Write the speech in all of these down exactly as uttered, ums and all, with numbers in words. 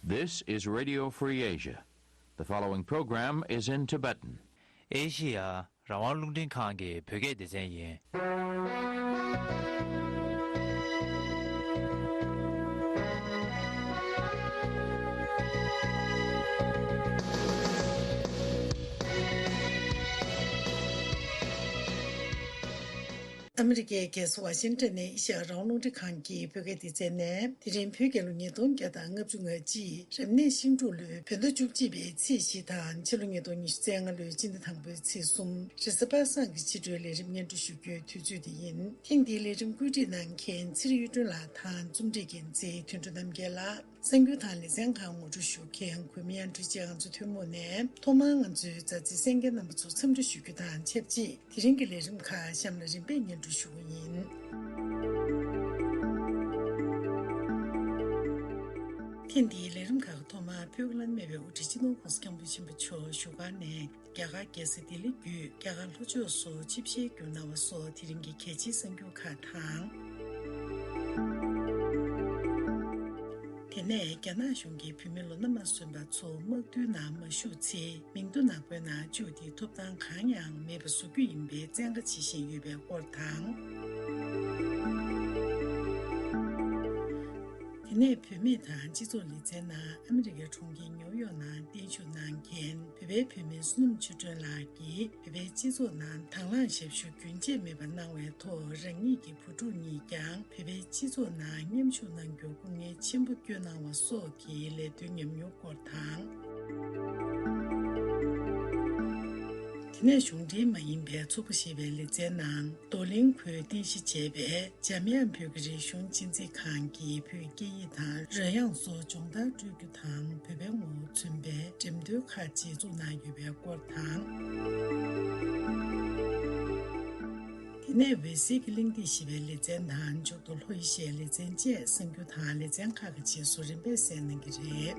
This is Radio Free Asia. The following program is in Tibetan. ཨེ་ཤི་ཡ་རང་དབང་རླུང་འཕྲིན་ཁང་གི་བོད་སྐད་སྡེ་ཚན་ཡིན། ཨ་མི་རི་ཀའི་རྒྱལ་ས་ཝ་ཤིང་ཊོན་ནས་ཨེ་ཤ་ཡ་རང་དབང་རླུང་འཕྲིན་ཁང་གི་བོད་སྐད་སྡེ་ཚན་ནས། དེ་རིང་བོད་རྒྱལ་ལོ་ཉིས་སྟོང་བརྒྱ་དང་ལྔ་བཅུ་ང་གཅིག་རབ་གནས་ཤིང་འབྲུག་ལོའི་བོད་ཟླ་བཅུ་གཅིག་པའི་ཚེས་བཞི་དང་། ཕྱི་ལོ་ཉིས་སྟོང་ཉི་ཤུ་རྩ་ལྔ་ལོའི་སྤྱི་ཟླ་དང་པོའི་ཚེས་གསུམ། རེས་གཟའ་པ་སངས་ཀྱི་ཕྱི་དྲོའི་ལས་རིམ་སྙན་སྒྲོན་ཞུ་རྒྱུའི་དུས་ཚོད་འདི་ཡིན། ཐེངས་འདིའི་ལས་རིམ་བཀོད་སྒྲིག་གནང་མཁན་ཚེ་རིང་གཡུ་སྒྲོན་ལགས་དང་། རྩོམ་སྒྲིག་འགན་འཛིན་དོན་གྲུབ་རྣམ་རྒྱལ་ལགས། གསར་འགྱུར་དང་ལེ་ཚན་ཁག་ངོ་སྤྲོད་ཞུ་མཁན་གུས་མི་ཨན་ཀྲུའུ་བཅས། ང་ཚོ་ཐུན་མོང་ནས་ཐོག་མར་ང་ཚོའི་མཛའ་བརྩེ་གསན་མཁན་རྣམ་པ་ཚོར་འཚམས་འདྲི་ཞུ་རྒྱུ་དང་ཆབས་ཅིག་དེ་རིང་གི་ལས་རིམ་ཁག་གཤམ་ལ་རིམ་པས་སྙན་སྒྲོན་ཞུ་གི་ཡིན། ཐེངས་འདིའི་ལས་རིམ་ཁག་གི་ཐོག་མར་བོད་ཀྱི་བླ་ན་མེད་པའི་དབུ་ཁྲིད་སྤྱི་ནོར་༸གོང་ས་༸སྐྱབས་མགོན་ཆེན་པོ་མཆོག་བཞུགས་སྒར་ནས་རྒྱ་གར་རྒྱལ་ས་ལྡི་ལི་བརྒྱུད་རྒྱ་གར་ལྷོ་ཕྱོགས་སུ་ཆིབས་ཞལ་བསྒྱུར་གནང་བ་སོགས་དེ་རིང་གི་གལ་ཆེའི་གསར་འགྱུར་ཁག་དང་། དེ་ནས་རྒྱ་ནག་གཞུང་གིས་བོད་མི་ལོ་ན་མ་སོན་པ་ཚོ་དམག་འཐབ་ནང་མ་ཞུགས་ཚེ། མིང་ཐོ་ནག་པོའི་ནང་བཅུག་སྟེ་ཐོབ་ཐང་གང་ཡང་མེད་པ་བཟོ་རྒྱུ་ཡིན་པའི་བཙན་བཀའ་བྱེད་བཞིན་ཡོད་པའི་སྐོར་དང་། དེ་ནས་བུད་མེད་དང་སྤྱི་ཚོགས་ལེ་ཚན་ནང་ཨ་མི་རི་ཀའི་གྲོང་ཁྱེར་ནིའུ་ཡོག་ནང་བརྟན་བཞུགས་གནང་མཁན་བོད་པའི་བུད་མེད་བསོད་ནམས་ཆོས་སྒྲོན་ལགས་ཀྱིས། བོད་པའི་སྤྱི་ཚོགས་ནང་དང་བླངས་ཞབས་ཞུ་རྒྱུན་ཆད་མེད་པར་གནང་བའི་ཐོག་རང་ཉིད་ཀྱི་བུ་ཕྲུག་གཉིས་ཀྱང་བོད་པའི་སྤྱི་ཚོགས་ནང་མཉམ་ཞུགས་གནང་རྒྱུར་སྐུ་ངལ་ཆེན་པོ་བསྐྱོན་གནང་བ་སོགས་ཀྱི་ལས་དོན་ཉམས་མྱོང་སྐོར་དང་། དེ་ནས་གཞུང་འབྲེལ་མ་ཡིན་པའི་ཚོགས་པ་ཞེས་པའི་ལེ་ཚན་ནང་རྡོར་གླིང་ཁུལ་རྟེན་གཞི་བྱས་པའི་འཇམ་དབྱངས་བོད་ཀྱི་རིག་གཞུང་གཅེས་འཛིན་ཁང་གིས་བོད་སྐད་ཡིག་དང་རོལ་དབྱངས་སོགས་སྦྱོང་བརྡར་སྤྲོད་རྒྱུ་དང་། བོད་པའི་ངོ་བོ་མཚོན་པའི་འགྲེམས་སྟོན་ཁག་ཅིག་བཙུགས་གནང་ཡོད་པའི་སྐོར་དང་། དེ་ནས་འོད་ཟེར་གྱི་གླེང་སྟེགས་ཞེས་པའི་ལེ་ཚན་དང་། མཇུག་ཏུ་ལྷོ་ཨེ་ཤི་ཡའི་ལེ་ཚན་བཅས་གསར་འགྱུར་དང་ལེ་ཚན་ཁག་གི་རྗེས་སུ་རིམ་པས་གསན་གནང་གི་རེད།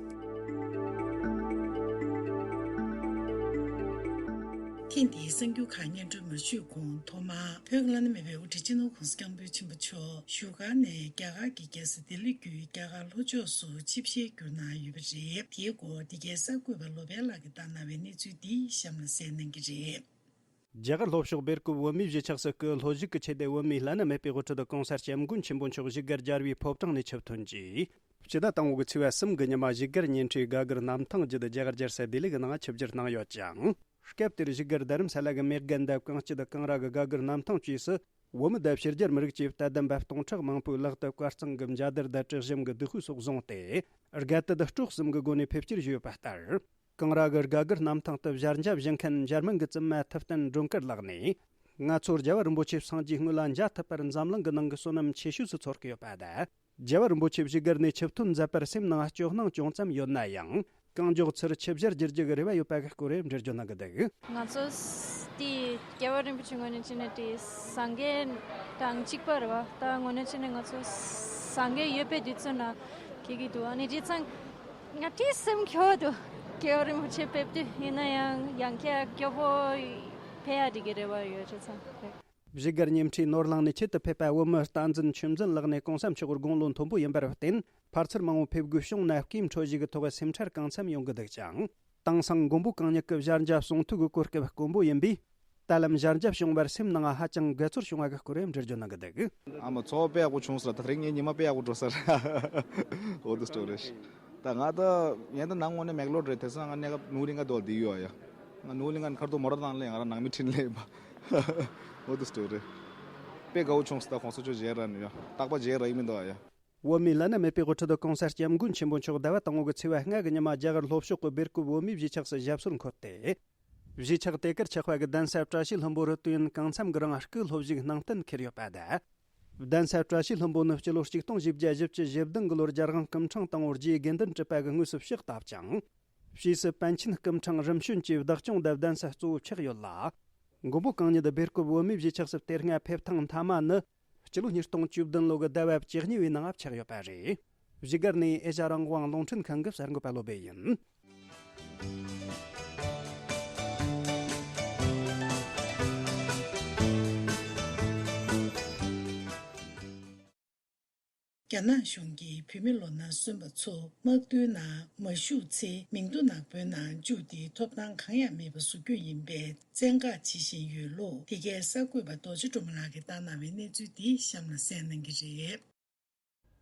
ཐེངས་འདིའི་གསར་འགྱུར་ཁག་སྙན་སྒྲོན་མ་ཞུས་གོང་། ཐོག་མར་བོད་ཀྱི་བླ་ན་མེད་པའི་དབུ་ཁྲིད་སྤྱི་ནོར་༸གོང་ས་༸སྐྱབས་མགོན་ཆེན་པོ་མཆོག་བཞུགས་སྒར་ནས་རྒྱ་གར་གྱི་རྒྱལ་ས་ལྡི་ལི་བརྒྱུད་རྒྱ་གར་ལྷོ་ཕྱོགས་སུ་ཆིབས་ཞལ་བསྒྱུར་གནང་ཡོད་པ་རེད། དེའི་སྐོར་འདི་གའི་གསར་འགོད་པ་བློ་བྷེ་ལགས་ཀྱིས་བཏང་གནང་བའི་གནས་ཚུལ་འདི་གཤམ་ལ་གསན་གནང་གི་རེད། རྒྱ་གར་ལྷོ་ཕྱོགས་སྦེལ་ཀོབ་བོད་མིའི་གཞིས་ཆགས་སུ་སྐུ་ལྷོ་བཞུགས་ཀྱི་ཆེ་བསྟོད་བོད་མིའི་བླ་ན་མེད་པའི་དབུ་ཁྲིད་༸གོང་ས་༸སྐྱབས་མགོན་ཆེན་པོ་མཆོག་བཞུགས་སྒར་རྒྱལ་བའི་ཕོ་བྲང་ནས་ཆིབས་ཐོན་རྗེས། སྤྱི་ཟླ་དང་པོ་གི་ཚེས་པ་གསུམ་གྱི་ཉི་མ་བཞུགས་སྒར་ཉེ་འཁྲིས་སྒ་གུར་གནམ་ཐང་བརྒྱུད་རྒྱ་གར་རྒྱལ་ས་ལྡི་ལི་གི་ནང་ཆིབས་བསྒྱུར་གནང་ཡོད་ཅིང་། སྐབས་དེར་བཞུགས་སྒར་རྡ་རམ་ས་ལ་གི་མེག་གྷན་དབ་གངས་སྐྱིད་ཀང་ར་གི་སྒ་གུར་གནམ་ཐང་བཅས་སུ། བོད་མི་དང་ཕྱི་རྒྱལ་མི་རིགས་བཅས་དད་ལྡན་པ་སྟོང་ཕྲག་མང་པོས་ལག་ཏུ་དཀར་གཙང་གི་འཇའ་དར་དང་དྲི་ཞིམ་གྱི་བདུག་སྤོས་སོགས་བཟུང་སྟེ། དགའ་དད་སྤྲོ་གསུམ་གྱི་སྒོ་ནས་ཕེབས་སྐྱེལ་ཞུས་ཡོད་པ་ལྟར། ཀང་ར་གི་སྒ་གུར་གནམ་ཐང་དུ་བཞལ་འཇའ་བཞུ་མཁན་འཇར་མན་གྱི་བཙུན་མ་ཐུབ་བསྟན་སྒྲོལ་དཀར་ལགས་ནས། ང་ཚོ་རྒྱལ་བ་རིན་པོ་ཆེ་སངས་རྒྱས་དངོས་ལ་མཇལ་ཐུབ་པར་འཛམ་གླིང་གི་ནང་གི་བསོད་ནམས་ཆེ་ཤོས་སུ་ཚོར་གྱི་ཡོད་པ་དང་། རྒྱལ་བ་རིན་པོ་ཆེ་བཞུགས་སྒར་ནས་ཆིབས་ཐོན་མཛད་པར་སེམས་ནང་སྐྱོ་སྣང་ཅུང་ཙམ་ཡོད་ན་ཡང་། གང་མགྱོགས་ཚུར་ཆིབས་ཞལ་བསྒྱུར་རྒྱུ་གི་རེ་བ་ཡོད་པ་གི་སྐོར་འགྲེལ་བརྗོད་གནང་གི་འདུག། ང་ཚོ་དེ་རྒྱལ་བ་རིན་པོ་ཆེ་ངོས་ནས་བྱས་ན་དེ་སངས་རྒྱས་དང་གཅིག་པ་རེད་བ། ད་དངོས་གནས་བྱས་ན་ང་ཚོ་སངས་རྒྱས་ཡོད་པའི་དུས་ཚོད་ན་གི་གི་འདུག། ཨ་ནི་བྱས་ཙང་ང་དེ་སེམས་སྐྱོ་བོ་འདུག། རྒྱལ་བ་རིན་པོ་ཆེ་ཕེབས་དུས་ཡིན་ན་ཡང་ཡང་བསྐྱར་སྐྱོ་བོ་ཕེབས་ཡ་དེ་གི་རེ་བ་ཡོད། བྱས་ཙང་རེད། བཞུགས་སྒར་ཉེ་འཁྲིས་ནོར་གླིང་ནས་ཆེད་དུ་ཕེབས་པ་བོད་མི་བསྟན་འཛིན་ཆོས་འཛིན་ལགས་ནས་གོང་ས་མཆོག་དགུང་ལོ་མཐོན་པོ་ཡིན་པར་བརྟེན། ཕར་ཚུར་མང་བོ་ཕེབས་དགོས་བྱུང་ན་སྐུའི་འཕྲོད་བཞེས་ཀྱི་ཐོག་སེམས་ཁྲལ་གང་འཚམ་ཡོང་གི་འདུག་ཅིང་། དེང་སང་མགོན་པོ་གང་ཉིད་ཀྱི་བཞལ་འཇའ་གསུང་ཐོས་ཀྱི་གོ་སྐབས་དཀོན་པོ་ཡིན་པས། ད་ལམ་བཞལ་འཇའ་བྱུང་བར་སེམས་ནང་ཧ་ཅང་དགའ་ཚོར་བྱུང་བ་གི་སྐོར་འགྲེལ་བརྗོད་གནང་གི་འདུག། ཨ་མ་ཚོར་བ་དཔེ་ཡག་པོ་བྱུང་ཟེར། ད་དེ་རིང་ངའི་ཉི་མ་དཔེ་ཡག་པོ་འགྲོ་ཟེར། འོ་དེ་སྟོ་རེད། ད་ང་ད་ཡན་ད་ནང་ངོ་ནས་མེག་ལོར་རེད། དེ་སང་ང་གནས་སྐབས་ནུ་ལིང་ག་དོ་དེ་ཡོད་ཡ། ང་ནུ་ལིང་ག་ཁར་དོ་མོ་ར་དང་ལས་ང་རང་ནང་མི་ཁྲིན་ལས་པ། འོ་དེ་སྟོ་རེད། དཔེ་དགའ་བོ་བྱུང་ཟེར། ད་གོང་ས་མཆོག་མཇལ་ར་ནི་ཡ། རྟག་པ་མཇལ་ར་ཡི་མི་འདུག་ཡ། བོད་མིའི་བླ་ན་མེད་པའི་དབུ་ཁྲིད་༸གོང་ས་༸སྐྱབས་མགོན་ཆེན་པོ་མཆོག་ཟླ་བ་དང་པོ་གི་ཚེས་པ་ལྔ་གི་ཉི་མ་རྒྱ་གར་ལྷོ་ཕྱོགས་ཀྱི་སྦེལ་ཀོབ་བོད་མིའི་གཞིས་ཆགས་སུ་ཞབས་སོར་འཁོད་དེ། གཞིས་ཆགས་དེ་གར་ཆགས་པ་གི་གདན་ས་བཀྲ་ཤིས་ལྷུན་པོ་རུ་དུས་ཡུན་གང་འཚམ་གྱི་རིང་སྐུ་ལྷོ་བཞུགས་གནང་གཏན་འཁེལ་ཡོད་པ་དང་། གདན་ས་བཀྲ་ཤིས་ལྷུན་པོ་ནི་སྤྱི་ལོ་གཅིག་སྟོང་བཞི་བརྒྱ་བཞི་བཅུ་ཞེ་བདུན་གྱི་ལོར་རྒྱལ་དབང་སྐུ་ཕྲེང་དང་པོ་རྗེ་དགེ་འདུན་གྲུབ་པ་གིས་དངོས་སུ་ཕྱག་བཏབ་ཅིང་། ཕྱིས་སུ་པཎ་ཆེན་སྐུ་ཕྲེང་རིམ་བྱོན་གྱིས་བདག་སྐྱོང་དང་གདན་ས་གཙོ་བོ་ཆགས་ཡོད་ལ། མགོན་པོ་གང་ཉིད་སྦེལ་ཀོབ་བོད་མིའི་གཞིས་ཆགས་སུ་དེ་སྔ་ཕེབས་ཐེངས་མཐའ་མ་ནི། སྤྱི་ལོ་ཉིས་སྟོང་བཅུ་བདུན་ལོ་གི་ཟླ་བ་བཅུ་གཉིས་པའི་ནང་ཆགས་ཡོད་པ་རེད། བཞུགས་སྒར་ནས་ཨེ་ཤ་རང་དབང་རླུང་འཕྲིན་ཁང་གི་གསར་འགོད་པ་བློ་བྷེ་ཡིན། རྒྱ་ནག་གཞུང་གིས་བོད་མི་ལོ་ན་སོན་པ་ཚོ་དམག་དོན་ནང་མ་ཞུགས་ཚེ་མིང་ཐོ་ནག་པོའི་ནང་བཅུག་སྟེ་ཐོབ་ཐང་གང་ཡང་མེད་པ་བཟོ་རྒྱུ་ཡིན་པའི་བཙན་བཀག་བྱེད་བཞིན་ཡོད་ལུགས་འདི་གའི་གསར་འགོད་པ་རྡོ་རྗེ་སྒྲོལ་མ་ལགས་ཀྱིས་བཏང་གནང་བའི་གནས་ཚུལ་འདི་གཤམ་ལ་གསན་གནང་གི་རེད།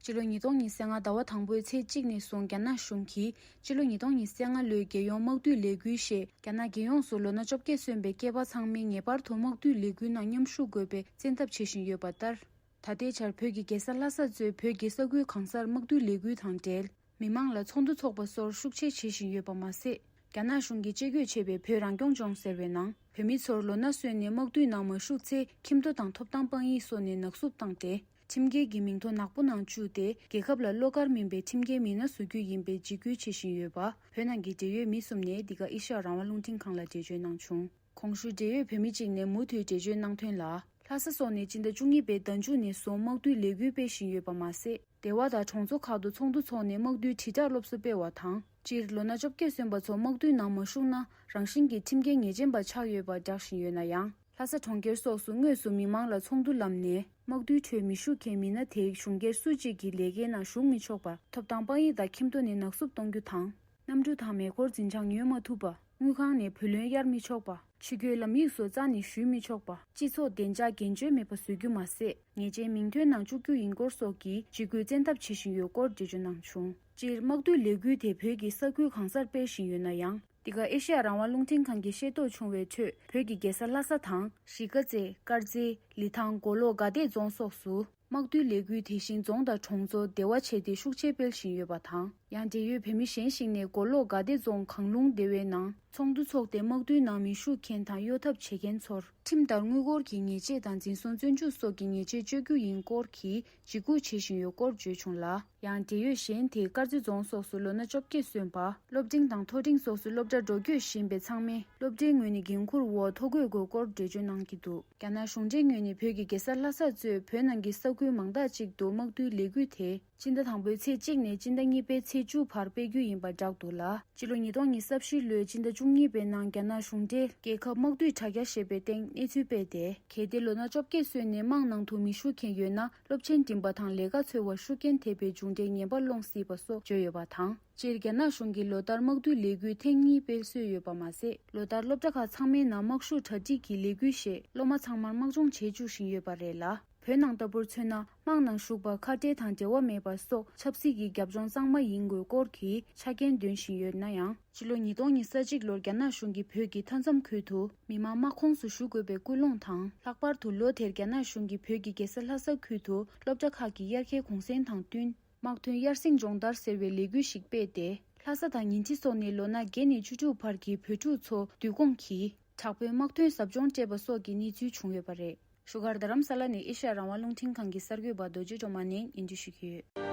སྤྱི་ལོ་ཉིས་སྟོང་ཉི་ཤུ་རྩ་ལྔ་ཟླ་བ་དང་པོའི་ཚེས་གཅིག་ནས་བཟུང་རྒྱ་ནག་གཞུང་གིས་སྤྱི་ལོ་ཉིས་སྟོང་ཉི་ཤུ་རྩ་ལྔ་ལོའི་རྒྱལ་ཡོངས་དམག་འཐུས་ལས་འགུལ་ཞེས་རྒྱ་ནག་རྒྱལ་ཡོངས་སུ་ལོ་ན་བཅོ་བརྒྱད་སོན་པའི་སྐྱེས་པ་ཚང་མས་ངེས་པར་དུ་དམག་འཐུས་ལས་འགུལ་ནང་མཉམ་ཞུགས་དགོས་པའི་བཙན་ཐབས་བྱེད་བཞིན་ཡོད་པ་ལྟར། ད་ལྟའི་ཆར་བོད་ཀྱི་རྒྱལ་ས་ལྷ་ས་གཙོས་བོད་ཀྱི་ས་ཁུལ་གང་སར་དམག་འཐུས་ལས་འགུལ་དང་འབྲེལ། མི་མང་ལ་ཚོགས་འདུ་འཚོགས་པ་སོགས་ཤུགས་ཆེ་བྱེད་བཞིན་ཡོད་པ་མ་ཟད། རྒྱ་ནག་གཞུང་གིས་ཆེད་བསྐོས་བྱས་པའི་བོད་རང་སྐྱོང་ལྗོངས་ཟེར་བའི་ནང་བོད་མི་ཚོར་ལོ་ན་སོན་ནས་དམག་འཐུས་ནང་མ་ཞུགས་ཚེ་ཁྱིམ་ཐོ་དང་ཐོབ་ཐང་དཔང་ཡིག་སོགས་ནས་ནག་བསུབ་བཏང་སྟེ། ཁྲིམས་འགལ་གྱི་མིང་ཐོ་ནག་པོ་ནང་བཅུག་སྟེ་རྒྱལ་ཁབ་ལ་བློ་དཀར་མིན་པའི་ཁྲིམས་འགལ་མི་སྣ་བཟོ་རྒྱུ་ཡིན་པའི་འཇིགས་སྐུལ་བྱེད་བཞིན་ཡོད་པ་བོད་ནང་གི་འབྲེལ་ཡོད་མི་གསུམ་ནས་འདི་ག་ཨེ་ཤ་ཡ་རང་དབང་རླུང་འཕྲིན་ཁང་ལ་འགྲེལ་བརྗོད་གནང་བྱུང་། གོང་ཞུས་འབྲེལ་ཡོད་བོད་མི་གཅིག་ནས་མུ་མཐུད་འགྲེལ་བརྗོད་གནང་དོན་ལ། ལྷ་ས་སོགས་ནས་སྤྱི་ཟླ་བཅུ་གཉིས་པའི་ཟླ་མཇུག་ནས་བཟུང་དམག་འཐུས་ལས་འགུལ་སྤེལ་བཞིན་ཡོད་པ་མ་ཟད། སྡེ་བ་དང་གྲོང་ཚོ་ཁག་ཏུ་ཚོགས་འདུ་འཚོགས་ནས་དམག་འཐུས་དྲིལ་བསྒྲགས་སློབ་གསོ་སྤེལ་བ་དང་། སྤྱིར་ལོ་ན་བཅོ་བརྒྱད་སོན་པ་ཚོ་དམག་འཐུས་ནང་མ་ཞུགས་ན་རང་བཞིན་གྱིས་ཁྲིམས་འགལ་ངེས་ཅན་པ་ཆགས་ཡོད་པ་བསྒྲགས་བཞིན་ཡོད་ན་ཡང་། ལྷ་ས་གྲོང་ཁྱེར་སོགས་སུ་དངོས་སུ་མི་མང་ལ་ཚོགས་འདུ་ལམ་ནས་དམག་འཐུས་ཁྲོད་མི་ཞུགས་མཁན་མི་སྣ་དེའི་གཞུང་སྒེར་སུ་གཅིག་གི་ལས་ཀའི་ནང་ཞུགས་མི་ཆོག་པ། ཐོབ་ཐང་དཔང་ཡིག་དང་ཁྱིམ་ཐོ་ནས་ནག་བསུབ་གཏོང་རྒྱུ་དང་། གནམ་གྲུ་དང་མེ་འཁོར་འཛིན་བྱང་ཉོ་མ་ཐུབ་པ། དངུལ་ཁང་ནས་བུ་ལོན་གཡར་མི་ཆོག་པ། ཕྱི་སྐྱོད་ལམ་ཡིག་སོགས་རྩ་ནས་ཞུ་མི་ཆོག་པ། སྤྱི་ཚོགས་བདེ་འཇགས་འགན་བཅོལ་མེད་པ་བཟོ་རྒྱུ་མ་ཟད། ཉེས་ཅན་མིང་ཐོའི་ནང་བཅུག་རྒྱུ་ཡིན་སྐོར་སོགས་ཀྱི་འཇིགས་སྐུལ་བཙན་ཐབས་བྱེད་བཞིན་ཡོད་སྐོར་འགྲེལ་བརྗོད་གནང་བྱུང་། སྤྱིར་དམག་འཐུས་ལས་འགུལ་དེ་བོད་ཀྱི་ས་ཁུལ་གང་སར་སྤེལ་བཞིན་ཡོད་ན་ཡང་། འདི་ག་ཨེ་ཤེ་ཡ་རང་དབང་རླུང་འཕྲིན་ཁང་གིས་ཤེས་རྟོགས་བྱུང་བའི་ཁྲོད། བོད་ཀྱི་རྒྱལ་ས་ལྷ་ས་དང་། གཞིས་ཀ་རྩེ། དཀར་མཛེས། ལི་ཐང་། མགོ་ལོག་དགའ་བདེ་རྫོང་སོགས་སུ། དམག་འཐུས་ལས་འགུལ་དེ་བཞིན་རྫོང་དང་གྲོང་ཚོ་སྡེ་བ་བྱས་ཏེ་ཤུགས་ཆེ་སྤེལ་བཞིན་ཡོད་པ་དང་། ཡང་འབྲེལ་ཡོད་བོད་མི་གཞན་ཞིག་ནས་མགོ་ལོག་དགའ་བདེ་རྫོང་གངས་ལུང་སྡེ་བའི་ནང་ཚོགས་འདུ་འཚོགས་ཏེ་དམག་འཐུས་ནང་མི་ཞུགས་མཁན་དང་གཡོ་ཐབས་བྱེད་མཁན་ཚོར་ཁྲིམས་ལྟར་དངུལ་སྒོར་གྱི་ཉེས་ཆད་དང་འཛིན་བཟུང་བཙོན་འཇུག་སོགས་ཀྱི་ཉེས་ཆད་གཅོད་རྒྱུ་ཡིན་སྐོར་གྱི་འཇིགས་སྐུལ་བྱེད་བཞིན་ཡོད་སྐོར་བརྗོད་བྱུང་ལ། ཡང་འབྲེལ་ཡོད་གཞན་དེས་དཀར་མཛེས་རྫོང་སོགས་སུ་ལོ་ན་བཅོ་བརྒྱད་སོན་པ། སློབ་འབྲིང་དང་མཐོ་འབྲིང་སོགས་སུ་སློབ་གྲྭ་འགྲོ་སྐྱོད་བཞིན་པའི་ཚང་མས་སློབ་གྲྭའི་ངོས་ནས་འགན་འཁུར་འོག་ཐོ་འགོད་དགོས་སྐོར་འགྲེལ་བརྗོད་གནང་གི་འདུག་རྒྱ་ནག་གཞུང་འབྲེལ་ངོས་ནས་བོད་ཀྱི་རྒྱལ་ས་ལྷ་ས་གཙོས་བོད་ནང་གི་ས་ཁུལ་མང་དག་ཅིག་ཏུ་དམག་འཐུས་ལས་འགུལ་དེ་སྤྱི་ཟླ་དང་པོའི་ཚེས་གཅིག་ནས་སྤྱི་ཟླ་གཉིས་པའི་ཚེས་བཅུ་བར་སྤེལ་རྒྱུ་ཡིན་པ་བསྒྲགས་འདུག་ལ། སྤྱི་ལོ་ཉིས་སྟོང་ཉི་ཤུ་རྩ་བཞི་ལོའི་སྤྱི་ཟླ་བཅུ་གཉིས་པའི་ནང་རྒྱ་ནག་གཞུང་འབྲེལ་རྒྱལ་ཁབ་དམག་འཐུས་དྲ་རྒྱ་ཞེས་པའི་སྟེང་གནས་ཚུལ་སྤེལ་ཏེ། གལ་ཏེ་ལོ་ན་བཅོ་བརྒྱད་སོན་ནས་དམག་ནང་དུ་མི་ཞུགས་མཁན་ཡོད་ན། སློབ་ཆེན་འགྲིམ་པ་དང་ལས་ཀ་འཚོལ་བར་ཤུགས་རྐྱེན་ཐེབས་པའི་མཇུག་འབྲས་ངན་པ་སློང་སྲིད་པ་སོགས་བརྗོད་ཡོད་པ་དང་། སྤྱིར་རྒྱ་ནག་གཞུང་གིས་ལོ་ལྟར་དམག་འཐུས་ལས་འགུལ་ཐེངས་གཉིས་སྤེལ་སྲོལ་ཡོད་པ་མ་ཟད། ལོ་ལྟར་སློབ་གྲྭ་ཁག་ཚང་མའི་ནང་དམག་ཤུགས་གྲ་སྒྲིག་གི་ལས་འགུལ་ཞེས་སློབ་མ་ཚང་མར་དམག་སྦྱོང་བྱེད་བཅུག་བཞིན་ཡོད་པ་རེད་ལ། བོད་ནང་ལྟ་བུར་མཚོན་ན། དམག་ནང་ཞུགས་པར་ཁ་བྲལ་དང་འབྲེལ་བ་མེད་པ་སོགས་ཆབ་སྲིད་ཀྱི་རྒྱབ་ལྗོངས་གཙང་མ་ཡིན་དགོས་སྐོར་གྱི་ཆ་རྐྱེན་འདོན་བཞིན་ཡོད་ན་ཡང་། ཕྱི་ལོ་ཉིས་སྟོང་ཉི་ཤུ་རྩ་གཅིག་ལོར་རྒྱ་ནག་གཞུང་གིས་བོད་ཀྱི་མཐའ་མཚམས་ཁུལ་དུ་མི་མང་དམག་ཁོངས་སུ་ཞུགས་དགོས་པའི་སྐུལ་སློང་དང་། ལྷག་པར་དུ་ལོ་དེར་རྒྱ་ནག་གཞུང་གིས་བོད་ཀྱི་རྒྱལ་ས་ལྷ་ས་ཁུལ་དུ་སློབ་གྲྭ་ཁག་གི་དབྱར་ཁའི་གུང་སེང་དང་བསྟུན། དམག་དོན་དབྱར་གསེང་སྦྱོང་བརྡར་ཟེར་བའི་ལས་འགུལ་ཞིག་སྤེལ་ཏེ། ལྷ་ས་དང་ཉིང་ཁྲི་སོགས་ནས་ལོ་ན་བརྒྱད་ནས་བཅུ་དྲུག་བར་གྱི་བོད་ཕྲུག་ཚོ་བསྡུ་སྐོང་གིས་དྲག་པོའི་དམག་དོན་ཟབ་སྦྱོང་སྤྲད་པ་སོགས་ཀྱི་གནས་ཚུལ་བྱུང་ཡོད་པ་རེད། བཞུགས་སྒར་རྡ་རམ་ས་ལ་ནས་ཨེ་ཤ་ཡ་རང་དབང་རླུང་འཕྲིན་ཁང་གི་གསར་འགོད་པ་རྡོ་རྗེ་སྒྲོལ་མ་ནས་སྙན་སྒྲོན་ཞུ་གི་ཡོད།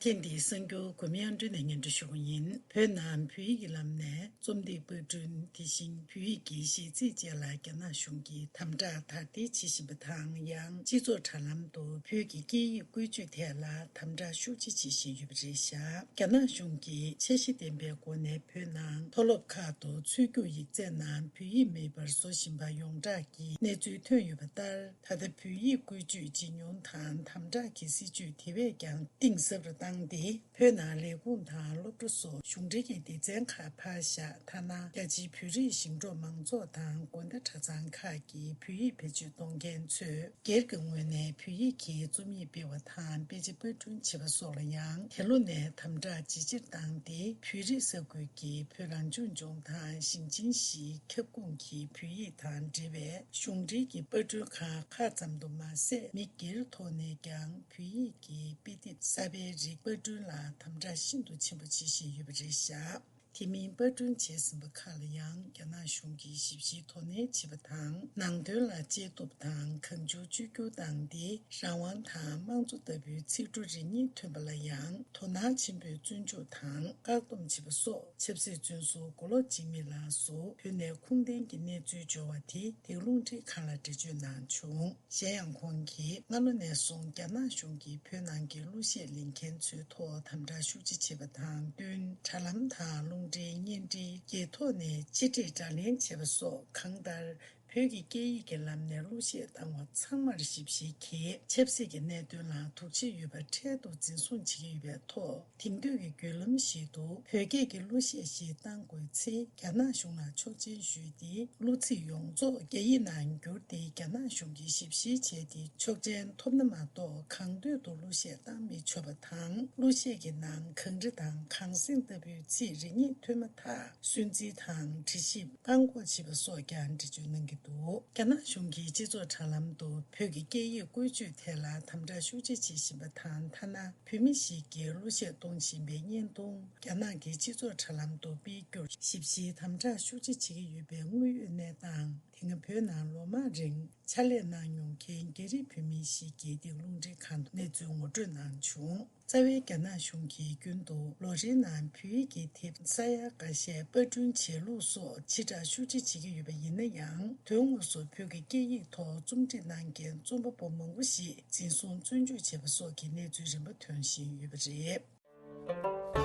ཐེངས་འདིའི་གསར་འགྱུར་གོ་མིང་ཨང་སྒྲོན་ནས་སྙན་སྒྲོན་ཞུ་གི་ཡིན། བོད་ནང་བོད་ཡིག་གི་ལམ་ནས་རྩོམ་སྟེགས་པར་སྐྲུན། དེ་བཞིན་བོད་ཡིག་གི་གཞས་ཚིག་བཅས་ལ་རྒྱ་ནག་གཞུང་གིས་དམ་དྲག་དར་སྤེལ་བྱེད་བཞིན་པ་དང་། ཡང་སྤྱི་ཚོགས་དྲ་ལམ་དུ་བོད་ཀྱི་སྐད་ཡིག་བཀོལ་སྤྱོད་ཐད་ལ་དམ་དྲག་ཤུགས་ཆེ་བྱེད་བཞིན་ཡོད་པ་རེད་བཞག་རྒྱ་ནག་གཞུང་གིས་འཆར་གཞི་ལྡན་པའི་སྒོ་ནས་བོད་ནང་མཐོ་སློབ་ཁག་ཏུ་ཚུད་རྒྱུགས་ཡིག་ཚད་ནང་བོད་ཡིག་མེད་པར་བཟོ་བཞིན་པ་ཡོངས་གྲགས་ཀྱི་གནས་ཚུལ་ཐོན་ཡོད་པ་ལྟར། ད་ལྟ་བོད་ཡིག་བཀོལ་སྤྱོད་ཇེ་ཉུང་དང་དམ་དྲག་གི་སྲིད་བྱུས་དེ་བས་ཀྱང་གཏིང་ཟབ་རུ་བཏང་སྟེ། བོད་ནང་ལས་ཁུངས་དང་སློབ་གྲྭ་སོགས་གཞུང་འབྲེལ་གྱི་སྡེ་ཚན་ཁག་ཕར་བཞག་ཐ་ན་རྒྱ་ཆེའི་བོད་རིགས་ཞིང་འབྲོག་མང་ཚོགས་དང་དགོན་སྡེ་གྲྭ་ཚང་ཁག་གི་བོད་ཡིག་བེད་སྤྱོད་གཏོང་མཁན་ཚོས་སྒེར་གྱི་ངོས་ནས་བོད་ཡིག་གི་རྩོམ་ཡིག་སྤེལ་བ་དང་དཔེ་ཆ་པར་སྐྲུན་བྱེད་པ་སོགས་ལ་ཡང་དེ་ལོ་ནས་དམ་དྲག་ཇེ་ཆེར་བཏང་སྟེ། བོད་རིགས་ས་ཁུལ་གྱི་བོད་རང་སྐྱོང་ལྗོངས་དང་ཞིང་ཆེན་བཞིའི་ཁྱབ་ཁོངས་ཀྱི་བོད་ཡིག་དང་འབྲེལ་བའི་གཞུང་འབྲེལ་གྱི་པར་སྐྲུན་ཁང་ཁག་ཙམ་དུ་མ་ཟད། མི་སྒེར་ཐོག་ནས་ཀྱང་བོད་ཡིག་གི་དཔེ་དེབ་གསར་པའི་རིགས་པར་སྐྲུན་ལ་དམ་དྲག་ཤིན་ཏུ་ཆེན་པོ་བྱེད་བཞིན་ཡོད་པ་རེད་བཞག་དེ་མིན་པར་སྐྲུན་བྱས་ཟིན་པ་ཁག་ལ་ཡང་རྒྱ་ནག་གཞུང་གིས་ཞིབ་བཤེར་དོ་ནན་བྱེད་པ་དང་། ནང་དོན་ལ་དཔྱད་བསྡུར་དང་གང་བྱུང་བཅོས་བསྒྱུར་བཏང་སྟེ། རང་དབང་དང་དམངས་གཙོ་ལྟ་བུའི་ཚིག་འབྲུ་རེ་གཉིས་ཐོན་པ་ལ་ཡང་དོ་སྣང་ཆེན་པོས་བཙོན་འཇུག་དང་བཀག་སྡོམ་བྱེད་པ་སོགས། ཆབ་སྲིད་བཙོན་ཟུར་མགོ་ལོག་འཇིགས་མེད་ལགས་སུ་བོད་ནས་ཁུངས་ལྡན་གྱི་གནས་ཚུལ་འབྱོར་བ་དེ་དེ་རླུང་འཕྲིན་ཁང་ལ་འགྲེལ་བརྗོད་གནང་བྱུང་། གཞན་ཡང་ཁོང་གིས་སྔ་ལོ་ནས་བཟུང་རྒྱ་ནག་གཞུང་གིས་བོད་ནང་གི་གླུ་གཞས་ལེན་མཁན་ཚོའི་ཐོག་དམ་དྲག་ཤུགས་ཆེ་བྱེད་པ་དང་བསྟུན། དྲ་ལམ་དང་རླུང་འཕྲིན་བརྙན་འཕྲིན་བརྒྱུད་ཐོག་ནས་ཕྱི་འབྲེལ་དྲ་ལེན་བྱེད་པ་སོགས། གང་ལྟར། བོད་ཀྱི་སྐད་ཡིག་གི་ལམ་ནས་གླུ་གཞས་བཏང་བ་ཚང་མར་ཞིབ་བཤེར་གྱིས་ཆབ་སྲིད་ཀྱི་གནད་དོན་ལ་དོགས་གཅོད་ཡོད་པ་འཕྲལ་དུ་འཛིན་བཟུང་བྱེད་ཀྱི་ཡོད་པའི་ཐོག་དེང་དུས་ཀྱི་བརྒྱུད་ལམ་ཞིག་ཏུ་བོད་སྐད་ཀྱི་གླུ་གཞས་ཤིག་བཏང་དགོས་ཚེ། རྒྱ་ནག་གཞུང་ལ་ཆོག་མཆན་ཞུས་ཏེ། གླུ་ཚིག་ཡོངས་རྫོགས་རྒྱ་ཡིག་ནང་བསྒྱུར་ཏེ། རྒྱ་ནག་གཞུང་གིས་ཞིབ་བཤེར་བྱས་ཏེ་ཆོག་མཆན་ཐོབ་ན་མ་གཏོགས། གང་འདོད་དུ་གླུ་གཞས་བཏང་མི་ཆོག་པ་དང་། གླུ་གཞས་ཀྱི་ནང་གངས་རི་དང་གངས་སེང་ལྟ་བུའི་ཚིག་རེ་གཉིས་ཐོན་མ་ཐག་སུན་གཙེར་དང་དྲི་ཞིབ་བཀག་འགོག་བྱེད་པ་སོགས་ཀྱང་འགྲེལ་བརྗོད་གནང་གི་འདུག་རྒྱ་ནག་གཞུང་གིས་སྤྱི་ཚོགས་དྲ་ལམ་དུ་བོད་ཀྱི་སྐད་ཡིག་བཀོལ་སྤྱོད་ཐད་ལ་དམ་དྲག་ཤུགས་ཆེ་བྱེད་བཞིན་པ་དང་། ཐ་ན་བོད་མི་ཞིག་གིས་གླུ་གཞས་གཏོང་བཞིན་པའི་བརྙན་ཐུང་རྒྱ་ནག་གི་སྤྱི་ཚོགས་དྲ་ལམ་དུ་སྤེལ་རྒྱུར་ཞིབ་བཤེར་དམ་དྲག་ཤུགས་ཆེ་བྱེད་ཀྱི་ཡོད་པའི་དངོས་ཡོད་གནས་སྟངས། དེ་སྔ་བོད་ནང་ལོ་མང་རིང་ཕྱག་ལས་གནང་མྱོང་མཁན་རྒྱ་རིགས་བོད་མི་ཞིག་གིས་འདི་རླུང་འཕྲིན་ཁང་དུ་གནས་ཚུལ་ངོ་སྤྲོད་གནང་བྱུང་། རྩ་བའི་རྒྱ་ནག་གཞུང་གིས་རྒྱུན་དུ་ལོ་རེའི་ནང་བོད་ཡིག་གི་དེབ་ས་ཡ་འགའ་ཤས་པར་སྐྲུན་བྱེད་ལུགས་སོགས་ཕྱིར་བསྒྲགས་ཤུགས་ཆེ་བྱེད་ཀྱི་ཡོད་པ་ཡིན་ན་ཡང་། དོན་དངོས་སུ་བོད་ཀྱི་སྐད་ཡིག་ཐོག་རྩོམ་སྒྲིག་གནང་མཁན་རྩོམ་པ་པོ་མང་པོ་ཞིག་འཛིན་བཟུང་བཙོན་འཇུག་བྱས་པ་སོགས་ཀྱི་གནས་ཚུལ་རིམ་པ་ཐོན་བཞིན་ཡོད་པ་རེད།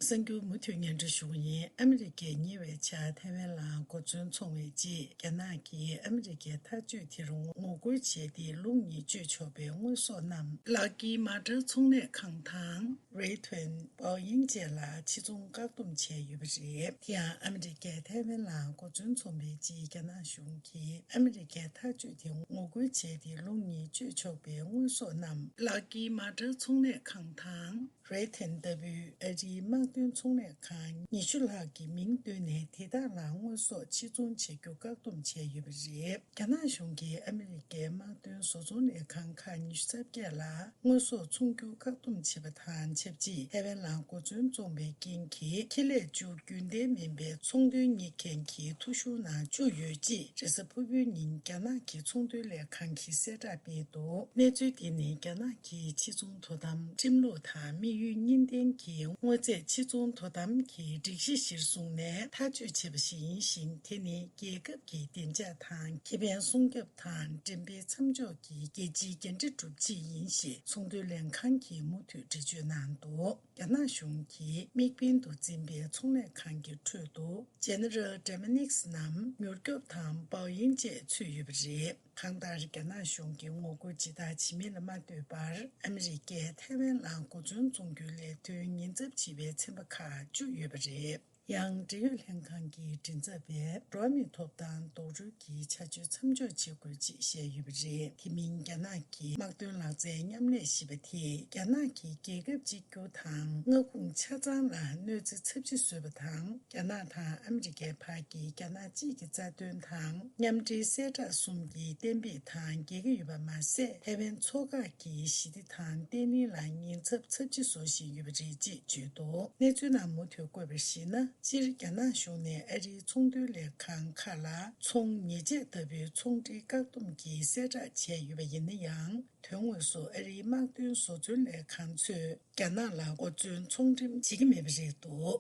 གསར་འགྱུར་མུ་མཐུད་སྙན་སྒྲོན་ཞུ་གི་ཡིན། ཨ་མི་རི་ཀས་ཉེ་བའི་ཆར་ཐའེ་ཝན་ལ་གོ་མཚོན་འཚོང་བའི་ཆེད་རྒྱ་ནག་གིས་ཨ་མི་རི་ཀའི་ཐག་གཅོད་དེར་ངོ་རྒོལ་བྱས་ཏེ། ལུགས་གཉིས་སྤྱོད་ཆོག་པའི་དངོས་ཟོག་རྣམས་ལག་གི་མ་ཊར་ཚོང་ལས་ཁང་དང་། རེ་ཐོན། པའོ་ཡིན་བཅས་ལ་ཕྱིར་ཚོང་བཀག་སྡོམ་བྱས་ཡོད་པ་རེད། དེ་ཡང་ཨ་མི་རི་ཀས་ཐའེ་ཝན་ལ་གོ་མཚོན་འཚོང་བའི་ཆེད་རྒྱ་ནག་གཞུང་གིས་ཨ་མི་རི་ཀའི་ཐག་གཅོད་དེ་ངོ་རྒོལ་བྱས་ཏེ། ལུགས་གཉིས་སྤྱོད་ཆོག་པའི་དངོས་ཟོག་རྣམས་ལག་གི་མ་ཊར་ཚོང་ལས་ཁང་དང་། རེ་ཐན་ལྟ་བུའི་ཨ་རིའི་དམག་དོན་ཚོང་ལས་ཁང་ཉི་ཤུ་ལྷག་གི་མིང་བཏོན་ནས། དེ་དག་ལ་དངོས་ཟོག་ཕྱིར་ཚོང་བྱེད་རྒྱུ་བཀག་སྡོམ་བྱས་ཡོད་པ་རེད། རྒྱ་ནག་གཞུང་གིས་ཨ་མི་རི་ཀའི་དམག་དོན་བཟོ་ཚོང་ལས་ཁང་ཁག་ཉི་ཤུ་རྩ་བརྒྱད་ལ་དངོས་ཟོག་འཚོང་རྒྱུ་བཀག་སྡོམ་བྱས་པ་དང་ཆབས་ཅིག་ཐའེ་ཝན་ལ་གོ་མཚོན་བཙོང་བའི་རྐྱེན་གྱིས། ཁེ་ལས་བཅུ་རྒྱུན་ལྡན་མིན་པའི་ཚོང་དོན་གཉེར་མཁན་གྱི་འཐུས་ཤོར་ནང་བཅུག་ཡོད་ཅེས་རེས་གཟའ་ཕུར་བུའི་ཉིན་རྒྱ་ནག་གི་ཚོང་དོན་ལས་ཁང་གིས་གསལ་བསྒྲགས་སྤེལ་འདུག་གནས་ཚུལ་འདི་ནི་རྒྱ་ནག་གིས་ཕྱིར་ཚོང་དོ་དམ་ཁྲིམས་ལུགས་དང་དམིགས་ཡུལ་གཉིས་ལྡན་གྱི་དངོས་རྫས་ཕྱིར་ཚོང་དོ་དམ་གྱི་སྒྲིག་གཞི་གཞིར་བཟུང་ནས་ཐག་གཅོད་བྱས་པ་ཞིག་ཡིན་ཞིང་། དེ་ནི་རྒྱལ་ཁབ་ཀྱི་བདེ་འཇགས་དང་ཁེ་ཕན་སྲུང་སྐྱོབ་དང་འགྲེམས་སྤེལ་མཚམས་འཇོག་གི་རྒྱལ་སྤྱིའི་འགན་འཁྲི་སྒྲུབ་ཆེད་ཡིན་ཞེས་ཚོང་དོན་ལས་ཁང་གིས་མུ་མཐུད་འགྲེལ་བརྗོད་གནང་འདུག་རྒྱ་ནག་གཞུང་གིས་དམིགས་འབེན་དུ་འཛིན་པའི་ཚོང་ལས་ཁང་གི་ཁྲོད་དུ་General Dynamics ནམ་མྱུར་སྐྱོབ་དང་པའོ་ཡིན་བཅས་ཚུད་ཡོད་པ་རེད། གང་ལྟར། རྒྱ་ནག་གཞུང་གིས་ངོ་རྒོལ་ཇི་ལྟར་བྱེད་མིན་ལ་མ་ལྟོས་པར། ཨ་མི་རི་ཀས་ཐའེ་ཝན་ལ་གོ་མཚོན་བཙོང་རྒྱུའི་ལས་དོན་ཉེན་ཚབས་ཆེ་བའི་ཚན་པ་ཁག་བཅུ་ཡོད་པ་རེད། ཡང་། འབྲེལ་ཡོད་ལྷན་ཁང་གི་མགྲིན་ཚབ་པས། འགྲོ་བ་མིའི་ཐོབ་ཐང་རྡོག་རོལ་གྱི་བྱ་སྤྱོད་མཚམས་འཇོག་བྱེད་དགོས་ཅེས་བཤད་ཡོད་པ་རེད། དེ་མིན། རྒྱ་ནག་གི་དམག་དོན་ལག་རྩལ་མཉམ་ལས་ཞེས་པ་དེས། རྒྱ་ནག་གི་རྒྱལ་ཁབ་གཅིག་གྱུར་དང་མངའ་ཁོངས་ཆ་ཚང་ལ་གནོད་འཚེ་ཚབས་ཆེ་བཟོས་པ་དང་། རྒྱ་ནག་དང་ཨ་མི་རི་ཀའི་བར་གྱི་རྒྱ་ནག་གཅིག་གི་རྩ་དོན་དང་། མཉམ་འབྲེལ་གསལ་བསྒྲགས་གསུམ་གྱི་གཏན་འབེབས་དང་འགལ་གྱི་ཡོད་པ་མ་ཟད། ཐའེ་ཝན་མཚོ་འགག་གི་ཞི་བདེ་དང་བརྟན་ལྷིང་ལ་ཉེན་ཚབས་ཚབས་ཆེ་བཟོ་བཞིན་ཡོད་པ་རེད་ཅེས་བརྗོད་འདུག་གནས་ཚུལ་ནང་མུ་མཐུད་བཀོད་པར་གཞིགས་ན། སྤྱིར་རྒྱ་ནག་གཞུང་ནས་ཨ་རིའི་ཚོང་དོན་ལས་ཁང་ཁག་ལ་ཚོང་ཉེས་ཆད་ལྟ་བུའི་ཚོང་འབྲེལ་བཀག་སྡོམ་གྱི་གསལ་བསྒྲགས་བྱས་ཡོད་པ་ཡིན་ན་ཡང་། དོན་དངོས་སུ་ཨ་རིའི་དམག་དོན་བཟོ་ཚོང་ལས་ཁང་ཚོས་རྒྱ་ནག་ལ་གོ་མཚོན་ཚོང་འགྲེམས་བྱེད་ཀྱི་མེད་པ་རེད་འདུག་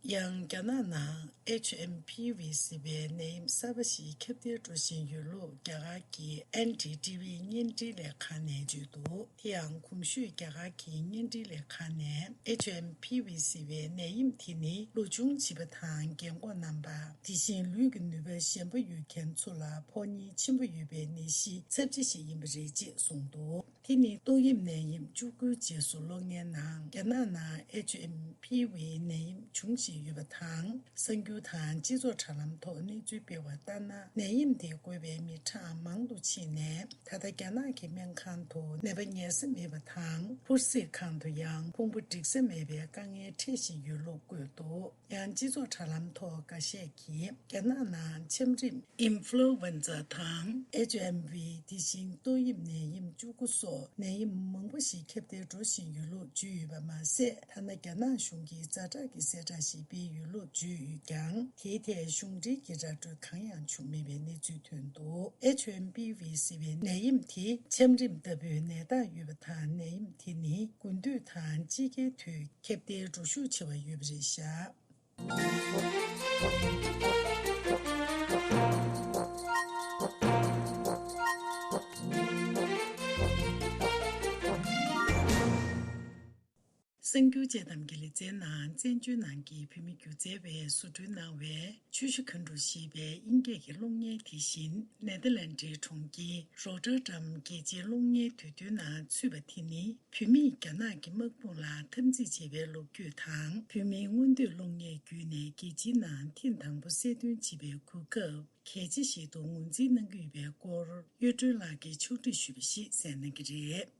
ཡང་། རྒྱ་ནག་ནང་ཨེཆ་ཨེམ་ཕི་ཝི་ཟེར་བའི་ནད་ཡམས་གསར་པ་ཞིག་ཁྱབ་གདལ་འགྲོ་བཞིན་ཡོད་ལུགས་རྒྱ་གར་གྱི་ཨེན་ཌི་ཊི་ཝི་བརྙན་འཕྲིན་ལས་ཁང་ནས་བརྗོད་འདུག་དེ་ཡང་། གོང་ཞུས་རྒྱ་གར་གྱི་བརྙན་འཕྲིན་ལས་ཁང་ནས། ཨེཆ་ཨེམ་ཕི་ཝི་ཟེར་བའི་ནད་ཡམས་དེ་ནི་ལུས་སྦྱོང་བྱིས་པ་དང་རྒན་འཁོགས་རྣམ་པ། དེ་བཞིན་ལུས་ཀྱི་ནུས་པ་ཞན་པོ་ཡོད་མཁན་ཚོ་ལ་ཕོག་ཉེན་ཆེན་པོ་ཡོད་པའི་ནད་གཞི་ཚབས་ཆེ་ཞིག་ཡིན་པ་རེད་ཅེས་གསུངས་འདུག་དེ་ནི་ཏོག་དབྱིབས་ནད་ཡམས་བཅུ་དགུའི་རྗེས་སུ་གློག་བརྙན་ནང་རྒྱ་ནག་ནང་ཨེཆ་ཨེམ་ཕི་ཝི་ནད་ཡམས་འབྱུང་བཞིན་ཡོད་པ་དང་། གསར་འགྱུར། དང་སྤྱི་ཚོགས་དྲ་ལམ་ཐོག་གནས་ཚུལ་སྤེལ་བ་ལྟར་ན། ནད་ཡམས་དེ་འགོས་པའི་མི་གྲངས་མང་དུ་ཕྱིན་ནས། ད་ལྟ་རྒྱ་ནག་གི་སྨན་ཁང་དུ་ནད་པ་ཉལ་ས་མེད་པ་དང་། ཧུར་སེར་ཁང་དུ་ཡང་ཕུང་པོ་སྒྲིག་ས་མེད་པའི་དཀའ་ངལ་འཕྲད་བཞིན་ཡོད་ལུགས་བཀོད་འདུག། ཡང་སྤྱི་ཚོགས་དྲ་ལམ་ཐོག་འགའ་ཤས་ཀྱིས་རྒྱ་ནག་ནང་ཆམ་རིམས་ཨིན་ཧྥུ་ལུ་ཝེན་ཛ་དང་། ཨེཆ་ཨེམ་ཝི། དེ་བཞིན་ཏོག་དབྱིབས་ནད་ཡམས་བཅུ་དགུ་སོགས་ནད་ཡམས་མང་པོ་ཞིག་ཁྱབ་གདལ་འགྲོ་བཞིན་ཡོད་ལུགས་བརྗོད་ཡོད་པ་མ་ཟད། ཐ་ན་རྒྱ་ནག་གཞུང་གིས་ཛ་དྲག་གི་གསལ་བསྒྲགས་ཤིག་སྤེལ་ཡོད་ལུགས་བརྗོད་ཡོད་ཀྱང་། དེའི་ཐད་གཞུང་འབྲེལ་གྱི་ར་སྤྲོད་གང་ཡང་བྱུང་མེད་པའི་གནས་ཚུལ་ཐོན་འདུག། ཨེཆ་ཨེམ་པི་ཝི་ཟེར་བའི་ནད་ཡམས་དེ་ཆམ་རིམས་ལྟ་བུའི་ནད་རྟགས་ཡོད་པ་དང་། ནད་ཡམས་དེ་ནི་དགུན་དུས་དང་དཔྱིད་ཀའི་དུས་ཁྱབ་གདལ་འགྲོ་ཤུགས་ཆེ་བ་ཡོད་པ་རེད་བཞག། གསར་འགྱུར་བཅས་དང་དེ་ལས་བརྩེའི་ནང་། བཙན་བྱོལ་ནང་གི་བོད་མི་སྒྱུ་རྩལ་བས་བཟོ་སྐྲུན་གནང་བའི་ཆུ་བཞི་མཁའ་འགྲོ་ཞེས་པའི་དབྱིན་སྐད་ཀྱི་གློག་བརྙན་དེ་བཞིན་ནེ་དར་ལན་ཌིའི་གྲོང་ཁྱེར་རོ་ཊར་ཌམ་རྒྱལ་སྤྱིའི་གློག་བརྙན་དུས་སྟོན་ནང་ཚུད་པ་དེ་ནི། བོད་མིས་རྒྱ་ནག་གི་དམག་དཔུང་ལ་འཐབ་འཛིང་བྱས་པའི་ལོ་རྒྱུས་དང་། བོད་མིའི་མངོན་འདོད་གློག་བརྙན་བརྒྱུད་ནས་རྒྱལ་སྤྱིའི་ནང་ཐེངས་དང་པོ་གསལ་སྟོན་བྱེད་པའི་གོ་སྐབས་གལ་ཆེ་ཞིག་ཏུ་ངོས་འཛིན་གནང་གི་ཡོད་པའི་སྐོར། གཡུ་སྒྲོན་ལགས་ཀྱིས་ཕྱོགས་སྒྲིག་ཞུས་པ་ཞིག་གསན་གནང་གི་རེད།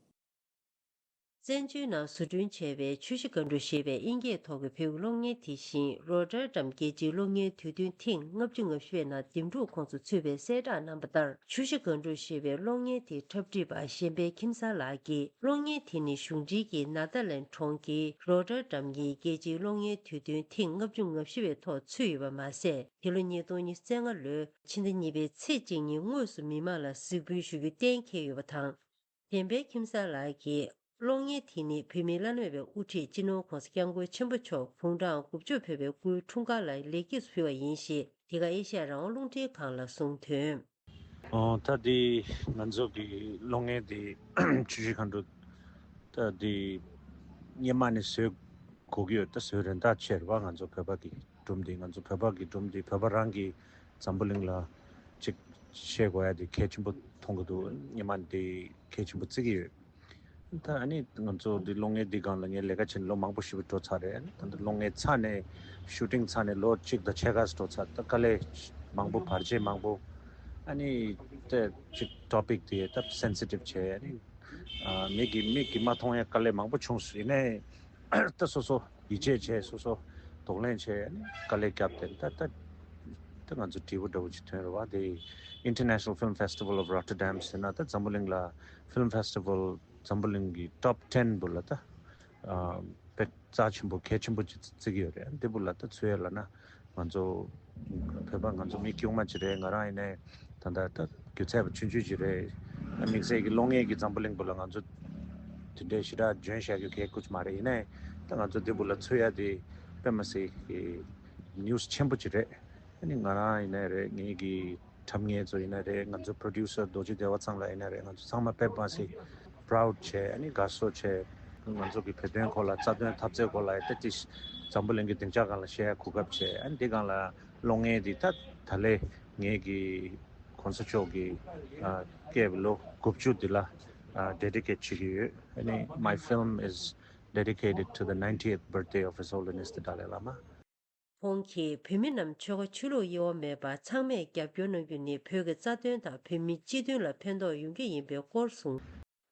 བཙན་བྱོལ་ནང་བཟོ་སྐྲུན་བྱས་པའི་ཆུ་བཞི་སྒང་དྲུག་ཞེས་པའི་དབྱིན་སྐད་ཐོག་གི་བོད་ཀྱི་གློག་བརྙན་དེ་བཞིན་རོ་ཊར་ཌམ་རྒྱལ་སྤྱིའི་གློག་བརྙན་དུས་སྟོན་ཐེངས་ལྔ་བཅུ་ང་བཞི་པའི་ནང་འདེམས་སྒྲུག་ཁོངས་སུ་ཚུད་པའི་གསལ་བསྒྲགས་གནང་བ་ལྟར། ཆུ་བཞི་སྒང་དྲུག་ཞེས་པའི་གློག་བརྙན་དེའི་འཁྲབ་ཁྲིད་པ་གཞན་ཕན་ཁྱིམ་གསར་ལགས་ཀྱིས། གློག་བརྙན་དེ་ནི་གཞུང་འབྲེལ་གྱི་ནེ་དར་ལན་གྲོང་ཁྱེར་རོ་ཊར་ཌམ་གྱི་རྒྱལ་སྤྱིའི་གློག་བརྙན་དུས་སྟོན་ཐེངས་ལྔ་བཅུ་ང་བཞི་པའི་ཐོག་ཚུད་ཡོད་པ་མ་ཟད། དེ་ལོ་ཉིས་སྟོང་ཉི་ཤུ་རྩ་ལྔ་ལོའི་ཕྱི་ཟླ་གཉིས་པའི་ཚེས་གཅིག་ཉིན་དངོས་སུ་མི་མང་ལ་གཟིགས་འབུལ་ཞུ་རྒྱུ་གཏན་འཁེལ་ཡོད་པ་དང་། གཞན་ཕན་ཁྱིམ་གསར་ལགས་ཀྱིས། གློག་བརྙན་དེ་ནི་བོད་མིའི་བླ་ན་མེད་པའི་དབུ་ཁྲིད་སྤྱི་ནོར་༸གོང་ས་༸སྐྱབས་མགོན་ཆེན་པོ་མཆོག་དགུང་གྲངས་དགུ་བཅུ་ཕེབས་པའི་སྐུའི་འཁྲུངས་སྐར་ལ་ལེགས་སྐྱེས་སུ་ཕུལ་བ་ཡིན་ཞེས་འདི་ག་ཨེ་ཤ་ཡ་རང་དབང་རླུང་འཕྲིན་ཁང་ལ་གསུངས་དོན། ཨོ། ད་འདི་ང་ཚོ་གི་གློག་བརྙན་འདི་ཆུ་བཞི་སྒང་དྲུག་ད་འདི་སྔོན་མ་ནས་བཟོ་དགོས་ཀྱི་ཡོད། ད་བཟོ་རན་ཐག་ཆོད་རེད་པ། ང་ཚོ་བོད་པ་གི་སྒྲུང་འདི། ང་ཚོ་བོད་པ་གི་སྒྲུང་འདི་བོད་པ་རང་གི་འཛམ་བུ་གླིང་ལ་ཅིག་བཤད་དགོས་ཡ་དེ་གལ་ཆེན་པོ་མཐོང་གི་འདུག། སྔོན་མ་འདི་གལ་ཆེན་པོ་བརྩི་གི་ཡོད། ད་ཨ་ནི་ང་ཚོ་འདི་གློག་བརྙན་འདི་སྒང་ལ་ངས་ལས་ཀ་བྱས་ནས་ལོ་མང་པོ་ཞེ་པོ་འགྲོ་ཚར་རེད། ད་ལྟ་གློག་བརྙན་ཚར་ནས་ཤུ་ཊིང་ཚར་ནས་ལོ་གཅིག་དང་ཕྱེད་ཀ་འགྲོ་ཚར། ད་དཀའ་ལས་མང་པོ་བར་ཆད་མང་པོ། ཨ་ནི་ད་ཅིག་ཊོ་པིག་དེ་ད་སེན་སི་ཊིབ་བྱས། ཨ་ནི་ཨ་མིག་གིས་མིག་གིས་མ་མཐོང་ཡ་དཀའ་ལས་མང་པོ་བྱུང་སོང་། ཡིན་ནའི་ད་སོ་སོ་ཡིད་ཆེས་བྱས། སོ་སོ་གདོང་ལེན་བྱས། ཨ་ནི་དཀའ་ལས་བརྒྱབ་སྟེ་ད་ད་ད་ང་ཚོ་འབྲས་བུ་འདྲ་བོ་ཅིག་ཐོན་རེད་པ། དེ་International Film Festival of Rotterdam ཟེར་ན། ད་འཛམ་བུ་གླིང་ལ་ཕི་ལམ་ཕེ་སི་ཊི་བལ་འཛམ་བུ་གླིང་གི་ཊོབ་ཊེན་བུ་ལ་ད་ཨ་དཔེ་རྩ་ཆེན་པོ་གལ་ཆེན་པོ་ཅིག་བརྩི་གི་ཡོད་རེད། འདི་བུ་ལ་ད་ཚུད་ཡ་ལབ་ན་ང་ཚོ་བོད་པ་ང་ཚོ་མི་དཀྱུས་མ་ཅིག་རེད། ང་རང་ཡིན་ནའི་ད་ལྟ་ད་སྒྱུ་རྩལ་པ་ཆུང་ཆུང་ཅིག་རེད། ད་དམིགས་བསལ་གྱི་གློག་བརྙན་གྱི་འཛམ་བུ་གླིང་བུ་ལ་ང་ཚོ་དེ་འདྲའི་ཞེ་དྲག་འཇོན་བཞག་རྒྱུ་གལ་ཁུར་ཅིག་མ་རེད། ཡིན་ནའི་ད་ང་ཚོ་འདི་བུ་ལ་ཚུད་ཡ་དེ་དཔེ་མི་སྲིད་ཀྱི་ནིའུ་སི་ཆེན་པོ་ཅིག་རེད། ཨ་ནི་ང་རང་ཡིན་ནའི་རེད། ངེད་ཀྱི་འཁྲབ་མཁན་ཚོ་ཡིན་ན་རེད། ང་ཚོ་པྲོ་ཌིའུ་སར་རྡོ་རྗེ་བདེ་བ་ཚང་ལགས་ཡིན་ན་རེད། ང་ཚོ་ཚང་མ་དཔེ་མི་སྲིད་པ་རའུ་ཌི་བྱས། ཨ་ནི་དགའ་བསུ་བྱས། ང་ཚོ་གི་བོད་དོན་སྐོར་ལ་རྩ་དོན་འཐབ་རྩོད་སྐོར་ལ་ཡ་ཏེ་ཏི་འཛམ་བུ་གླིང་གི་སྡིངས་ཆ་སྒང་ལ་བཤད་ཡ་གོ་སྐབས་བྱས། ཨ་ནི་འདི་སྒང་ལ་གློག་བརྙན་འདི་ད་ད་ལས་ངེད་ཀྱི་གོང་ས་མཆོག་གི་ཨ་སྐྱེས་པའི་ལོ་དགུ་བཅུ་འདི་ལ་ཨ་ཌེ་ཌི་ཀེཊ་བྱེད་ཀྱི་ཡོད། ཨ་ནི་My film is dedicated to the ninetieth birthday of His Holiness the Dalai Lama. ཁོང་གིས་བོད་མི་རྣམས་ཆོལ་ཁ་ཆོས་ལུགས་དབྱེ་བ་མེད་པར་ཚང་མས་རྒྱབ་སྐྱོར་གནང་རྒྱུ་ནི་བོད་ཀྱི་རྩ་དོན་དང་བོད་མིའི་སྤྱི་དོན་ལ་ཕན་ཐོགས་ཡོང་རྒྱུ་ཡིན་པའི་སྐོར་གསུངས།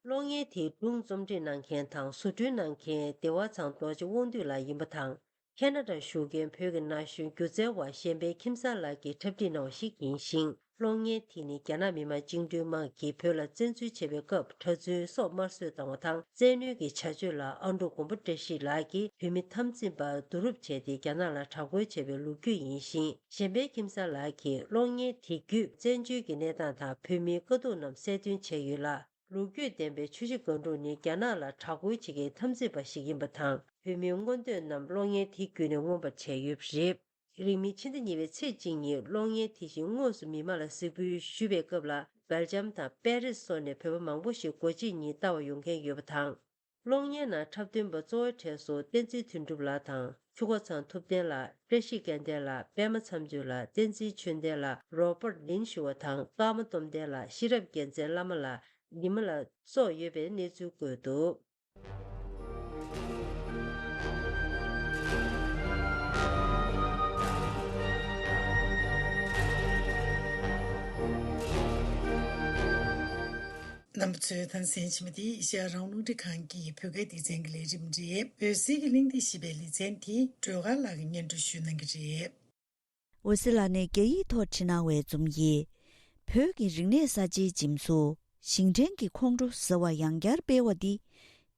གློག་བརྙན་དེའི་སྒྲུང་རྩོམ་སྒྲིག་གནང་མཁན་དང་བཟོ་སྐྲུན་གནང་མཁན་བདེ་བ་ཚང་རྡོ་རྗེ་དབང་འདུས་ལགས་ཡིན་པ་དང་། ཁེ་ན་ཌར་བཞུགས་མཁན་བོད་ཀྱི་ན་གཞོན་སྒྱུ་རྩལ་བ་གཞན་ཕན་ཁྱིམ་གསར་ལགས་ཀྱིས་འཁྲབ་ཁྲིད་གནང་བ་ཞིག་ཡིན་ཞིང་། གློག་བརྙན་དེ་ནི་རྒྱ་ནག་མི་དམངས་བཅིངས་འགྲོལ་དམག་གིས་བོད་ལ་བཙན་འཛུལ་བྱས་པའི་སྐབས་གྲྭ་བཙུན་སྲོག་དམར་གསོད་བཏང་བ་དང་། བཙན་གནོན་གྱི་བྱ་སྤྱོད་ལ་ཨ་འབྲུག་མགོན་པོ་བཀྲ་ཤིས་ལགས་ཀྱིས་བོད་མི་འཐབ་འཛིང་པར་བསྡུ་རུབ་བྱས་ཏེ་རྒྱ་ནག་ལ་དྲག་རྒོལ་བྱས་པའི་ལོ་རྒྱུས་ཡིན་ཞིང་། གཞན་ཕན་ཁྱིམ་གསར་ལགས་ཀྱིས་གློག་བརྙན་དེ་བརྒྱུད་བཙན་བྱོལ་གྱི་གནས་སྟངས་དང་བོད་མིའི་དཀའ་སྡུག་རྣམས་གསལ་སྟོན་བྱས་ཡོད་ལ། ལོ་རྒྱུས་ལྡན་པའི་ཆུ་བཞི་སྒང་དྲུག་ནི་རྒྱ་ནག་ལ་དྲག་རྒོལ་བྱེད་མཁན་འཐབ་འཛིང་པ་ཞིག་ཡིན་པ་དང་། བོད་མིའི་མངོན་འདོད་རྣམས་གློག་བརྙན་དེ་བརྒྱུད་ནས་མངོན་པར་བྱས་ཡོད་པ་རེད། རིང་མིན་ཕྱི་ཟླ་གཉིས་པའི་ཚེས་གཅིག་ཉིན་གློག་བརྙན་དེ་བཞིན་དངོས་སུ་མི་མང་ལ་གཟིགས་འབུལ་ཞུ་བའི་སྐབས་ལ། སྦེལ་ཇམ་དང་པེ་རིས་སོགས་ནས་བོད་པ་མང་པོ་ཞིག་སྒོ་འབྱེད་ཉིན་ལྟ་བར་ཡོང་མཁན་ཡོད་པ་དང་། གློག་བརྙན་ནང་འཁྲབ་སྟོན་པ་གཙོ་བོའི་གྲས་སུ་བསྟན་འཛིན་དོན་གྲུབ་ལགས་དང་། ཆུ་སྒོ་ཚང་ཐུབ་བསྟན་ལགས། བཀྲ་ཤིས་སྐལ་ལྡན་ལགས། པད་མ་མཚམས་གཅོད་ལགས། བསྟན་འཛིན་ཆོས་ལྡན་ལགས། རོ་པར་ལིན་ཞུ་བ་དང་། ཀརྨ་སྟོབས་ལྡན་ལགས། ཤེས་རབ་རྒྱལ་མཚན་བླ་མ་ལགས། ཉི་མ་ལགས་སོགས་ཡོད་པའི་གནས་ཚུལ་བཀོད་འདུག། རྣམ་པ་ཚོས་དང་གསན་བཞིན་པ་འདི་ཨེ་ཤ་ཡ་རང་དབང་རླུང་འཕྲིན་ཁང་གི་བོད་སྐད་སྡེ་ཚན་གྱི་ལས་རིམ་རེད། འོད་ཟེར་གྱི་གླེང་སྟེགས་ཞེས་པའི་ལེ་ཚན་དེ་སྒྲོལ་དཀར་ལགས་ཀྱིས་སྙན་སྒྲོན་ཞུ་གནང་གི་རེད། འོད་ཟེར་ལགས་ནས་རྒྱ་ཡིག་ཐོག་བྲིས་གནང་བའི་རྩོམ་ཡིག་བོད་ཀྱི་རིག་གནས་གསར་བརྗེའི་འཇིམ་གཟུགས་ཞིང་བྲན་གྱི་ཁོང་ཁྲོ་ཟེར་བ་ཡང་བསྐྱར་སྤེལ་བ་འདི་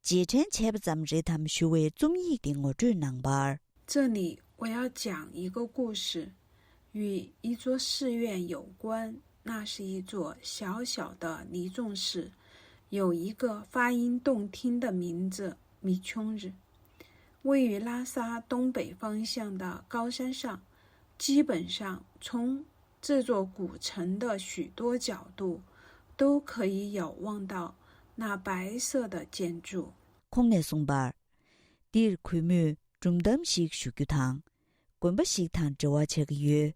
རྗེས་དྲན་བྱས་པ་ཙམ་རེད་དམ་ཞུ་བའི་རྩོམ་ཡིག་འདི་ངོ་སྤྲོད་གནང་བར། 这里我要讲一个故事，与一座寺院有关。那是一座小小的黎众寺，有一个发音动听的名字——米琼日，位于拉萨东北方向的高山上。基本上，从这座古城的许多角度，都可以遥望到那白色的建筑。 ཁོང་ནས་གསུངས་པར། འདིར་གུས་མོས་སྒྲུང་གཏམ་ཞིག་ཞུ་རྒྱུ་དང་། དགོན་པ་ཞིག་དང་འབྲེལ་བ་ཆགས་ཀྱི་ཡོད།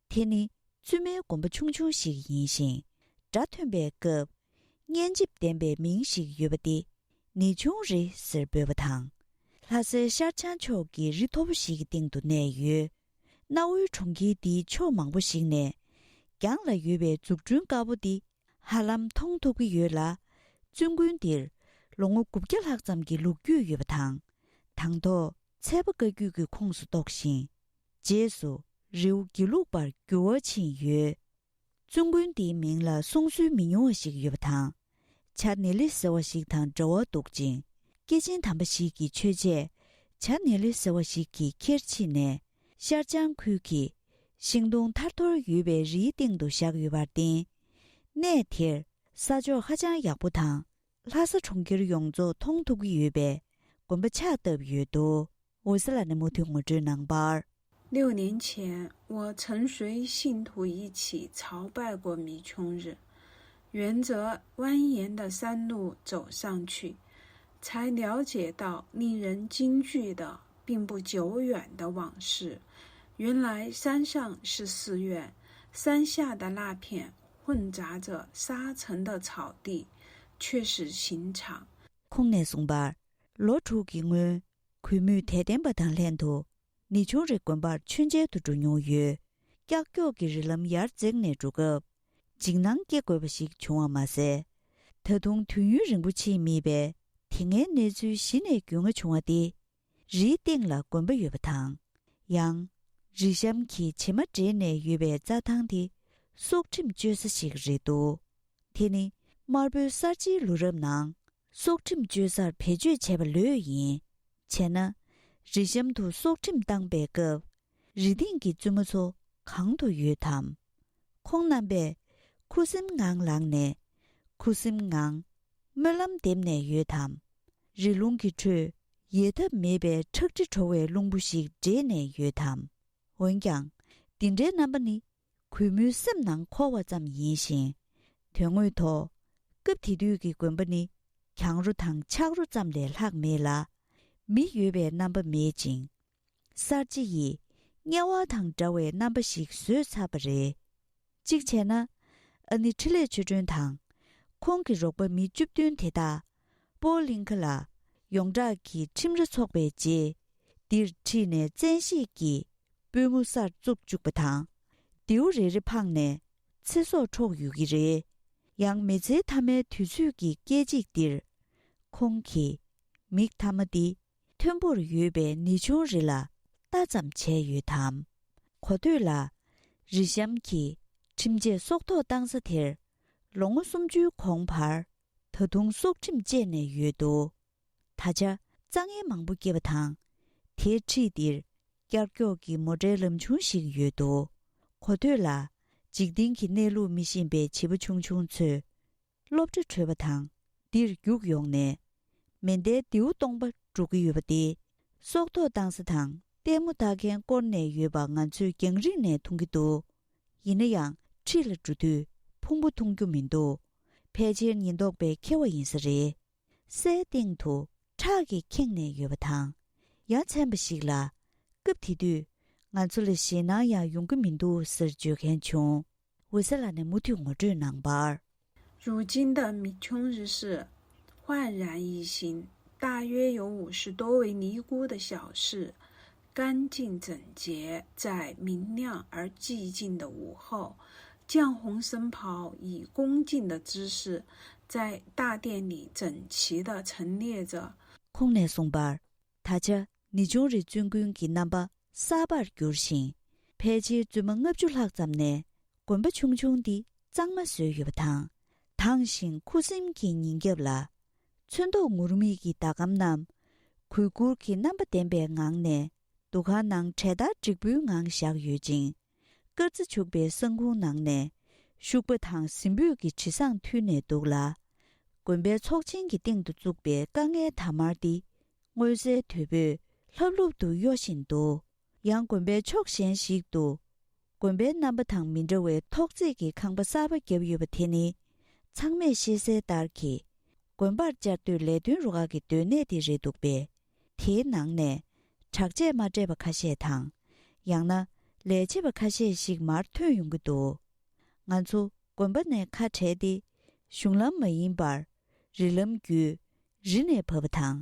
དེ་ནི་བཙུན་མའི་དགོན་པ་ཆུང་ཆུང་ཞིག་ཡིན་ཞིང་། སྒྲ་ཐོན་པའི་སྐབས་སྙན་འཇེབས་ལྡན་པའི་མིང་ཞིག་ཡོད་པ་སྟེ། ནི་ཆུང་རི་ཟེར་འབོད་པ་དང་། ལྷ་སའི་ཤར་བྱང་ཕྱོགས་ཀྱི་རི་མཐོ་པོ་ཞིག་གི་སྟེང་དུ་གནས་ཡོད། གནའ་བོའི་གྲོང་ཁྱེར་འདིའི་ཕྱོགས་མང་པོ་ཞིག་ནས་རྒྱང་ལ་ཡོད་པའི་འཛུགས་སྐྲུན་དཀར་པོ་འདི་ཧ་ལམ་མཐོང་ཐུབ་ཀྱི་ཡོད་ལ། བཙུན་དགོན་འདིར་ལོ་ངོ་དགུ་བརྒྱ་ལྷག་ཙམ་གྱི་ལོ་རྒྱུས་ཡོད་པ་དང་། དང་ཐོག་ཚལ་པ་བཀའ་བརྒྱུད་ཀྱི་ཁོངས་སུ་གཏོགས་ཤིང་། རྗེས་སུ་རི་བོ་དགེ་ལུགས་པར་འགྱུར་བ་ཕྱིན་ཡོད། བཙུན་དགོན་འདིའི་མིང་ལ་གསུང་སྲོལ་མི་ཉུང་བ་ཞིག་ཡོད་པ་དང་། བྱ་ནེ་ལི་ཟེར་བ་ཞིག་དང་འབྲེལ་བ་འདུག་ཅིང་། སྐྱེས་ཆེན་དམ་པ་ཞིག་གི་ཆོས་ཆས་བྱ་ནེ་ལི་ཟེར་བ་ཞིག་གིས་ཁྱེར་ཕྱིན་ནས། ཤར་བྱང་ཁུལ་གྱི་ཤིང་སྡོང་ཐར་ཐོར་ཡོད་པའི་རིའི་སྟེང་དུ་བཞག་ཡོད་པར་བརྟེན། གནས་དེར་ས་ཕྱོགས་ཧ་ཅང་ཡག་པོ་དང་། ལྷ་ས་གྲོང་ཁྱེར་ཡོངས་རྫོགས་མཐོང་ཐུབ་ཀྱི་ཡོད་པའི་དགོན་པ་ཕྱག་བཏབ་ཡོད་འདུག་འོད་ཟེར་ལགས་ནས་མུ་མཐུད་ངོ་སྤྲོད་གནང་བར། 六年前，我曾随信徒一起朝拜过米琼日，沿着蜿蜒的山路走上去，才了解到令人惊惧的并不久远的往事。原来山上是寺院，山下的那片混杂着沙尘的草地却是刑场。 ཁོང་ནས་གསུངས་པར། ལོ་དྲུག་གི་སྔོན། གུས་མོས་དད་ལྡན་པ་དང་ལྷན་དུ་ནི་ཆུང་རི་དགོན་པར་མཆོད་མཇལ་དུ་འགྲོ་མྱོང་ཡོད། ཀྱག་ཀྱོག་གི་རི་ལམ་ཡར་འཛེགས་ནས་འགྲོ་སྐབས། འཇིགས་སྣང་སྐྱེ་དགོས་པ་ཞིག་བྱུང་བ་མ་ཟད། ད་དུང་དུས་ཡུན་རིང་པོ་ཕྱིན་མེད་པས། དེ་སྔའི་གནས་ཚུལ་གཞི་ནས་རྒྱུས་མངའ་བྱུང་བ་སྟེ། རིའི་སྟེང་ལ་དགོན་པ་ཡོད་པ་དང་། ཡང་། རི་གཤམ་གྱི་བྱེ་མ་འདྲེས་ནས་ཡོད་པའི་རྩྭ་ཐང་དེ་སྲོག་ཁྲིམས་གཅོད་ས་ཞིག་རེད་འདུག་དེ་ནི་དམར་པོའི་གསར་བརྗེའི་ལོ་རབས་ནང་སྲོག་ཁྲིམས་གཅོད་སར་བེད་སྤྱོད་བྱས་པ་ལོས་ཡིན། བྱས་ན། རི་གཤམ་དུ་སྲོག་ཁྲིམས་བཏང་པའི་སྐབས། རི་སྟེང་གི་བཙུན་མོ་ཚོ་གང་དུ་ཡོད་དམ། ཁོང་རྣམ་པས་ཁུ་སིམ་ངང་ལངས་ནས། ཁུ་སིམ་ངང་སྨོན་ལམ་འདེབས་ནས་ཡོད་དམ། རི་ལུང་གི་ཁྲོད་ཡལ་ཐབས་མེད་པའི་ཁྲག་དྲི་བྲོ་བའི་རླུང་བུ་ཞིག་འདྲེས་ནས་ཡོད་དམ། འོན་ཀྱང་། འདི་འདྲའི་རྣམ་པ་ནི་གུས་མོའི་སེམས་ནང་འཁོར་བ་ཙམ་ཡིན་ཞིང་། དོན་དངོས་ཐོག་སྐབས་དེ་དུས་ཀྱི་དགོན་པ་ནི་གྱང་རོ་དང་ཆག་རོ་ཙམ་ལས་ལྷག་མེད་ལ། མི་ཡོད་པའི་རྣམ་པ་མེད་ཅིང་། གསར་བརྗེ་ཡིས་དམྱལ་བ་དང་འདྲ་བའི་རྣམ་པ་ཞིག་བཟོས་ཚར་བ་རེད། གཅིག་བྱས་ན། ཨ་ནེ་འཕྲིན་ལས་ཆོས་སྒྲོན་དང་། ཁོང་གི་རོགས་པ་མི་བཅུ་བདུན་དེ་དག་སྤོ་ལིང་ཁ་ལ་ཡོངས་གྲགས་ཀྱི་ཁྲིམས་ར་འཚོགས་པའི་རྗེས། འདིར་ཁྲིད་ནས་བཙན་ཤེད་ཀྱིས་པུས་མོ་སར་བཙུགས་བཅུག་པ་དང་། རྡེའུ་རེ་རེ་འཕངས་ནས་ཚེ་སྲོག་འཕྲོག་ཡོད་ཀྱི་རེད། ཡང་མི་ཚེའི་མཐའ་མའི་དུས་ཚོད་ཀྱི་སྐད་ཅིག་འདིར། ཁོང་གིས་མིག་མཐའ་མ་འདི་མཐོན་པོར་ཡོད་པའི་ནི་ཆུང་རི་ལ་ལྟ་ཙམ་བྱས་ཡོད་དམ། གོ་ཐོས་ལ། རི་གཤམ་གྱི་ཁྲིམས་ཆད་སྲོག་ཐོག་བཏང་ས་དེར་ལོ་ངོ་སུམ་ཅུའི་གོང་བར་ད་དུང་སྲོག་ཁྲིམས་བཅད་ནས་ཡོད་འདུག་ད་ཆ་རྩྭ་ངན་མང་པོ་སྐྱེས་པ་དང་། དེའི་འཁྲིས་འདིར་ཀྱག་ཀྱོག་གི་མོ་ཊའི་ལམ་ཆུང་ཞིག་ཡོད་འདུག་གོ་ཐོས་ལ། འཇིག་རྟེན་གྱི་གནས་ལུགས་མི་ཤེས་པའི་བྱིས་པ་ཆུང་ཆུང་ཚོས། སློབ་གྲྭ་གྲོལ་བ་དང་འདིར་རྒྱུགས་ཡོང་ནས། མེ་མདའི་མདེའུ་སྟོང་པ་སྒྲུག་གི་ཡོད་པ་དེ་སྲོག་ཐོག་བཏང་ས་དང་ལྟད་མོ་ལྟ་མཁན་བསྐོར་ནས་ཡོད་པ་ང་ཚོས་རྒྱང་རིང་ནས་མཐོང་གི་འདུག་ཡིན་ན་ཡང་འཁྲིས་ལ་འགྲོ་དུས་ཕུང་པོ་མཐོང་རྒྱུ་མི་འདུག་ཕལ་ཆེར་ཉེན་རྟོག་པས་འཁྱེར་བ་ཡིན་ས་རེད། སའི་སྟེང་དུ་ཁྲག་གིས་ཁེངས་ནས་ཡོད་པ་དང་། ཡ་མཚན་པ་ཞིག་ལ། སྐབས་དེ་དུས་ང་ཚོ་ལ་ཞེད་སྣང་ཡང་ཡོང་གི་མི་འདུག་ཟེར་བརྗོད་མཁན་བྱུང་། འོད་ཟེར་ལགས་ནས་མུ་མཐུད་ངོ་སྤྲོད་གནང་བར། 如今的米琼日是焕然一新，大约有五十多位尼姑的小寺，干净整洁，在明亮而寂静的午后，绛红僧袍以恭敬的姿势在大殿里整齐地陈列着。 ཁོང་ནས་གསུངས་པར། ད་ཆ་ནི་ཆུང་རི་བཙུན་དགོན་གྱི་རྣམ་པ་གསར་པར་བསྒྱུར་ཞིང་། ཕལ་ཆེར་བཙུན་མ་ལྔ་བཅུ་ལྷག་ཙམ་ནས་དགོན་པ་ཆུང་ཆུང་འདི་གཙང་མ་བཟོས་ཡོད་པ་དང་། དྭངས་ཤིང་ཁུ་སིམ་གྱི་ཉིན་རྒྱབ་ལ། ཚོན་མདོག་ངུར་སྨྲིག་གི་ཟླ་གམ་རྣམས་གུས་བཀུར་གྱི་རྣམ་པ་ལྡན་པའི་ངང་ནས་འདུ་ཁང་ནང་གྲལ་སྟར་འགྲིག་པོའི་ངང་བཞག་ཡོད་ཅིང་། དཀར་རྩི་བྱུག་པའི་གསང་ཁུང་ནང་ནས་ཤུག་པ་དང་ཟིམ་བུས་ཀྱི་དྲི་བཟང་འཐུལ་ནས་འདུག་ལ། དགོན་པའི་ཚོགས་ཆེན་གྱི་སྟེང་དུ་བཙུགས་པའི་དཀའ་ངལ་དར་དམར་འདི་མངོན་གསལ་དོད་པོས་ལྷབ་ལྷུབ་ཏུ་གཡོ་བཞིན་འདུག། ཡང་དགོན་པའི་ཕྱོགས་གཞན་ཞིག་ཏུ། དགོན་པའི་རྣམ་པ་དང་མི་འདྲ་བའི་ཐོག་བརྩེགས་ཀྱི་ཁང་པ་གསར་པ་བརྒྱབ་ཡོད་པ་དེ་ནི། ཚང་མས་ཤེས་གསལ་ལྟར་གྱི། དགོན་པར་བཅའ་སྡོད་ལས་དོན་རུ་ཁག་གི་སྡོད་གནས་དེ་རེད་འདུག་པས། དེའི་ནང་ནས། དྲག་ཆས་མ་སྤྲད་པ་ཁ་ཤས་དང་། ཡང་ན། ལས་བྱེད་པ་ཁ་ཤས་ཤིག་མར་ཐོན་ཡོང་གི་འདུག། ང་ཚོ་དགོན་པ་ནས་ཁ་བྲལ་ཏེ། གཞུང་ལམ་མ་ཡིན་པར། རི་ལམ་བརྒྱུད། རི་ནས་བབས་པ་དང་།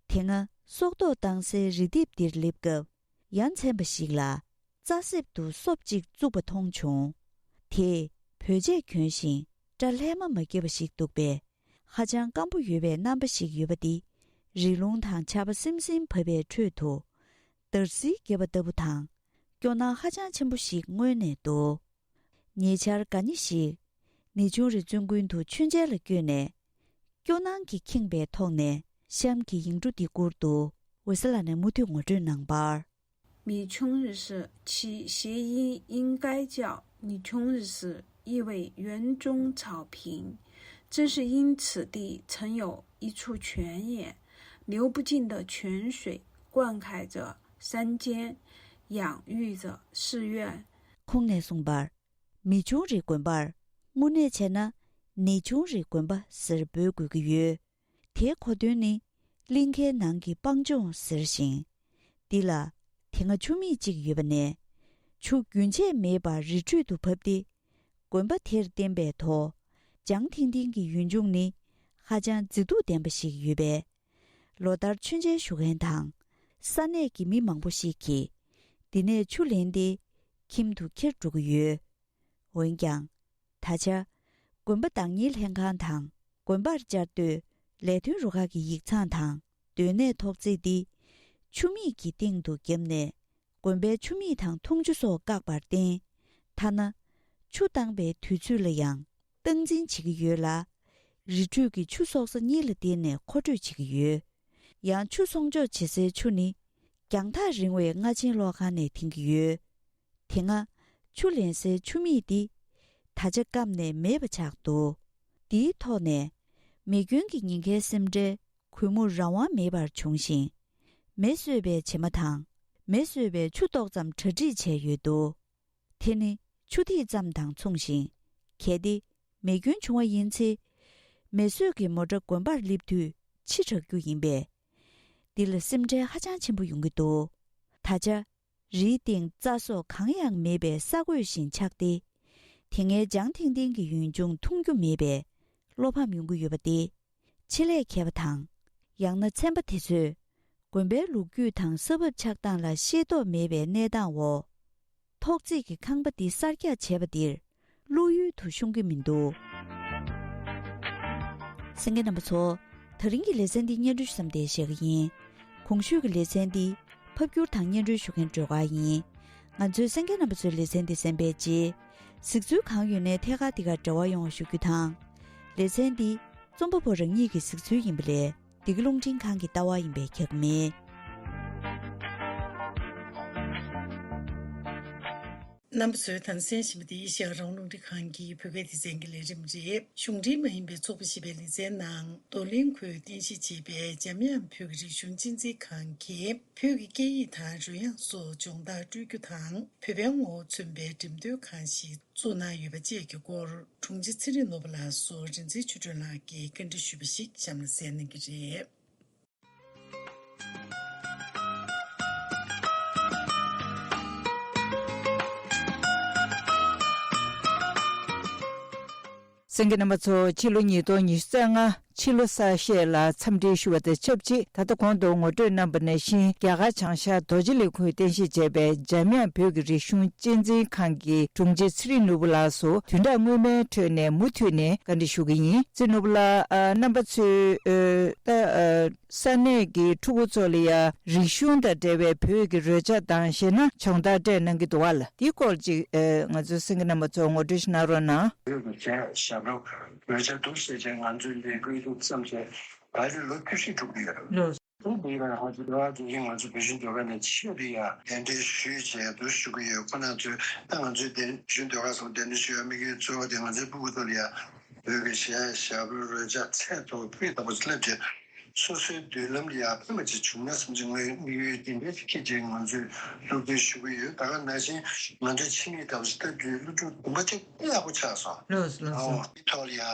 དེ་སྔ་སྲོག་ཐོག་བཏང་སའི་རི་ལྡེབས་འདིར་སླེབས་སྐབས། ཡ་མཚན་པ་ཞིག་ལ། རྩྭ་གསེབ་ཏུ་སོབ་ཅིག་བཙུགས་པ་མཐོང་བྱུང་། དེས་བོད་ཆས་གྱོན་ཞིང་སྐྲ་ལྷས་མ་མ་བརྒྱབ་པ་ཞིག་འདུག་པས། ཧ་ཅང་སྐམ་པོ་ཡོད་པའི་རྣམ་པ་ཞིག་ཡོད་པ་འདི། རི་ལུང་དང་ཆར་པ་སིམ་སིམ་བབས་པའི་ཁྲོད་དུ། འདར་སིལ་བརྒྱབ་པ་ལྟ་བུ་དང་། སྐྱོ་སྣང་ཧ་ཅང་ཆེན་པོ་ཞིག་མངོན་ནས་འདུག། ཉེ་ཆར་ག་ཉི་ཞིག། ནི་ཆུང་རི་བཙུན་དགོན་དུ་མཆོད་མཇལ་ལ་བསྐྱོད་ནས། སྐྱོ་སྣང་གིས་ཁེངས་པའི་ཐོག་ནས་གཤམ་གྱི་ཡིག་འབྲུ་འདི་བསྐུར་འདུག། འོད་ཟེར་ལགས་ནས་མུ་མཐུད་ངོ་སྤྲོད་གནང་བར། 米冲日食其谐音应该叫米冲日食，意为园中草坪。这是因此地曾有一处泉眼，流不尽的泉水灌溉着山间，养育着寺院。 ཁོང་ནས་གསུངས་པར། མི་ཆུང་རི་དགོན་པར་དངོས་གནས་བྱས་ན་ནི་ཆུང་རི་དགོན་པ་ཟེར་འབོད་དགོས་ཀྱི་ཡོད། དེའི་གོ་དོན་ནི་གླིང་ཁའི་ནང་གི་སྤང་ལྗོངས་ཟེར་ཞིང་། འདི་ལ་དེ་སྔ་ཆུ་མིག་ཅིག་ཡོད་པ་ནས། ཆུ་རྒྱུན་ཆད་མེད་པར་རི་ཁྲོད་དུ་བབས་ཏེ། དགོན་པ་དེར་བརྟེན་པའི་ཐོག་ལྗང་ཐིང་ཐིང་གི་ཡུལ་ལྗོངས་ནི་ཧ་ཅང་མཛེས་སྡུག་ལྡན་པ་ཞིག་ཡོད་པས། ལོ་ལྟར་མཆོད་མཇལ་ཞུ་མཁན་དང་། ས་གནས་ཀྱི་མི་མང་པོ་ཞིག་གིས་འདི་ནས་ཆུ་ལེན་ཏེ་ཁྱིམ་དུ་འཁྱེར་འགྲོ་གི་ཡོད། འོན་ཀྱང་། ད་ཆ། དགོན་པ་བདག་གཉེར་ལྷན་ཁང་དང་དགོན་པར་བཅའ་སྡོད་ལས་དོན་རུ་ཁག་གི་ཡིག་ཚང་དང་སྡོད་གནས་ཐོག་བརྩེགས་འདི་ཆུ་མིག་གི་སྟེང་དུ་བརྒྱབ་ནས་དགོན་པའི་ཆུ་མིག་དང་འཐུང་ཆུ་སོགས་བཀག་པར་བརྟེན། ཐ་ན་ཆུ་བཏང་པའི་དུས་ཚོད་ལ་ཡང་སྟངས་འཛིན་བྱེད་ཀྱི་ཡོད་ལ། རི་ཁྲོད་ཀྱི་ཆུ་གསོག་ས་གཉིས་ལ་བརྟེན་ནས་མཁོ་སྤྲོད་བྱེད་ཀྱི་ཡོད། ཡང་ཆུ་སྲུང་སྐྱོབ་བྱེད་སའི་ཆུ་ནི་རྒྱང་ཐག་རིང་བའི་རྔ་ཆེན་གློག་ཁང་ནས་འཐེན་གྱི་ཡོད། དེ་སྔ་ཆུ་ལེན་སའི་ཆུ་མིག་འདི་ད་ཆ་སྐམ་ནས་མེད་པ་ཆགས་འདུག། འདིའི་ཐོག་ནས་མེ་སྐྱོན་གྱི་ཉེན་ཁའི་སེམས་ཁྲལ་གུས་མོ་རང་དབང་མེད་པར་བྱུང་ཞིང་། མེ་གསོད་པའི་བྱེ་མ་དང་མེ་གསོད་པའི་ཆུ་ཏོག་ཙམ་གྲ་སྒྲིག་བྱས་ཡོད་འདུག། དེ་ནི་ཆུ་ཐིགས་ཙམ་དང་མཚུངས་ཤིང་། གལ་ཏེ་མེ་སྐྱོན་བྱུང་བ་ཡིན་ཚེ། མེ་གསོད་ཀྱི་མོ་ཊ་དགོན་པར་སླེབས་དུས་འཕྱི་དྲགས་རྒྱུ་ཡིན་པས། འདི་ལ་སེམས་ཁྲལ་ཧ་ཅང་ཆེན་པོ་ཡོང་གི་འདུག། ད་ཆ། རིའི་སྟེང་རྩྭ་སོགས་གང་ཡང་མེད་པའི་ས་རྒོད་བཞིན་ཆགས་ཏེ། དེ་སྔའི་ལྗང་ཐིང་ཐིང་གི་ཡུལ་ལྗོངས་མཐོང་རྒྱུ་མེད་པས་བློ་ཕམ་ཡོང་གི་ཡོད་པ་སྟེ། ཆེད་ལས་མཁས་པ་དང་། ཡང་ན་ཚན་པ་དེ་ཚོས་དགོན་པའི་ལོ་རྒྱུས་དང་ས་བབ་ཆགས་སྟངས་ལ་ཤེས་རྟོགས་མེད་པའི་གནས་སྟངས་འོག་ཐོག་བརྩེགས་ཀྱི་ཁང་པ་འདི་གསར་རྒྱག་བྱས་པ་འདིར། བློ་ཡུལ་དུ་ཤོང་གི་མི་འདུག། གསན་མཁན་རྣམ་པ་ཚོ། ད་རིང་གི་ལེ་ཚན་འདི་སྙན་སྒྲོན་ཞུ་མཚམས་དེ་བཞག་གི་ཡིན། གོང་ཞུས་ཀྱི་ལེ་ཚན་འདི་ཕབ་སྒྱུར་དང་སྙན་སྒྲོན་ཞུ་མཁན་སྒྲོལ་དཀར་ཡིན། ང་ཚོའི་གསན་མཁན་རྣམ་པ་ཚོའི་ལེ་ཚན་འདི་གསན་པའི་རྗེས། གཟིགས་ཚུལ་གང་ཡོད་ནས་ཐད་ཀར་འདི་གར་འབྲེལ་བ་ཡོང་བ་ཞུ་རྒྱུ་དང་། ལེ་ཚན་འདི་རྩོམ་པ་པོ་རང་ཉིད་ཀྱི་གཟིགས་ཚུལ་ཡིན་པ་ལས། འདི་ག་རླུང་འཕྲིན་ཁང་གི་ལྟ་བ་ཡིན་པས་ཁྱབ་མེད། རྣམ་པ་ཚོས་དང་གསན་བཞིན་པ་འདི་ཨེ་ཤ་ཡ་རང་དབང་རླུང་འཕྲིན་ཁང་གི་བོད་སྐད་སྡེ་ཚན་གྱི་ལས་རིམ་རེད། གཞུང་འབྲེལ་མ་ཡིན་པའི་ཚོགས་པ་ཞེས་པའི་ལེ་ཚན་ནང་རྡོར་གླིང་ཁུལ་རྟེན་གཞི་བྱས་པའི་འཇམ་དབྱངས་བོད་ཀྱི་རིག་གཞུང་གཅེས་འཛིན་ཁང་གིས་བོད་ཀྱི་སྐད་ཡིག་དང་རོལ་དབྱངས་སོགས་སྦྱོང་བརྡར་སྤྲོད་རྒྱུ་དང་། བོད་པའི་ངོ་བོ་མཚོན་པའི་འགྲེམས་སྟོན་ཁང་ཞིག་བཙུགས་གནང་ཡོད་པ་བཅས་ཀྱི་སྐོར་དྲུང་ཆེ་ཚེ་རིང་ནོར་བུ་ལགས་སུ་རིག་འཛིན་ཆོས་སྒྲོན་ལགས་ཀྱིས་བཀའ་འདྲི་ཞུས་པ་ཞིག་གཤམ་ལ་གསན་གནང་གི་རེད། གསན་མཁན་རྣམ་པ་ཚོ། ཕྱི་ལོ་ཉིས་སྟོང་ཉི་ཤུ་རྩ་ལྔ་ ཕྱི་ལོ་གསར་བཞད་ལ་འཚམས་འདྲི་ཞུ་བ་དང་ཆབས་ཅིག་ད་ལྟ་གོང་དུ་ངོ་སྤྲོད་གནང་པ་ནང་བཞིན་རྒྱ་གར་བྱང་ཤར་རྡོ་རྗེ་གླིང་ཁུལ་རྟེན་གཞི་བྱས་པའི་འཇམ་དབྱངས་བོད་ཀྱི་རིག་གཞུང་གཅེས་འཛིན་ཁང་གི་དྲུང་ཆེ་ཚེ་རིང་ནོར་བུ་ལགས་སུ་བདུན་ཕྲག་སྔོན་མའི་ཁྲོད་ནས་མུ་མཐུད་ནས་བཀའ་འདྲི་ཞུ་གི་ཡིན། ཚེ་རིང་ནོར་བུ་ལགས། ཨ། རྣམ་པ་ཚོས། ཨ། ད། ཨ། ས་གནས་ཀྱི་ཕྲུ་གུ་ཚོ་ལ་ཡང་རིག་གཞུང་དང་འབྲེལ་བའི་བོད་ཀྱི་རོལ་ཆ་དང་གཞས་སྣ་སྦྱོང་བརྡར་སྤྲད་གནང་གི་འདུག་པ། འདིའི་སྐོར་ཅིག་ཨ། ང་ཚོའི་གསན་མཁན་རྣམ་པ་ཚོ་ངོ་སྤྲོད་ཞིག་གནང་རོགས་གནང་། བོད་ཀྱི་གཞས་ཞབས་བྲོ་རོལ་ཆ་འདུག་ཟེར་བྱས་ང་ཚོའི་ལས་འགུལ་འདུག་བརྩམས་བྱས་ད་རེས་ལོ་བཅུ་བཞི་འགྲོ་གི་ཡོད། ལགས་སོ། འདི་ལ་ང་ཚོ་འདི་བར་དུ་ང་ཚོ་བོད་གཞུང་ཟློས་གར་ནས་ཆེད་དུ་ཡང་གདན་འདྲེན་ཞུས་བྱས་འདུག་ཞུ་གི་ཡོད། ཁོ་ན་ཚོས་ད་ང་ཚོའི་བོད་གཞུང་ཟློས་གར་ཚོ་གདན་འདྲེན་ཞུ་ཡ་དམིགས་ཡུལ་གཙོ་བོ་དེ་ང་ཚོའི་ཕྲུ་གུ་ཚོ་ལ་ཡང་བོད་ཀྱི་གཞས་ཞབས་བྲོ་རོལ་ཆ་ཚད་མཐོ་བོ་སྤུས་དག་པོ་བསླབ་བྱས། སོ་སོའི་མདུན་ལམ་ལ་ཡང་ཕན་པ་ཅིག་བྱུང་ན་བསམ་གྱི་དམིགས་ཡུལ་དེ་འདྲ་ཞིག་འཁྱེར་བྱས་ང་ཚོས་སློབ་སྟོན་ཞུ་གི་ཡོད། ད་ག་ནང་བཞིན་ང་ཚོའི་ཕྱི་མིག་ལྟ་བུ་ཞིག་ལྟ་དུས་སློབ་ཕྲུག་དུམ་པ་གཅིག་ཡག་པོ་ཆགས་སོང་། ལགས་སོ། ལགས་སོ། ཨོ། དེ་ཐོག་ལ་ཡང་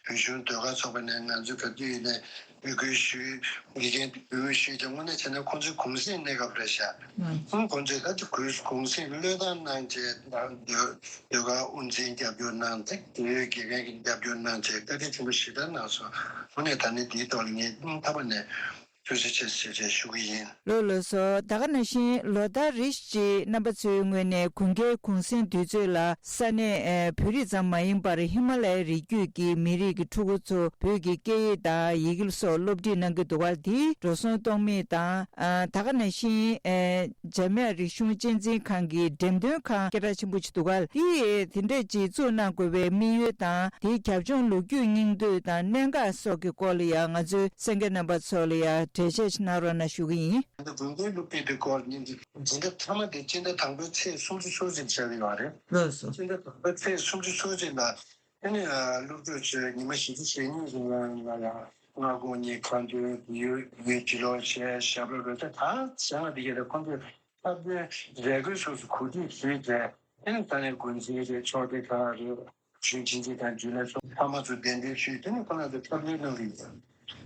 བོད་གཞུང་ཟློས་གར་ཚོགས་པ་ནས་ང་ཚོས་ག་དུས་ཡིན་ནའི་འབོད་སྐུལ་ཞུས། འགལ་རྐྱེན་འབོད་སྐུལ་ཞུས་ཀྱང་དངོས་གནས་བྱས་ན་ཁོང་ཚོའི་གུང་སེང་གནས་སྐབས་རེད་ཤག་ཨང་། ཁོང་ཚོས་ད་དེ་གུས་གུང་སེང་བློས་བཏང་གནང་བྱས་ད་ཟློས་ཟློས་གར་དབུ་འཛིན་རྒྱབ་སྐྱོར་གནང་། དེ་དེ་བས་དགེ་རྒན་གྱི་རྒྱབ་སྐྱོར་གནང་བྱས་བཀའ་དྲིན་ཆེན་པོ་ཞེ་དྲག་གནང་སོང་། དངོས་གནས་ད་ནི་འདིའི་ཐོག་ལ་ངས་སྙིང་ཐག་པ་ནས་ཐུགས་རྗེ་ཆེ་ཞེས་བྱས་ཞུ་གི་ཡིན། ལགས་ལགས་སོ། ད་ག་ནང་བཞིན་ལོ་ལྟར་རེ་བཞིན་རྣམ་པ་ཚོའི་ངོས་ནས་དགུན་ཁའི་གུང་སེང་དུས་ཚོད་ལ་ས་གནས་ཨེ་བོད་རིགས་ཙམ་མ་ཡིན་པར་ཧི་མ་ལ་ཡའི་རི་རྒྱུད་ཀྱི་མི་རིགས་ཀྱི་ཕྲུ་གུ་ཚོ་བོད་ཀྱི་སྐད་ཡིག་དང་ཡི་གེ་སོགས་སློབ་ཁྲིད་གནང་གི་འདུག་པ། འདིའི་འགྲོ་སོང་གཏོང་མི་དང་ཨ་ད་ག་ནང་བཞིན་ཨེ་འཇམ་དབྱངས་རིག་གཞུང་གཅེས་འཛིན་ཁང་གི་འགྲེམས་སྟོན་ཁང་སྐད་གྲགས་ཆེན་པོ་ཞིག་འདུག་ག་འདི་དེ་འདྲས་ཅིག་བཙུགས་གནང་དགོས་པའི་དམིགས་ཡུལ་དང་དེའི་རྒྱབ་ལྗོངས་ལོ་རྒྱུས་སྙིང་བསྡུས་དང་གནད་འགག་སོགས་ཀྱི་སྐོར་ལ་ཡང་ང་ཚོའི་གསན་མཁན་རྣམ་པ་ཚོ་ལ་ཡང་འགྲེལ་བཤད་ཞིག་གནང་རོགས་གནང་ཞུ་གི་ཡིན། དགུན་ཁའི་སློབ་ཁྲིད་དེ་སྐོར་ཉིན་གྱི་འཛིན་གྲྭ་མཐའ་མ་དེ་སྤྱི་ཟླ་དང་པོའི་ཚེས་སུམ་ཅུ་སོ་གཅིག་བྱས་ཡོད་རེད། ལགས་སོ། སྤྱི་ཟླ་དང་པོའི་ཚེས་སུམ་ཅུ་སོ་གཅིག་ལ་ཨ་ནི་སློབ་ཕྲུག་ཚོས་ཉི་མ་བཞི་བཅུ་ཞེ་གཉིས་ཀྱི་ནང་ལ་ཡང་སྔ་དགོང་གཉིད་ཁ་འདོན་ཡུལ་ཡུལ་གྱི་ལོ་ཞེས་ཞབས་བྲོ་རོལ་ཆ་ད་གཞན་ལ་དེ་གས་ལ་ཁོང་ཚོས་འཁྲབ་སྟོན་མཛད་སྒོའི་ཕྱོགས་སུ་གོ་སྒྲིག་ཞུས་རྗེས་ཨ་ནི་ས་གནས་འགོ་འཛིན་རེད། ཕྱོགས་སྡེ་ཁག་རེད། གཞུང་ཆེན་གྱི་དང་རྒྱུན་ལས་ཚོ་ཕ་མ་ཚོ་གདན་འདྲེན་ཞུས། དེ་ནས་ཁོ་རང་ཚོ་འཁྲབ་སྟོན་གནང་གི་ཡོད།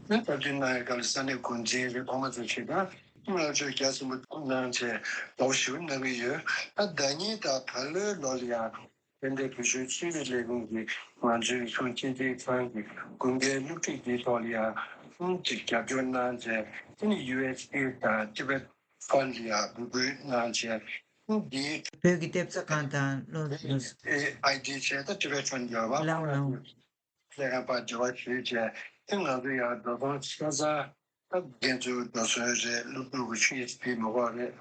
ཨ་ནི་འཁྲབ་སྟོན་གནང་བའི་སྐབས་ལ་ས་གནས་འགོ་འཛིན་རེད། ཕ་མ་ཚོ་ཞིག་དང་སྔར་ཕྱོགས་རྒྱ་ཆེན་པོ་གནང་བྱས་དགའ་བོ་ཞེ་པོ་གནང་གི་ཡོད། ད་ཟླ་ཉིན་དང་ད་ལོའི་ལོ་ལ་ཡང་དེ་འདྲའི་བོད་གཞུང་ཆོས་རིག་ལས་ཁུངས་ཀྱི་ང་ཚོའི་གཞུང་གཅེས་འཛིན་ཁང་གི་དགུན་ཁའི་སློབ་ཁྲིད་འདིའི་ཐོག་ལ་ཡང་ཅིག་རྒྱབ་སྐྱོར་གནང་བྱས་དེ་ནི་ཡུ་ཨེས་ཨེ་དང་ཊི་བེཊ་ཕན་ལ་ཡང་འབོད་སྐུལ་གནང་བྱས་འདིའི་བོད་ཀྱི་ཐེབས་རྩ་ཁང་དང་ལོ་ལོ་ཨེ་ཨའི་ཌི་བྱས་ད་ཊི་བེཊ་ཕན་ཡོད་པ་ལའོ་ལའོ། ལས་ཀ་པ་འབྲེལ་བ་ཞུས་བྱས་དེ་ང་ཚོ་ཡང་འགྲོ་སོང་ཆ་ཚང་ད་འགན་འཛུགས་འགྲོ་སོང་རེད། སློབ་ཕྲུག་གི་ཆུ་ཡིས་བི་མི་དགོས་རེད།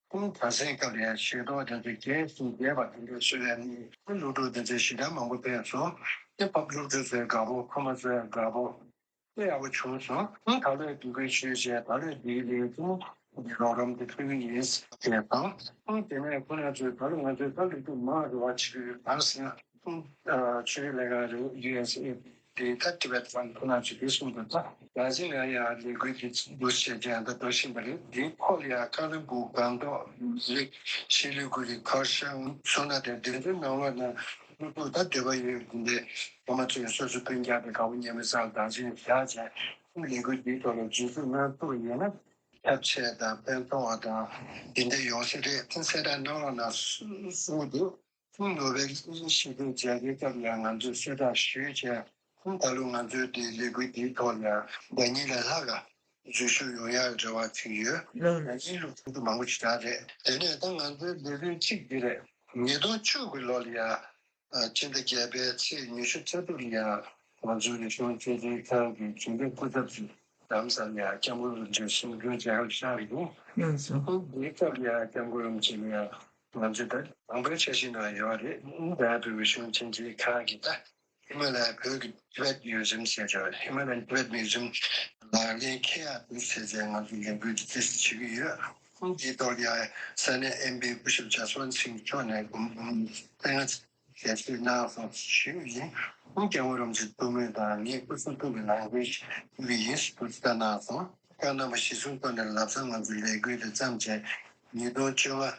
ཁོང་གྲྭ་སའི་སྐབས་ལ་ཡང་ཤེས་རྟོགས་དེ་ཚོ་རྒྱས་སུ་རྒྱས་པ་དེ་འདྲ་ཞུ་ཡ་ནི་སློབ་ཕྲུག་དེ་ཚོའི་ཞེ་དྲག་མང་པོ་ཕེབས་སོང་། དེ་བབ་སློབ་ཕྲུག་ཚོའི་དགའ་པོ་ཕ་མ་ཚོའི་དགའ་པོ་དཔེ་ཡག་པོ་བྱུང་སོང་། ཁོང་ད་ལོའི་འབོད་སྐུལ་ཞུས་བྱས་ད་ལོའི་འདིའི་ལས་ཁུངས་རོགས་རམ་དེ་ཕུལ་གྱི་ཡིན་ཟེར་དང་། ཁོང་དེ་ནས་ཁོ་རང་ཚོས་ད་ལོ་ང་ཚོས་ད་སློབ་ཕྲུག་མང་རུ་བ་བྱེད་ཀྱི་ཡོད་ད་ཟེར། ཆོས་རིག་ལས་ཁང་རེད། ཡུ་ཨེས་ཨེ་དེ་ད་ཊི་བེཊ་ཕན་ཁོ་ན་ཚོས་དེ་གསུངས་འདུག་ད་ད་གཟིགས་ང་ཡང་ལས་འགུལ་དེ་འདུག་བྱས་ཀྱང་ད་འགྲོ་བཞིན་པ་རེད། དེའི་ཁོག་ལ་ཡང་ཀ་ལོན་སྦུག་སྒང་ཏོག་རིག་ཤེས་ལས་ཁུལ་གྱི་ཁར་ཤང་སོ་ན་དེ་འདི་ཚོའི་ནང་ལོགས་ན་སློབ་ཕྲུག་ད་འདོད་པ་ཡོད་དེ་འདྲའི་ཕ་མ་ཚོས་སོ་སོ་སྤུན་ཀྱག་དེ་དགའ་པོ་ཉེ་མི་ཚང་ད་གཟིགས་བཞག་བྱས་ལས་འགུལ་འདིའི་ཐོག་ལ་འཛུལ་ཞུགས་གནང་ཐུབ་པ་ཡིན་ན་ཁྱབ་ཆེ་དང་ཕན་ཐོགས་དང་འདི་འདྲ་ཡོང་སྲིད་རེད། དེ་གསལ་བསྒྲགས་གནང་རོགས་གནང་གསུངས་འདུག་ནོ་བེལ་ཞི་བདེའི་མཛད་སྒོའི་སྐབས་ལ་ང་ཚོས་གསལ་བསྒྲགས་ཞུས་བྱས། ད་ལོ་ང་ཚོའི་འདི་ལས་འགུལ་འདིའི་ཐོག་ལ་ཟླ་ཉིན་ལས་ལྷག་ག་འཛུལ་ཞུགས་ཡོང་ཡག་རེ་བ་བྱེད་ཀྱི་ཡོད། ཟླ་ཉིན་ལུགས་མཐུན་དུ་མང་པོ་ཞིག་རག་རེད། དེ་ནས་ད་ང་ཚོའི་ལས་འགུལ་གཅིག་འདི་རེད། ཉིས་སྟོང་བཅུ་དགུ་ལོ་ལ་ཡ་སྤྱི་ཟླ་བརྒྱད་པའི་ཚེས་ཉི་ཤུ་རྩ་དྲུག་ལ་ཡ་ང་ཚོའི་རིག་གཞུང་གཅེས་འཛིན་ཁང་གི་རྒྱུན་ལས་སྐུ་ཚབ་ཅིག་རྡ་རམ་ས་ལ་ཡ་སྐྱབས་མགོན་རིན་པོ་ཆེ་གསུང་བསྐྱོན་མཇལ་ཁ་བཞག་རེད། ལགས་སོ། འདིའི་སྐབས་ལ་ཡ་སྐྱབས་མགོན་རིན་པོ་ཆེ་ལ་ཡ་ང་ཚོས་ད་དང་པོའི་འཆར་གཞི་ནང་ཡོད་རེད། ད་དུ་རིག་གཞུང་གཅེས་འཛིན་ཁང་གི་ད་ཧི་མ་ལ་ཡ་བོད་ཀྱི་ཊི་བེཊ་མིའུ་ཛིམ་ཟེར་ཡོད་རེད། ཧི་མ་ལ་ཡ་ཊི་བེཊ་མིའུ་ཛིམ་ལག་ལེན་འཁེལ་ཡག་འདུག་ཟེར་བྱས་ང་ཚོས་ལས་འགུལ་འདི་ཏོག་ཙམ་བྱེད་ཀྱི་ཡོད། འདིའི་ཐོག་ལ་ཡ་ས་གནས་ཨེམ་པི་སྐུ་ཞབས་ཇ་སི་ཝན་སིང་མཆོག་ནས་དགོངས་དགོངས་ཚེ་ང་ཞལ་བསུ་གནང་སོང་ཞུས་ཡིན། སྐྱབས་མགོན་རིན་པོ་ཆེ་ཐུགས་སྨོན་དང་ངས་སྐུ་གཟུགས་ཐུགས་ཀྱི་ལམ་སྟོན་ཞུ་གི་ཡིན་ཞེས་ཐུགས་བརྩེ་གནང་སོང་། སྐྱབས་རྣམ་པ་གཞིར་བཟུང་ཐོག་ནས་ལམ་སང་ང་ཚོའི་ལས་འགུལ་དེ་བརྩམས་བྱས་ཉིས་སྟོང་བཅོ་ལྔ་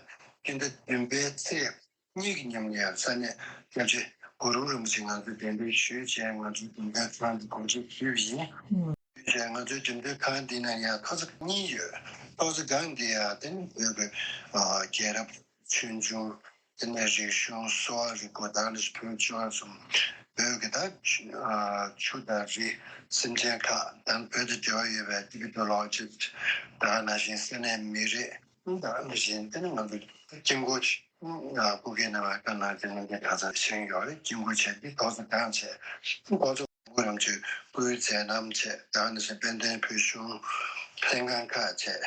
སྤྱི་ཟླ་བདུན་པའི་ཚེས་གཉིས་ཀྱི་ཉིན་ལ་ཡང་ས་གནས་སྐྱབས་རྗེ་གུ་རུ་རིན་པོ་ཆེ་ང་ཚོའི་གདན་འདྲེན་ཞུས་བྱས་ང་ཚོའི་འཛིན་གྲྭ་ཁང་དུ་གོ་སྒྲིག་ཞུས་པ་ཡིན། ཞུས་བྱས་ང་ཚོའི་འཛིན་གྲྭ་ཁང་འདི་ན་ཡང་ཐོག་ས་གཉིས་ཡོད། ཐོག་ས་སྒང་འདི་ཡང་དེ་ནི་བོད་ཀྱི་རྒྱལ་རབས། ཆོས་འབྱུང་། དེ་ནས་རིག་གཞུང་། གསོ་བ་རིག་པ་དང་ནི་བོད་ཆོས་གསུམ། བོད་ཀྱི་ད་ཆུ་ཨ་ཆུ་དང་རི། སེམས་ཅན་ཁག་དང་བོད་དང་འབྲེལ་བ་ཡོད་པའི་ཏི་བི་ཏོ་ལོ་ཇི་སི་ཊི། ད་ག་ནང་བཞིན་ས་གནས་མི་རིགས། ད་ག་ནང་བཞིན་དེ་ནི་ང་ཚོ་དཀྱིལ་འཁོར་ཨ་སྐུ་སྒེར་ནང་ལ་བཀའ་གནང་དེ་ནང་བཞིན་ག་ཚོད་བཞེངས་ཡོད་རེད། དཀྱིལ་འཁོར་བྱས་ཏེ་ཐོག་བརྩེགས་གང་བྱས། ཁོ་ཚོ་སྐུ་རམ་ཆོས་སྐུའི་མཛད་རྣམ་བྱས། ད་ག་ནང་བཞིན་དཔལ་ལྡན་བོད་གཞུང་ལྷན་ཁང་ཁག་བྱས།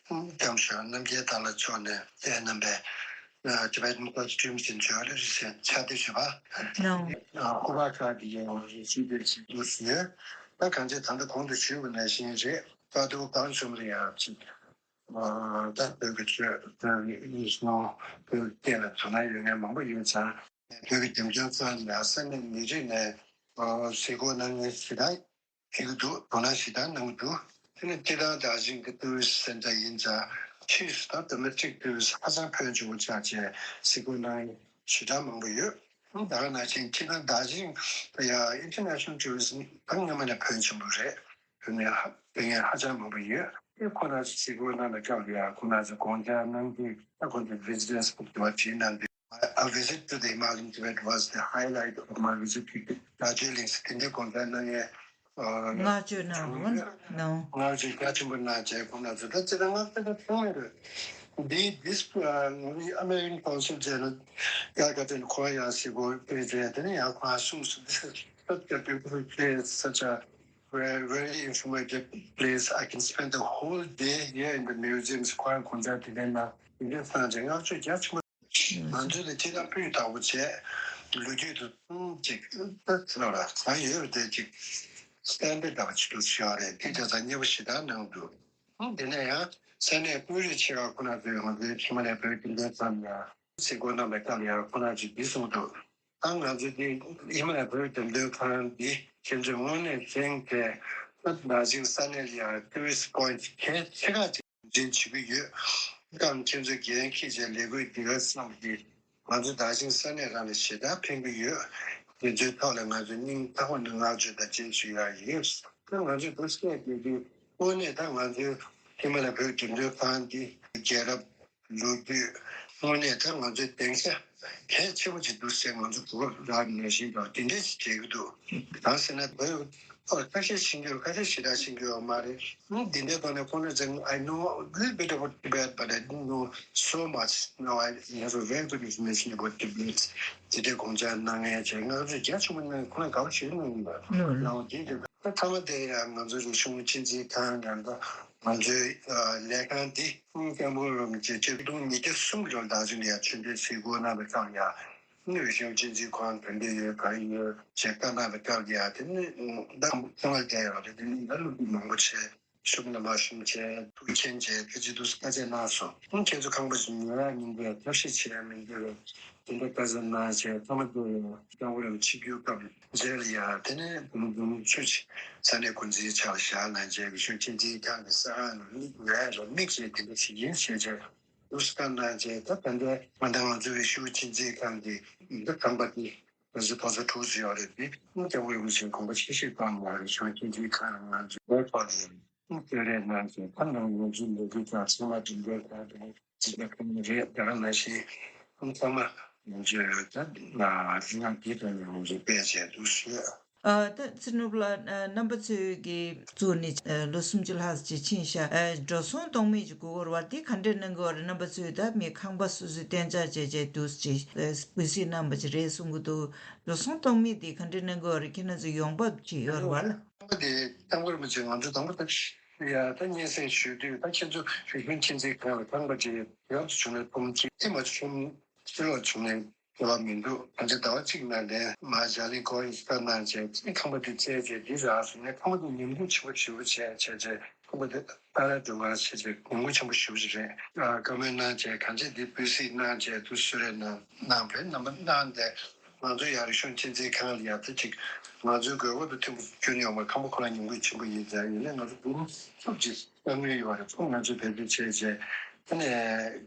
སྐྱབས་མགོན་རྣམ་རྒྱལ་དྭགས་ལྷ་མཆོག་ནས་དེ་རྣམ་པའི་ཨ་Tibetan Culture Dreams in Geology ཟེར་ཕྱག་དེབ་ཞེས་པ། ནའོ། ཨ་སྐུ་པར་ཁག་གི་ཡང་རེ་ཞིག་དེ་ཞིག་འདུག་ཟེར། ད་གང་ཅི་ད་ལྟ་གོང་དུ་ཞུས་པ་ནང་བཞིན་རེད། བཀའ་བསྡུར་གང་བྱུང་རེད་ཡང་ཅིག་ཨ་ད་བོད་ཀྱི་ཆོས་དང་ཡིན་སོང་བོད་སྐད་ལ་དོ་སྣང་ཡོད་མཁན་མང་པོ་ཡོད་ཙང་། བོད་ཀྱི་རྒྱབ་ལྗོངས་ཚང་ལ་ས་གནས་མི་རིགས་ནས་ཨ་གཟིགས་སྐོར་གནང་མཁན་ཞེ་དྲག་ཕེབས་ཀྱི་འདུག་དོ་སྣང་ཞེ་དྲག་གནང་གི་འདུག་དེ་ནི་སྤྱིར་བཏང་དར་ཞིང་གི་ཏུ་རི་སི་སེན་ཊར་ཡིན་ཙང་ཕྱིས་སུ་ད་ཌོ་མེ་སི་ཊིག་ཏུ་རི་སི་ཧ་ཅང་ཕོན་ཆེན་པོ་ཆགས་བྱས་གཟིགས་སྐོར་གནང་ཞེ་དྲག་མང་པོ་ཡོད། ད་ག་ནང་བཞིན་སྤྱིར་བཏང་དར་ཞིང་ཡ་ཨིན་ཊར་ནེ་ཤ་ནལ་ཊུ་རི་ཛམ་ད་སྔོན་མ་ནས་ཕོན་ཆེན་པོ་རེད། བོད་ནས་ཧ་བོད་ནས་ཧ་ཅང་མང་པོ་ཡོད། དེ་ཁོ་ན་ཚོ་གཟིགས་སྐོར་གནང་བའི་སྐབས་ལ་ཡ་ཁོ་ན་ཚོ་དགོངས་འཆར་གནང་དུས་ད་ཁོ་ཚོས་བི་ཛི་ནེ་སི་བུག་དུ་བ་བྲིས་གནང་དུས། A visit to the Himalayan Tibet was the highlight of my visit to Darjeeling. དེ་འདྲའི་དགོངས་འཆར་གནང་ཡས། བསྔགས་བརྗོད་གནང་རོགས་གནང་། བསྔགས་བརྗོད་རྒྱ་ཆེན་པོ་གནང་བྱས་ཁོང་ང་ཚོ་ད་ཅི་ད་ང་ཚོ་ད་ཚང་མ་རེད། འདི་this ང་ཚོའི་American Consul བྱས་ན་ཡག་ག་དེ་ཁོང་ཡང་གཟིགས་སྐོར་སྤེལ་བྱས་དེ་ནས་ཡང་ཁོང་གསུངས་སོང་། This is such a beautiful place, such a very, very informative place. I can spend the whole day here in the museums. ཁོང་དགོངས་འཆར་དེ་འདྲ་གནང་དེ་འདྲ་གནང་བྱས་བསྔགས་བརྗོད་རྒྱ་ཆེན་པོ། ང་ཚོ་ལ་ཁྱེད་རང་སྤུས་དག་པོ་བྱས། ལོ་རྒྱུས་དུ་ཅིག་ད་ཚོ་ལ་ད་ཡོད་པ་དེ་ཅིག་སྟན་པའི་འདྲ་བ་ཅིག་ཏུ་ཤོར་རེད། དེ་དེ་ཚ་མཉེས་པོ་ཞེ་དྲག་གནང་འདུག་དེ་ནས་ཡང་ས་གནས་ཀུན་རིག་ཆེ་བ་ཁོ་ན་ཚོས་ང་ཚོའི་ཧི་མ་ལ་ཡའི་བོད་ཀྱི་ལས་བསམ་ཡང་གཟིགས་སྐོར་གནང་བའི་སྐབས་ཡང་ཁོ་ན་ཚོས་འདི་གསུངས་འདུག་ད་ང་ཚོ་འདི་ཧི་མ་ལ་ཡའི་བོད་འགྲེམས་སྟོན་ཁང་འདི་ཁྱེད་ཚོས་དངོས་གནས་གཟིགས་ཏེ་ད་ནང་བཞིན་ས་གནས་ལ་ཡང་ཊུ་རི་སི་པོའིན་ཊི་གལ་ཆེ་ཁག་ཅིག་འཛིན་བྱེད་ཀྱི་ཡོད། སྐབས་ཁྱེད་ཚོས་འགན་འཁྱེར་བྱས་ལས་འགུལ་འདི་ག་བསམ་གྱིས་ང་ཚོ་དག་ཞིང་ས་གནས་རང་ལ་ཞེ་དྲག་ཕན་གྱི་ཡོད། དེ་ཚོའི་ཐོག་ལ་ང་ཚོ་སྙིང་ཐག་པ་ནས་བསྔགས་བརྗོད་དང་རྗེས་སུ་ཡི་རང་ཡོད། ད་ང་ཚོས་འདུག་སེ་བྱེད་དུས་དངོས་གནས་ད་ང་ཚོའི་ཧི་མ་ལ་བོད་འགྲེམས་སྟོན་ཁང་འདི་རྒྱལ་རབས་ལོ་རྒྱུས་དངོས་གནས་ད་ང་ཚོའི་སྡིངས་ཆ་གལ་ཆེན་པོ་ཅིག་འདུག་སེ་ང་ཚོ་གོ་སྐབས་རག་ནས་བཞིན་དུ་དེ་འདྲས་ཞིག་བྱེད་ཀྱི་འདུག་གང་ཟེར་ན་བོད་ཐོག་ཁ་ཤས་ཤེས་ཀྱི་ཡོད། ཁ་ཤས་ཞེ་དྲག་ཤེས་ཀྱི་ཡོད་མ་རེད། འདི་འདྲའི་ཐོག་ནས་ཁོང་ཚོས་I know a little bit about Tibet, but I didn't know so much. Now I have a very good information about Tibet. དེ་འདྲའི་དགོངས་འཆར་གནང་མཁན་བྱས་ང་ཚོས་རྒྱ་ཆེན་པོ་གནང་ཁོང་ལ་དགའ་པོ་ཞིག་གནང་ཡིན་པ་ལའོ། དེ་འདྲ་ད་ཐ་མ་དེ་ཡང་ང་ཚོ་རིག་གཞུང་ཆེད་འཛིན་ཁང་ཡང་ད་ང་ཚོའི་ལས་ཁང་འདི་སྐྱབས་མགོན་རིན་པོ་ཆེ་ཆིག་སྟོང་ཉིས་བརྒྱ་གསུམ་ལོར་ད་ཚུན་ཡང་ཆོས་འབྲེལ་གཟིགས་སྐོར་གནང་བའི་སྐབས་ཡང་རིག་གཞུང་ཆེད་འཛིན་ཁང་ག་འདྲ་ཡོད་ག་ཡོད་ཅེས་བཀའ་གནང་བའི་སྐབས་ཡང་དེ་ནི་ད་ཁོང་ལ་བལྟས་ཡོད་རེད། དེ་ནི་ད་སློབ་ཕྲུག་མང་པོ་བྱས། ཤུགས་ནས་མ་ཤུམ་བྱས་ཐུགས་མཁྱེན་བྱས་ཕལ་ཆེར་དུ་བཀའ་སྩལ་གནང་སོང་། ཁྱེད་ཚོ་ཁང་པ་ཞིག་ཉོ་ཡ་མི་འདུག་ཐབས་ཤེས་བྱེད་ཡ་མི་འདུག་དེ་འདྲ་བཀའ་སྩལ་གནང་བྱས་ཐོག་མ་དུ་སྐྱབས་མགོན་རིན་པོ་ཆེ་ཆིབས་བསྒྱུར་སྐབས་མཇལ་ཡ་དེ་ནས་འཛུམ་འཛུམ་ཆུ་ཆེ་ས་གནས་འགོ་འཛིན་ཕྱག་ལ་བཞག་གནང་བྱས་གི་ཤུགས་ཆེན་འཛིན་ཁང་གི་ས་ཁང་ནང་མིག་ཡ་ར་མིག་བྱས་དེ་འདྲ་ཞིག་ཡིན་ཞེས་བྱས་འདུག་སེ་བཀའ་གནང་བྱས། ད་ད་ལྟའི་ང་དང་ང་ཚོ་བའི་ཤུགས་ཆེན་འཛིན་ཁང་གི་འདི་ཁང་པ་དེ། ང་ཚོ་ཕོ་གསར་དྲུག་ཅིག་ཡོད་རེད་དེ། སྐྱབས་མགོན་རིན་པོ་ཆེས་དགོངས་པ་ཆེ་བཞེས་གནང་བ་རེད། ཤོག་ཁྱིམ་མཚེས་ཁང་ང་ཚོའི་ཐོག་ནས་བསྐྱོད་རེས་གནང་བྱས་ད་ནང་ང་ཚོའི་ལས་འགུལ་དང་ཚང་མ་དེ་འདྲའི་གང་དང་ཇི་ལྟར་ཁོང་རེད། དེ་ག་ནང་བཞིན་ཚང་མ་ང་ཚོས་ད་ང་དེ་དང་ང་ཚོས་སྤེལ་བྱས་འདུག་ཟེར། ཨ་ད་ཚེ་ནོར་བུ་ལགས། ཨ་རྣམ་པ་ཚོས་ཀྱི་གཙོ་ནས་ཨ་ལོ་སུམ་ཅུ་ལྷག་ཅིག་ཕྱིན་ཤག་ཨ་འགྲོ་སོང་གཏོང་མི་ཅིག་དགོས་ཀྱི་ཡོད་རེད་པ། དེ་ག་འདྲས་གནང་གི་ཡོད་རེད། རྣམ་པ་ཚོས་ད་མི་ཁང་པ་སོ་སོའི་གཏན་འཇགས་བྱས་བྱས་འདུག་ཅིག་ཨ་སྤུས་གཟིགས་གནང་བ་ཅིག་རེད་གསུང་གི་འདུག་འགྲོ་སོང་གཏོང་མི་དེ་ག་འདྲས་གནང་གི་ཡོད་རེད། ཁྱེད་རང་ཚོ་ཡོང་འབབ་ཅིག་ཡོད་རེད་པ། ཁང་པ་དེ་སྐྱབས་མགོན་རིན་པོ་ཆེ་ང་ཚོ་དང་པོ་ད་ཡ་ད་སྙན་སེང་ཞུས་དུས་ད་ཁྱེད་ཚོ་རིག་གཞུང་ཆེད་འཛིན་ཁང་ལ་ཁང་པ་ཅིག་ཡག་ཏུ་བྱུང་ན་ཐུགས་རྗེ་ཆེ། དེ་མ་བྱུང་། ཕྱི་ལོགས་བྱུང་ནས་སྐྱེ་བ་མི་འདུག་ང་ཚོ་ཟླ་བ་གཅིག་ནང་ནས་མ་ཇ་ལི་གོ་ཡི་སྐབས་གནང་བྱས་ཁང་པ་དེ་བཙལ་བྱས་འདི་རག་སོང་ནས་ཁང་པ་དེ་ཉམས་རྒུད་ཆེན་པོ་ཞེ་པོ་བྱས་བྱས་བྱས་ཁང་པ་དེ་ཨ་ར་སྒྲུབ་གར་བྱས་བྱས་ཉམས་རྒུད་ཆེན་པོ་ཞེ་པོ་ཞིག་རེད། བཀའ་མོལ་གནང་བྱས་གང་བྱས་འདི་སྤུས་གཟིགས་གནང་བྱས་དུ་གསོལ་རས་གནང་གནང་བས་རྣམ་པ་གནང་སྟེ་ང་ཚོ་ཡང་རིག་གཞུང་ཆེད་འཛིན་ཁང་ལ་ཡང་ད་ཅིག་ང་ཚོའི་དགོས་མཁོ་དང་མཐུན་པ་གྱུར་ཡོང་བ་ཁང་པ་ཁོ་རང་ཉམས་རྒུད་ཆེན་པོ་ཡིན་ཙང་ཡིན་ནའི་ང་ཚོ་འབུམ་ཚུགས་ཀྱི་དཀའ་ངལ་ཡོད་རེད། ཁོང་ང་ཚོས་བེད་སྤྱོད་བྱས་བྱས་ དེ་ནས་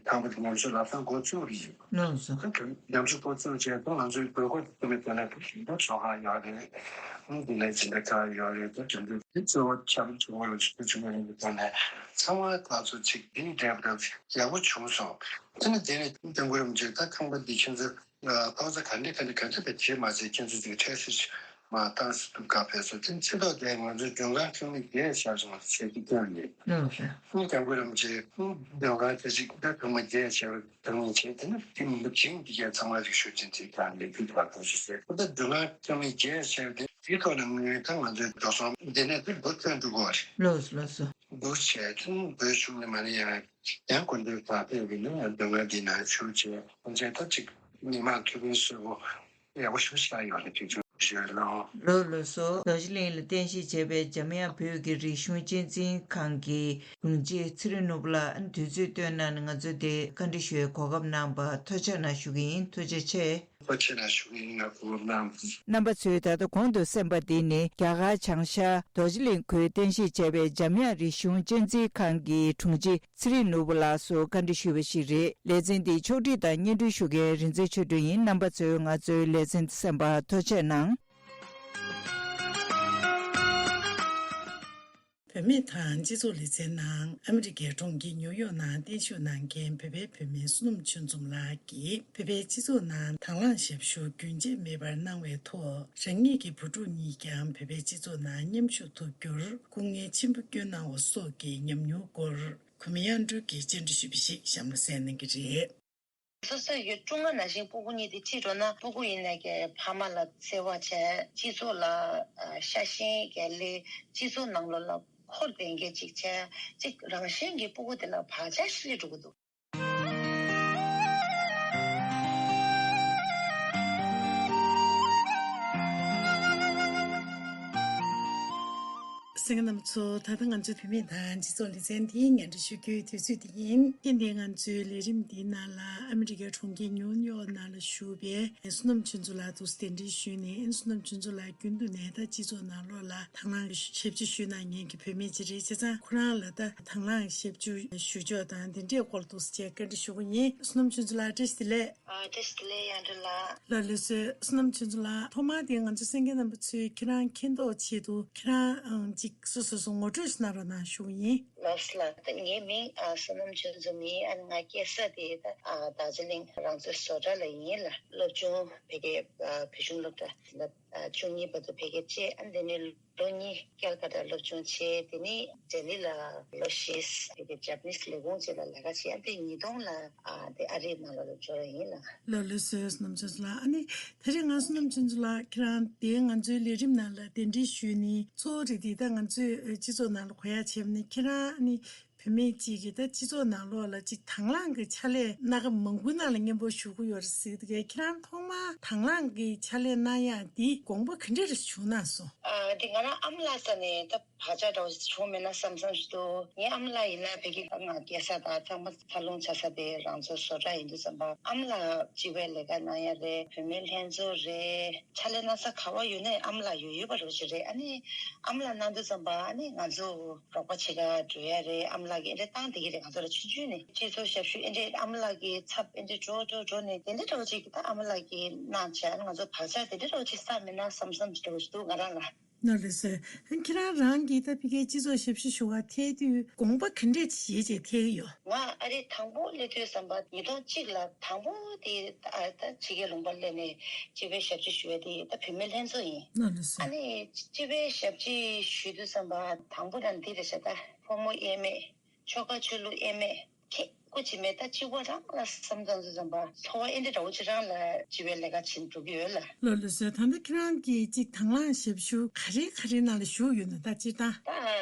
ཁང་པ་དེ་ཉམས་བཅོས་ལམ་སང་འགོ་བཙུགས་རེད། ལགས་སོ། ད་དེ་ཉམས་བཅོས་འགོ་བཙུགས་རྗེས་ད་ང་ཚོའི་དགོས་མཁོ་དེ་ཚོ་མེད་པ་ན་ད་ཞིང་ཆ་ཤོག་ཁག་ཡོད་རེད། ཨང་དེ་ནས་སྦྱིན་བདག་ཁག་ཡོད་རེད། ད་དེ་ཚོ་དེ་གཙོ་བོ་ཆབ་སྲིད་ཆུང་བ་ལ་ཆུ་ཚོད་ཆུང་བ་ཡིན་པའི་ཐོག་ནས་ཚང་མ་ད་ཚོ་ཅིག་དེ་འདྲ་འདྲ་ཡག་པོ་བྱུང་སོང་། དེ་ནས་དེ་ནས་སྐྱབས་མགོན་རིན་པོ་ཆེ་ད་ཁང་པ་འདི་ཁྱེད་ཚོ་ཕོགས་ཆ་ག་འདྲ་ག་འདྲ་ག་འདྲ་བྱས་མ་བྱས་ཁྱེད་ཚོ་ཅིག་འཕྲལ་སེལ་མ་བཏང་ཟེར་དུས་བཀའ་ཕེབས་སོང་། དེ་ཕྱི་ཐོག་དེ་ང་ཚོའི་མགྲོན་ཁང་ཁང་མིག་བརྒྱད་བཞག་སོང་བ་བྱས་ཏེ་བསྐྱངས་ནས། ལགས་སོ། སྐུ་སྐྱབས་མགོན་རིན་པོ་ཆེ་སྐུ་མགྲོན་ཁང་དེ་ཅིག་ད་ཐོག་མ་བརྒྱད་བྱས་པ་དང་ནི་བྱས་དེ་ནི་དེ་མི་ཞིང་འདི་གས་ཚང་མ་རིག་ཞུ་ཅན་ཅིག་ཀྱང་ལས་འགུལ་བར་དུ་ཞུ་ཟེར། ད་མགྲོན་ཁང་ཁང་མིག་བརྒྱད་བྱས་པ་དེ་དེའི་ཐོག་ནས་ངོས་ད་ང་ཚོའི་འགྲོ་སོང་འདི་ནས་དེ་འགོ་ཐོན་འགྲོ་གི་རེད། ལགས་སོ་ལགས་སོ། འདུག་བྱས་ཚུན་བོད་གཞུང་ནས་མ་ནི་ཡང་ཡང་གོ་འདོད་དང་སྤེལ་བའི་ནང་ཡང་མགྲོན་ཁང་འདི་ནང་ཞུགས་བྱས་ཁོང་ཚོས་ད་ཅིག་མི་མང་ཐུགས་ཕན་གསོས་པོ་ཡག་པོ་ཞུ་ཤག་ཡོད་ནས་ཐུགས་རྗེ་ཆེ་ཞུ་ལོ། ལགས་སོ། རྡོ་རྗེ་གླིང་ལ་རྟེན་གཞི་བྱས་པའི་འཇམ་དབྱངས་བོད་ཀྱི་རིག་གཞུང་གཅེས་འཛིན་ཁང་གི་དྲུང་ཆེ་ཚེ་རིང་ནོར་བུ་ལགས་དུས་ཚོད་བཏོན་གནང་ནས་ང་ཚོ་འདིར་བཀའ་འདྲི་ཞུ་བའི་གོ་སྐབས་གནང་བར་ཐུགས་རྗེ་ཆེ་གནང་ཞུ་གི་ཡིན། ཐུགས་རྗེ་ཆེ། ཐུགས་རྗེ་ཆེ་གནང་ཞུ་གི་ཡིན། ང་གོ་སྐབས་གནང་། རྣམ་པ་ཚོས་ད་ལྟ་གོང་དུ་གསན་པ་འདི་ནི་རྒྱ་གར་བྱང་ཤར་རྡོ་རྗེ་གླིང་ཁུལ་རྟེན་གཞི་བྱས་པའི་འཇམ་དབྱངས་རིག་གཞུང་གཅེས་འཛིན་ཁང་གི་དྲུང་ཆེ་ཚེ་རིང་ནོར་བུ་ལགས་སུ་བཀའ་འདྲི་ཞུས་པ་ཞིག་རེད། ལེ་ཚན་འདི་ཕྱོགས་སྒྲིག་དང་སྙན་སྒྲོན་ཞུ་མཁན་རིག་འཛིན་ཆོས་སྒྲོན་ཡིན། རྣམ་པ་ཚོས་ང་ཚོའི་ལེ་ཚན་འདི་གསན་པར་ཐུགས་རྗེ་ཆེ་གནང་། བུད་མེད་དང་སྤྱི་ཚོགས་ལེ་ཚན་ནང་ཨ་མི་རི་ཀའི་གྲོང་ཁྱེར་ཉིའུ་ཡོག་ནང་བརྟན་བཞུགས་གནང་མཁན་བོད་པའི་བུད་མེད་བསོད་ནམས་ཆོས་འཛོམས་ལགས་ཀྱིས་བོད་པའི་སྤྱི་ཚོགས་ནང་དང་བླངས་ཞབས་ཞུ་རྒྱུན་ཆད་མེད་པར་གནང་བའི་ཐོག་རང་ཉིད་ཀྱི་བུ་ཕྲུག་གཉིས་ཀྱང་བོད་པའི་སྤྱི་ཚོགས་ནང་མཉམ་ཞུགས་ཐུབ་རྒྱུར་སྐུ་ངལ་ཆེན་པོ་བསྐྱོན་གནང་བ་སོགས་ཀྱི་ཉམས་མྱོང་སྐོར། གོ་མི་དབྱངས་སྒྲོལ་གྱིས་བཅར་འདྲི་ཞུས་པ་ཞིག་གཤམ་ལ་གསན་གནང་གི་རེད། སོ་སོའི་ཡུལ་ཀྲུང་ཨ་ནང་བཞིན་སྤུ་གུ་གཉིས་དེ་ཁྲིད་འགྲོ་ན་སྤུ་གུ་ཡིན་ནའི་གི་ཕ་མ་ལ་བརྩེ་བ་བྱས། སྤྱི་ཚོགས་ལ་ཨ་ཤ་ཞེན་གྱི་སླེབས། སྤྱི་ཚོགས་ནང་ལོགས་ལ་འཁོར་བསྡད་མཁན་ཅིག་བྱས། ཅིག་རང་བཞིན་གྱིས་སྤུ་གུ་དེ་ལ་བག་ཆགས་ཤིག་སླེབས་འགྲོ་གི་འདུག་གསན་མཁན་རྣམ་པ་ཚོ། ད་ལྟ་ང་ཚོའི་བུད་མེད་དང་སྤྱི་ཚོགས་ལེ་ཚན་འདིའི་སྙན་སྒྲོན་ཞུ་རྒྱུའི་དུས་ཚོད་འདི་ཡིན། ཐེངས་འདིའི་ང་ཚོའི་ལས་རིམ་འདིའི་ནང་ལ་ཨ་མི་རི་ཀའི་གྲོང་ཁྱེར་ཉིའུ་ཡོག་ནང་ལ་བཞུགས་པའི་བསོད་ནམས་ཆོས་མཚོ་ལགས་འདུག་སེ་གདན་འདྲེན་ཞུས་ནས། བསོད་ནམས་ཆོས་མཚོ་ལགས་རྒྱུན་དུ་ནས་ད་སྤྱི་ཚོགས་ནང་ལོགས་ལ་དང་བླངས་ཞབས་ཕྱི་ཞུས་གནང་མཁན་གྱི་བུད་མེད་ཅིག་རེད། བྱས་ཙང་ཁོ་རང་ལ་ད་དང་བླངས་ཞབས་ཕྱི་ཞུ་ཕྱོགས་དང་དེ་འདྲའི་སྐོར་འདུག་སེ་བཅས་བཀའ་འདྲི་ཞུ་གི་ཡིན། བསོད་ནམས་ཆོས་མཚོ་ལགས་བཀྲ་ཤིས་བདེ་ལེགས། ཨ། བཀྲ་ཤིས་བདེ་ལེགས་དབྱངས་སྒྲོན་ལགས། ལགས་ལགས་སོ། བསོད་ནམས་ཆོས་མཚོ་ལགས། ཐོག་མར་དེ་ང་ཚོ་གསན་མཁན་རྣམ་པ་ཚོས་ཁྱེད་རང་མཁྱེན་རྟོགས་ཆེད་དུ་ཁྱེད་རང་ཨང་གཅིག་སོ་སོ་སོ་ངོ་སྤྲོད་ཞིག་གནང་རོགས་གནང་ཞུ་གི་ཡིན། ལགས་སོ་ལགས། ད་ངའི་མིང་ཨ་བསོད་ནམས་ཆོས་མཚོ་ཡིན། ཨ་ནི་ང་སྐྱེས་ས་དེ་ད་ཨ་རྡོ་རྗེ་གླིང་རང་བཙན་བཟོ་གྲྭ་ལ་ཡིན་ལགས། སློབ་ཆུང་ཕ་གིའི་ཨ་བོད་གཞུང་སློབ་གྲྭ་ལ་ཨ་བཅུ་གཉིས་བར་དུ་ཕ་གིར་བྱས། ཨ་ནི་དེ་ནས་ལོ་གཉིས་ཀལ་ཀ་ཏ་སློབ་སྦྱོང་བྱས། དེ་ནས་ལྡི་ལི་ལ་ལོ་བཞི་ཕ་གིའི་ཇ་པ་ནིས་ལས་ཁུངས་ཅིག་ལ་ལས་ཀ་བྱས། ཨ་ནི་དེ་ཉིས་སྟོང་ལ་ཨ་དེ་ཨ་རིའི་ནང་ལ་སློབ་སྦྱོང་ལ་ཡིན་ལགས། ལགས་ལགས་སོ། བསོད་ནམས་ཆོས་མཚོ་ལགས། ཨ་ནི་ད་རེས་ང་བསོད་ནམས་ཆོས་མཚོ་ལགས་ཁྱེད་རང་དེ་ང་ཚོའི་ལས་རིམ་ནང་ལ་གདན་འདྲེན་ཞུས་ནས་གཙོ་བོ་རེད་དེ་ད་ང་ཚོའི་སྤྱི་ཚོགས་ནང་ལ་གོ་ཡག་བྱས་པ་ནི་ཁྱེད་རང་ཨ་ནི་བུད་མེད་ཅིག་གིས་ད་སྤྱི་ཚོགས་ནང་ལོགས་ལ་ཅིག་དང་བླངས་ཀྱི་ཕྱག་ལས་སྣ་ཁ་མང་པོའི་ནང་ལ་མཉམ་པོ་ཞུགས་ཀྱི་ཡོད་རེད་ཟེར་གྱི་འདུག་གས། ཁྱེད་རང་ཐོག་མར་དང་བླངས་ཀྱི་ཕྱག་ལས་གནང་ཡག་འདི་དགོངས་པ་ག་འདྲ་རེ་བྱུང་གནང་སོང་། ཨ་འདི་ང་རང་ཨ་མ་ལགས་ས་ནས་ད་བག་ཆགས་འདྲ་བོ་བྱུང་མེད་ན་བསམ་བསམ་ཞིག་འདུག་ངའི་ཨ་མ་ལགས་ཡིན་ན་ཕ་གི་ང་སྐྱེས་ས་དང་ཚང་མ་འཚར་ལོངས་བྱ་ས་དེ་རང་བཙན་བཟོ་གྲྭ་ཡིན་དུས་ཙམ་པ། ཨ་མ་ལགས་སྤྱི་པའི་ལས་ཀ་གནང་ཡག་རེད། བུད་མེད་ལྷན་ཚོགས་རེད། ཕྱག་ལས་གནང་ས་ག་པར་ཡོད་ནའི་ཨ་མ་ལགས་ཡོད་ཡོད་པ་རེད་ཅིག་རེད། ཨ་ནི་ཨ་མ་ལགས་གནང་དུས་ཙམ་པ་ཨ་ནི་ང་ཚོ་རོགས་པ་བྱེད་ག་འགྲོ་ཡག་རེད། ཨ་མ་ལགས་ཀྱིས་ཨེ་འདྲ་བཏང་བསྡད་ཀྱི་རེད། ང་ཚོ་ལ་ཆུང་ཆུང་ནས་སྤྱི་ཚོགས་ཞབས་ཞུ་ཨེ་འདྲ་ཨ་མ་ལགས་ཀྱི་ཚབ་ཨེ་འདྲ་འགྲོ་འགྲོ་འགྲོ་ནས་དེ་འདྲ་འདྲ་བོ་ཅིག་ད་ཨ་མ་ལགས་ཀྱིས་གནང་བྱས། ཨ་ནི་ང་ཚོ་བག་ཆགས་དེ་འདྲ་འདྲ་བོ་ཅིག་བསགས་མེད་ན་བསམ་བསམ་ཅིག་འདྲ་བོ་ཅིག་འདུག་ང་རང་ལ། ལགས་ལགས་སོ། ཁྱེད་རང་རང་གིས་ད་ཕ་གིའི་སྤྱི་ཚོགས་ཞབས་ཞུ་ཞུ་བར་ཐད་དུས་དགོངས་པ་ག་འདྲས་བཞེས་བྱས་ཐད་ཀྱི་ཡོད། ང་ཨ་རི་དང་པོ་སླེབས་དུས་ཙམ་པ་ཉིས་སྟོང་གཅིག་ལ་དང་པོ་དེ་ཨ་ད་ཕྱི་རྒྱལ་ལུང་པར་སླེབས་ནས་སྤྱི་པའི་ཞབས་ཕྱི་ཞུ་བའི་དེ་ད་བུད་མེད་ལྷན་ཚོགས་ཡིན། ལགས་ལགས་སོ། ཨ་ནི་སྤྱི་པའི་ཞབས་ཕྱི་ཞུ་དུས་ཙམ་པ་དང་པོ་རང་འདི་རེད་ཤག་ད་ཕོ་མོ་དབྱེར་མེད། ཆོལ་ཁ་ཆོས་ལུགས་དབྱེར་མེད། ཁྱེད་སྐུ་མཁྱེན་མེད་ད་སྤྱི་བོ་རང་ལ་བསམ་བཏང་དུས་ཙམ་པ་འཚོ་བ་ཨེ་འདྲ་འདྲ་བོ་ཅིག་རང་ལ་སྤྱི་པའི་ལས་ཀ་བྱེད་འགྲོ་གི་ཡོད་ལ། ལགས་ལགས་སོ། ད་ལྟ་ཁྱེད་རང་གིས་ཅིག་དང་བླངས་ཞབས་ཞུ་ག་རེ་ག་རེ་ནང་ལ་ཞུགས་ཡོད་ན་ད་སྤྱིར་བཏང་། ད་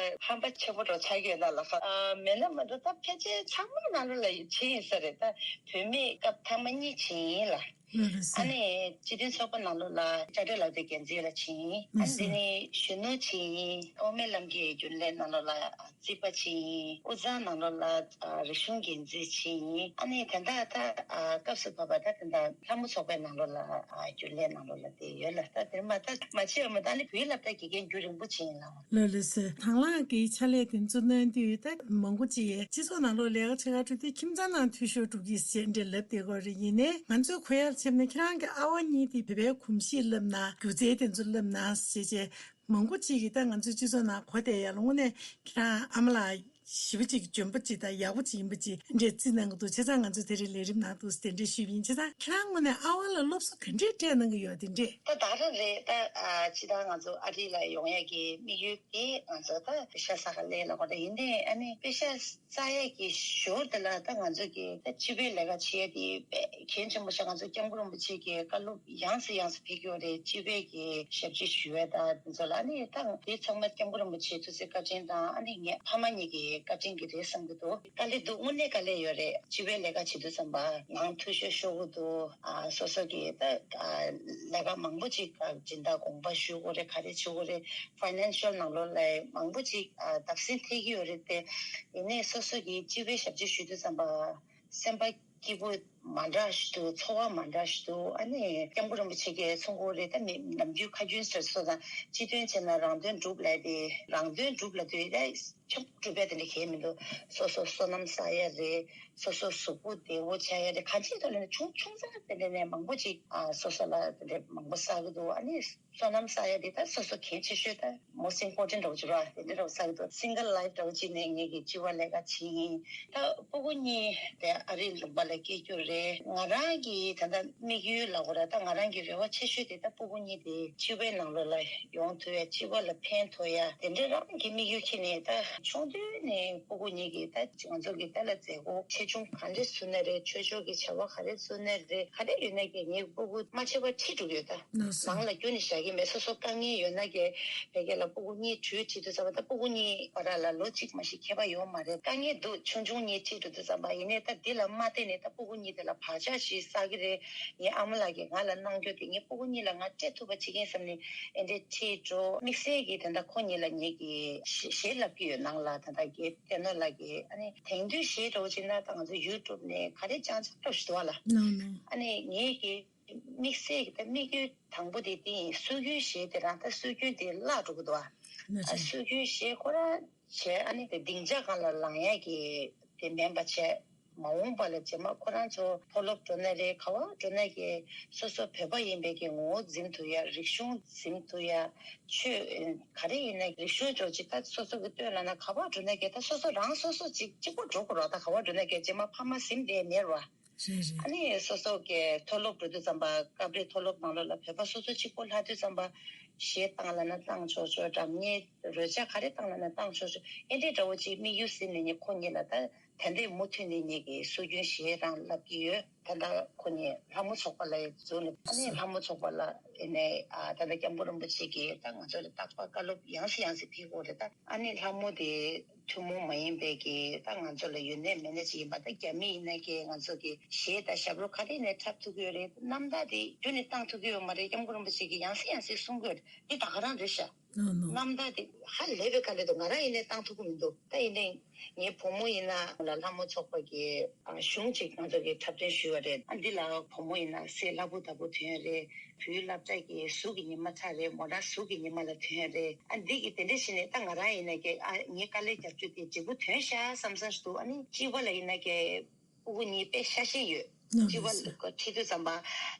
ཧམ་པ་ཆེན་པོ་འདྲ་ཆགས་ཀྱི་ཡོད་ན་ལགས། ཨ་མེད་ན་མ་གཏོགས་ད་ཕལ་ཆེར་ཚང་མ་ནང་ལོགས་ལ་ཡིན་ཕྱིན་ཡིན་ས་རེད། ད་བུད་མེད་སྐབས་ཐ་མ་གཉིས་ཕྱིན་ཡིན་ལ། ལགས་ལགས་སོ། ཨ་ནི་སྤྱི་མཐུན་ཚོགས་པ་ནང་ལོགས་ལ་དྲ་གྲོགས་ལག་དེབ་འགན་འཛིན་ལ་ཕྱིན་ཡིན། ཨ་ནི་འདི་ནི་གཞོན་ནུ་ཕྱིན་ཡིན། དབུ་མའི་ལམ་གྱི་རྒྱུན་ལས་ནང་ལོགས་ལ། རྩིས་པ་ཅིག་ཡིན། དབུས་གཙང་ནང་ལོགས་ལ་ཨ་རིག་གཞུང་འགན་འཛིན་ཅིག་ཡིན། ཨ་ནི་དེ་འདྲ་ད་ཨ་སྐབས་སུ་བབ་པ་ད་དེ་འདྲ་ལྷ་མོ་ཚོགས་པའི་ནང་ལོགས་ལ་ཨ་རྒྱུན་ལས་ནང་ལོགས་ལ་དེ་ཡོད་ལ། ད་དེར་མ་ད་མ་བྱས་པ་མ་ད་ནི་བོད་ཡིག་སློབ་གྲྭ་དགེ་རྒན་རྒྱུན་རིང་པོ་ཅིག་ཡིན་ལ། ལགས་ལགས་སོ། དང་བླངས་ཀྱི་ཕྱག་ལས་དེ་ཚོ་གནང་དུས་ད་མང་པོ་ཅིག་གིས་སྤྱི་ཚོགས་ནང་ལོགས་ལས་ཀ་བྱེད་ག་འགྲོ་དུས་ཁྱིམ་ཚང་ནང་འཐུས་ཤོར་འགྲོ་གི་ཞེས་འདྲ་ལབ་བསྡད་ཀྱི་ཡོད་རེད། ཡིན་ནའི་ང་ཚོའི་གོ་ཡར་ཕྱིན་ནས་ཁྱེད་རང་གི་ཨ་ཝ་གཉིས་དེ་བོད་པའི་གོམས་གཤིས་བསླབ་ན་སྒྱུ་རྩལ་དེ་ཚོ་བསླབ་ན་ཞེས་བྱས། མང་པོ་ཅིག་གིས་ད་ང་ཚོའི་སྤྱི་ཚོགས་ནང་གོ་བསྡད་ཡ་ལ་དངོས་གནས་ཁྱེད་རང་ཨ་མ་ལགས་ཞེ་པོ་ཅིག་འཇོན་པོ་ཅིག་དང་ཡག་པོ་ཅིག་ཡིན་པ་ཅིག་འདྲས་རྩིས་གནང་གི་འདུག་བྱས་ཙང་ང་ཚོ་དེ་རིང་ལས་རིམ་ནང་དུ་དེ་འདྲས་ཞུས་པ་ཡིན། བྱས་ཙང་ཁྱེད་རང་ངོས་ནས་ཨ་ཝ་ལ་སློབ་གསོ་ག་འདྲས་སྤྲད་གནང་གི་ཡོད་དེ་འདྲས། ད་ད་རང་རེད་ད། ཨ་ཅི་ད་ང་ཚོ་ཨ་རི་ལ་ཡོང་ཡ་གི་དམིགས་ཡུལ་དེ་ང་ཚོ་ད་པེ་ཤ་ས་ག་ལས་ལ་གོ་ད་ཡིན་ནའི་ཨ་ནི་པེ་ཤ་ས་ཡ་གི་ཞོར་དེ་ལ་ད་ང་ཚོ་གི་ད་སྤྱི་པའི་ལས་ཀ་བྱེད་ཡ་དེ་དཔེ་གལ་ཆེན་པོ་ཞིག་ང་ཚོ་སྐྱབས་མགོན་རིན་པོ་ཆེ་གི་བཀའ་སློབ་ཡང་སེ་ཡང་སེ་ཕེབས་ཀྱི་ཡོད་རེད། སྤྱི་པའི་གི་ཞབས་ཕྱི་ཞུ་ཡ་ད་དེ་ཚོ་ལ་ཨ་ནི་ད་དེ་ཚང་མ་སྐྱབས་མགོན་རིན་པོ་ཆེ་ཐུགས་སྲས་བཀའ་དྲིན་དང་ཨ་ནི་ངའི་ཕ་མ་གཉིས་ཀྱི་བཀའ་དྲིན་གྱིས་རེད་བསམ་གྱི་འདུག་དཀའ་ལས་འདུག་དངོས་གནས་དཀའ་ལས་ཡོད་རེད། སྤྱི་པའི་ལས་ཀ་བྱེད་དུས་ཙམ་པ་ནང་འཐུས་ཤོར་ཤོར་གྱི་འདུག་ཨ་སོ་སོ་གི་ད་ཨ་ལས་ཀ་མང་པོ་ཅིག་ཨ་སྦྱིན་བདག་དགོངས་པ་ཞུ་དགོས་རེད། ག་རེ་བྱེད་དགོས་རེད། ཕའི་ནན་ཤལ་ནང་ལོགས་ལ་མང་པོ་ཅིག་ཨ་བརྡབ་གསིག་ཐེབས་ཀྱི་ཡོད་རེད་དེ། ཡིན་ནའི་སོ་སོ་གི་སྤྱི་པའི་ཞབས་ཕྱི་ཞུ་དུས་ཙམ་པ་སེམས་པ་སྐྱིད་པོ་མ་འདྲ་ཞིག་འདུག་ཚོར་བ་མ་འདྲ་ཞིག་འདུག་ཨ་ནི་སྐྱབས་མགོན་རིན་པོ་ཆེ་གིས་གསུང་གི་རེད། ད་མི་ནམ་རྒྱུན་ཁ་རྒྱུན་ཟེར་སོ་དང་སྤྱི་དོན་བྱས་ན་རང་དོན་སྒྲུབ་ལབ་དེ། རང་དོན་སྒྲུབ་ལབ་དུས་ད་ཆབ་སྒྲུབ་པ་དེ་འདྲ་གལ་མི་འདུག་སོ་སོ་བསོད་ནམས་བསགས་ཡ་རེད། སོ་སོ་གཟུགས་པོ་བདེ་བོ་ཆགས་ཡ་རེད། གང་ཅིའི་ཐོག་ལ་ནི་ཆུང་ཆུང་ཙག་དེ་འདྲ་ནས་མང་པོ་ཅིག་ཨ་སོ་སོ་ལ་དེ་འདྲ་མང་པོ་བསགས་ཀྱི་འདུག་ཨ་ནི་བསོད་ནམས་བསགས་ཡ་དེ་ད་སོ་སོ་གལ་ཆེ་ཤོས་ད་most important་འདྲ་བོ་ཅིག་རེད་པ། དེ་འདྲ་འདྲ་བོ་བསགས་ཀྱི་འདུག་སིང་གལ་ལའིཕ་འདྲ་བོ་ཅིག་ནས་ངེད་ཀྱི་སྤྱི་པ་ལས་ཀ་བྱེད་ཡིན། ད་སྤུ་གུ་གཉིས་དེ་ཨ་རིའི་ལུང་པ་ལ་སྐྱེས་རྒྱུ་རེད། ང་རང་གི་ད་ལྟ་དམིགས་ཡུལ་ལབ་དགོས་རེད། ད་ང་རང་གི་རེ་བ་ཆེ་ཤོས་དེ་ད་སྤུ་གུ་གཉིས་དེ་སྤྱི་པའི་ནང་ལོགས་ལ་ཡོང་ཐུབ་ཡ། སྤྱི་པ་ལ་ཕན་ཐོགས་ཡ་དེ་འདྲ་རང་གི་དམིགས་ཡུལ་ཁྱེར་ནས། ད་ཆུང་དུས་ནས་སྤུ་གུ་གཉིས་ཀྱི་ད་ང་ཚོ་གི་ད་ལ་མཛད་སྒོ་ཆེ་ཆུང་ག་འདྲས་བཟོས་ནའི་རེད། ཆོས་ཕྱོགས་ཀྱི་བྱ་བ་ག་རེ་བཟོས་ནའི་རེད། ག་རེ་ཡོད་ནའི་གི་ངའི་སྤུ་གུ་མ་བྱས་པ་ཁྲིད་འགྲོ་གི་ཡོད། ད་ནང་ལ་བསྐྱུར་ནས་བཞག་གི་མེད། སོ་སོ་དཀའ་ངལ་ཡོད་ན་གི་བེ་གེ་ལ་སྤུ་གུ་གཉིས་བྲོས་ཁྲིད་དུས་ཙམ་པ་ད་སྤུ་གུ་གཉིས་བར་ལ་ལོ་གཅིག་མ་ཞིག་ཁྱད་པར་ཡོད་མ་རེད། དཀའ་ངལ་འདུག་ཆུང་ཆུང་གཉིས་ཁྲིད་འགྲོ་དུས་ཙམ་པ་ཡིན་ནའི་ད་འདི་ལ་མ་བརྟེན་ནས་ད་སྤུ་གུ་གཉིས་དེ་ལ་བག་ཆགས་ཤིག་བསགས་ཀྱི་རེད། ངའི་ཨ་མ་ལགས་ཀྱིས་ང་ལ་གནང་རྒྱུ་དེ་ངའི་སྤུ་གུ་གཉིས་ལ་ང་སྤྲད་ཐུབ་པ་བྱེད་ཀྱི་ཡིན་བསམ་ནས་ཨེ་འདྲས་ཁྲིད་འགྲོ། དམིགས་བསལ་གྱིས་ད་ལྟ་ཁོ་གཉིས་ལ་ངེད་ཀྱིས་གཞས་གཞས་བསླབ་ཀྱི་ཡོད། ནང་ལ་ད་ལྟ་གི་ཏེ་ནོ་ལགས་ཀྱིས་ཨ་ནི་དེང་དུས་གཞས་འདྲ་བོ་བྱས་ན་ད་ང་ཚོ་ཡུ་ཊུབ་ནས་ག་རེ་རྐྱང་རྐྱང་འདྲ་བོ་ཞིག་འདུག་བ་ལ། ནོ་ནོ། ཨ་ནི་ངེད་ཀྱི་དམིགས་བསལ་གྱི་ད་དམིགས་ཡུལ་དང་པོ་དེ་དེ་ཡིན། སྲོལ་རྒྱུན་གཞས་དེ་རང་ད་སྲོལ་རྒྱུན་དེ་བརླག་འགྲོ་གི་འདུག་བ། ནོ་ཨ་ཅི། སྲོལ་རྒྱུན་གཞས་ཁོ་རང་བྱས་ཨ་ནི་དེ་སྡིངས་ཆ་སྒང་ལ་ལངས་ཡ་གི་དེ་མིན་པ་བྱས། མ་འོངས་པ་ལ་རྗེས་མ་ཁོ་རང་ཚོ་མཐོ་སློབ་འགྲོ་ན་རེད། ག་བ་འགྲོ་ན་གི་སོ་སོ་བོད་པ་ཡིན་པའི་གི་ངོ་བོ་འཛིན་ཐུབ་ཡ། རིག་གཞུང་འཛིན་ཐུབ་ཡ། ཆོས་ག་རེ་ཡིན་ན་རིག་གཞུང་ཅོག་ཅིག་ད་སོ་སོ་གི་སྟོད་ལ་ན་ག་བ་འགྲོ་ན་གི་ད་སོ་སོ་རང་སོ་སོ་ཅིག་གཅིག་པོ་འགྲོ་དགོས་རོགས། ད་ག་བ་འགྲོ་ན་གི་རྗེས་མ་ཕ་མ་ཟིན་བསྡད་མེད་རོགས། རེད་རེད། ཨ་ནི་སོ་སོ་གི་མཐོ་སློབ་འགྲོ་དུས་ཙམ་པ་སྐབས་རེ་མཐོ་སློབ་ནང་ལོགས་ལ་བོད་པ་སོ་སོ་གཅིག་པོ་ལྷག་དུས་ཙམ་པ་གཞས་བཏང་ལབ་ན་བཏང་ཆོག་ཆོག་སྒྲ་སྙན་རོལ་ཆ་ག་རེ་བཏང་ལབ་ན་བཏང་ཆོག་ཆོག་ཨེ་འདྲའི་འདྲ་བོ་ཅིག་དམིགས་ཡུལ་ཟིན་ནས་ངས་ཁོ་གཉིས་ལ་ད་ད་ལྟའི་མུ་མཐུད་ནས་ངེད་ཀྱི་སྲོལ་རྒྱུན་གཞས་རང་བསླབ་ཀྱི་ཡོད། ད་ལྟ་ཁོ་གཉིས་ལྷ་མོ་ཚོགས་པ་ལ་འཛུལ་ནས་ཨ་ནི་ལྷ་མོ་ཚོགས་པ་ལ་ཨེ་ནས་ཨ་ད་ལྟ་སྐྱབས་མགོན་རིན་པོ་ཆེ་གིས་ད་ང་ཚོ་ལ་རྟག་པར་བཀའ་སློབ་ཡང་སེ་ཡང་སེ་ཕེབས་ཀྱི་ཡོད་རེད། ད་ཨ་ནི་ལྷ་མོ་དེ་ཐུན་མོང་མ་ཡིན་པའི་གི་ད་ང་ཚོ་ལ་ཡོད་ནའི་མེད་ནའི་ཅིག་ཡིན་པ། ད་རྒྱ་མི་ཡིན་ན་གི་ང་ཚོ་གི་གཞས་དང་ཞབས་བྲོ་ག་རེ་ནས་འཁྲབ་ཐུབ་ཀྱི་ཡོད་རེད། རྣམ་ཐར་དེ་རྒྱུན་ནས་བཏང་ཐུབ་ཀྱི་ཡོད་མ་རེད། སྐྱབས་མགོན་རིན་པོ་ཆེ་གིས་ཡང་སེ་ཡང་སེ་གསུང་གི་ཡོད་རེད། འདི་ད་ག་རང་རེད་ཤག་ནོ་ནོ། རྣམ་ཐར་དེ་ཧ་ལས་པའི་དཀའ་ལས་འདུག་ང་རང་ཡིན་ནའི་བཏང་ཐུབ་ཀྱི་མི་འདུག་ད་ཡིན་ནའི་ངའི་བུ་མོ་ཡིན་ན་ལ་ལྷ་མོ་ཚོགས་པ་གི་ཨ་གཞུང་ཅིག་ང་ཚོ་གི་འཁྲབ་སྟོན་ཞུས་པ་རེད། ཨ་འདི་ལ་བུ་མོ་ཡིན་ན་སེ་ལྷ་བུ་དར་པོ་ཐོན་རེད། བོད་ཡིག་སློབ་གྲྭ་གི་ཟུར་གྱི་ཉི་མ་ཁྲ་རེད། མོ་རང་ཟུར་གྱི་ཉི་མ་ལ་ཐོན་རེད། ཨ་འདི་གི་དེ་འདྲ་བྱས་ནས་ད་ང་རང་ཡིན་ན་གི་ཨ་ངའི་དཀའ་ལས་རྒྱབ་རྒྱུ་དེ་འགྲིག་པོ་ཐོན་ཤག་བསམ་བསམ་ཞིག་འདུག་ཨ་ནི་སྤྱི་པ་ལ་ཡིན་ན་གི་སྤུ་གུ་གཉིས་དཔེ་ཤ་ཞེན་ཡོད། ནོ་སྤྱི་པ་ནོ་སོ། ཁྲིད་དུས་ཙམ་པ་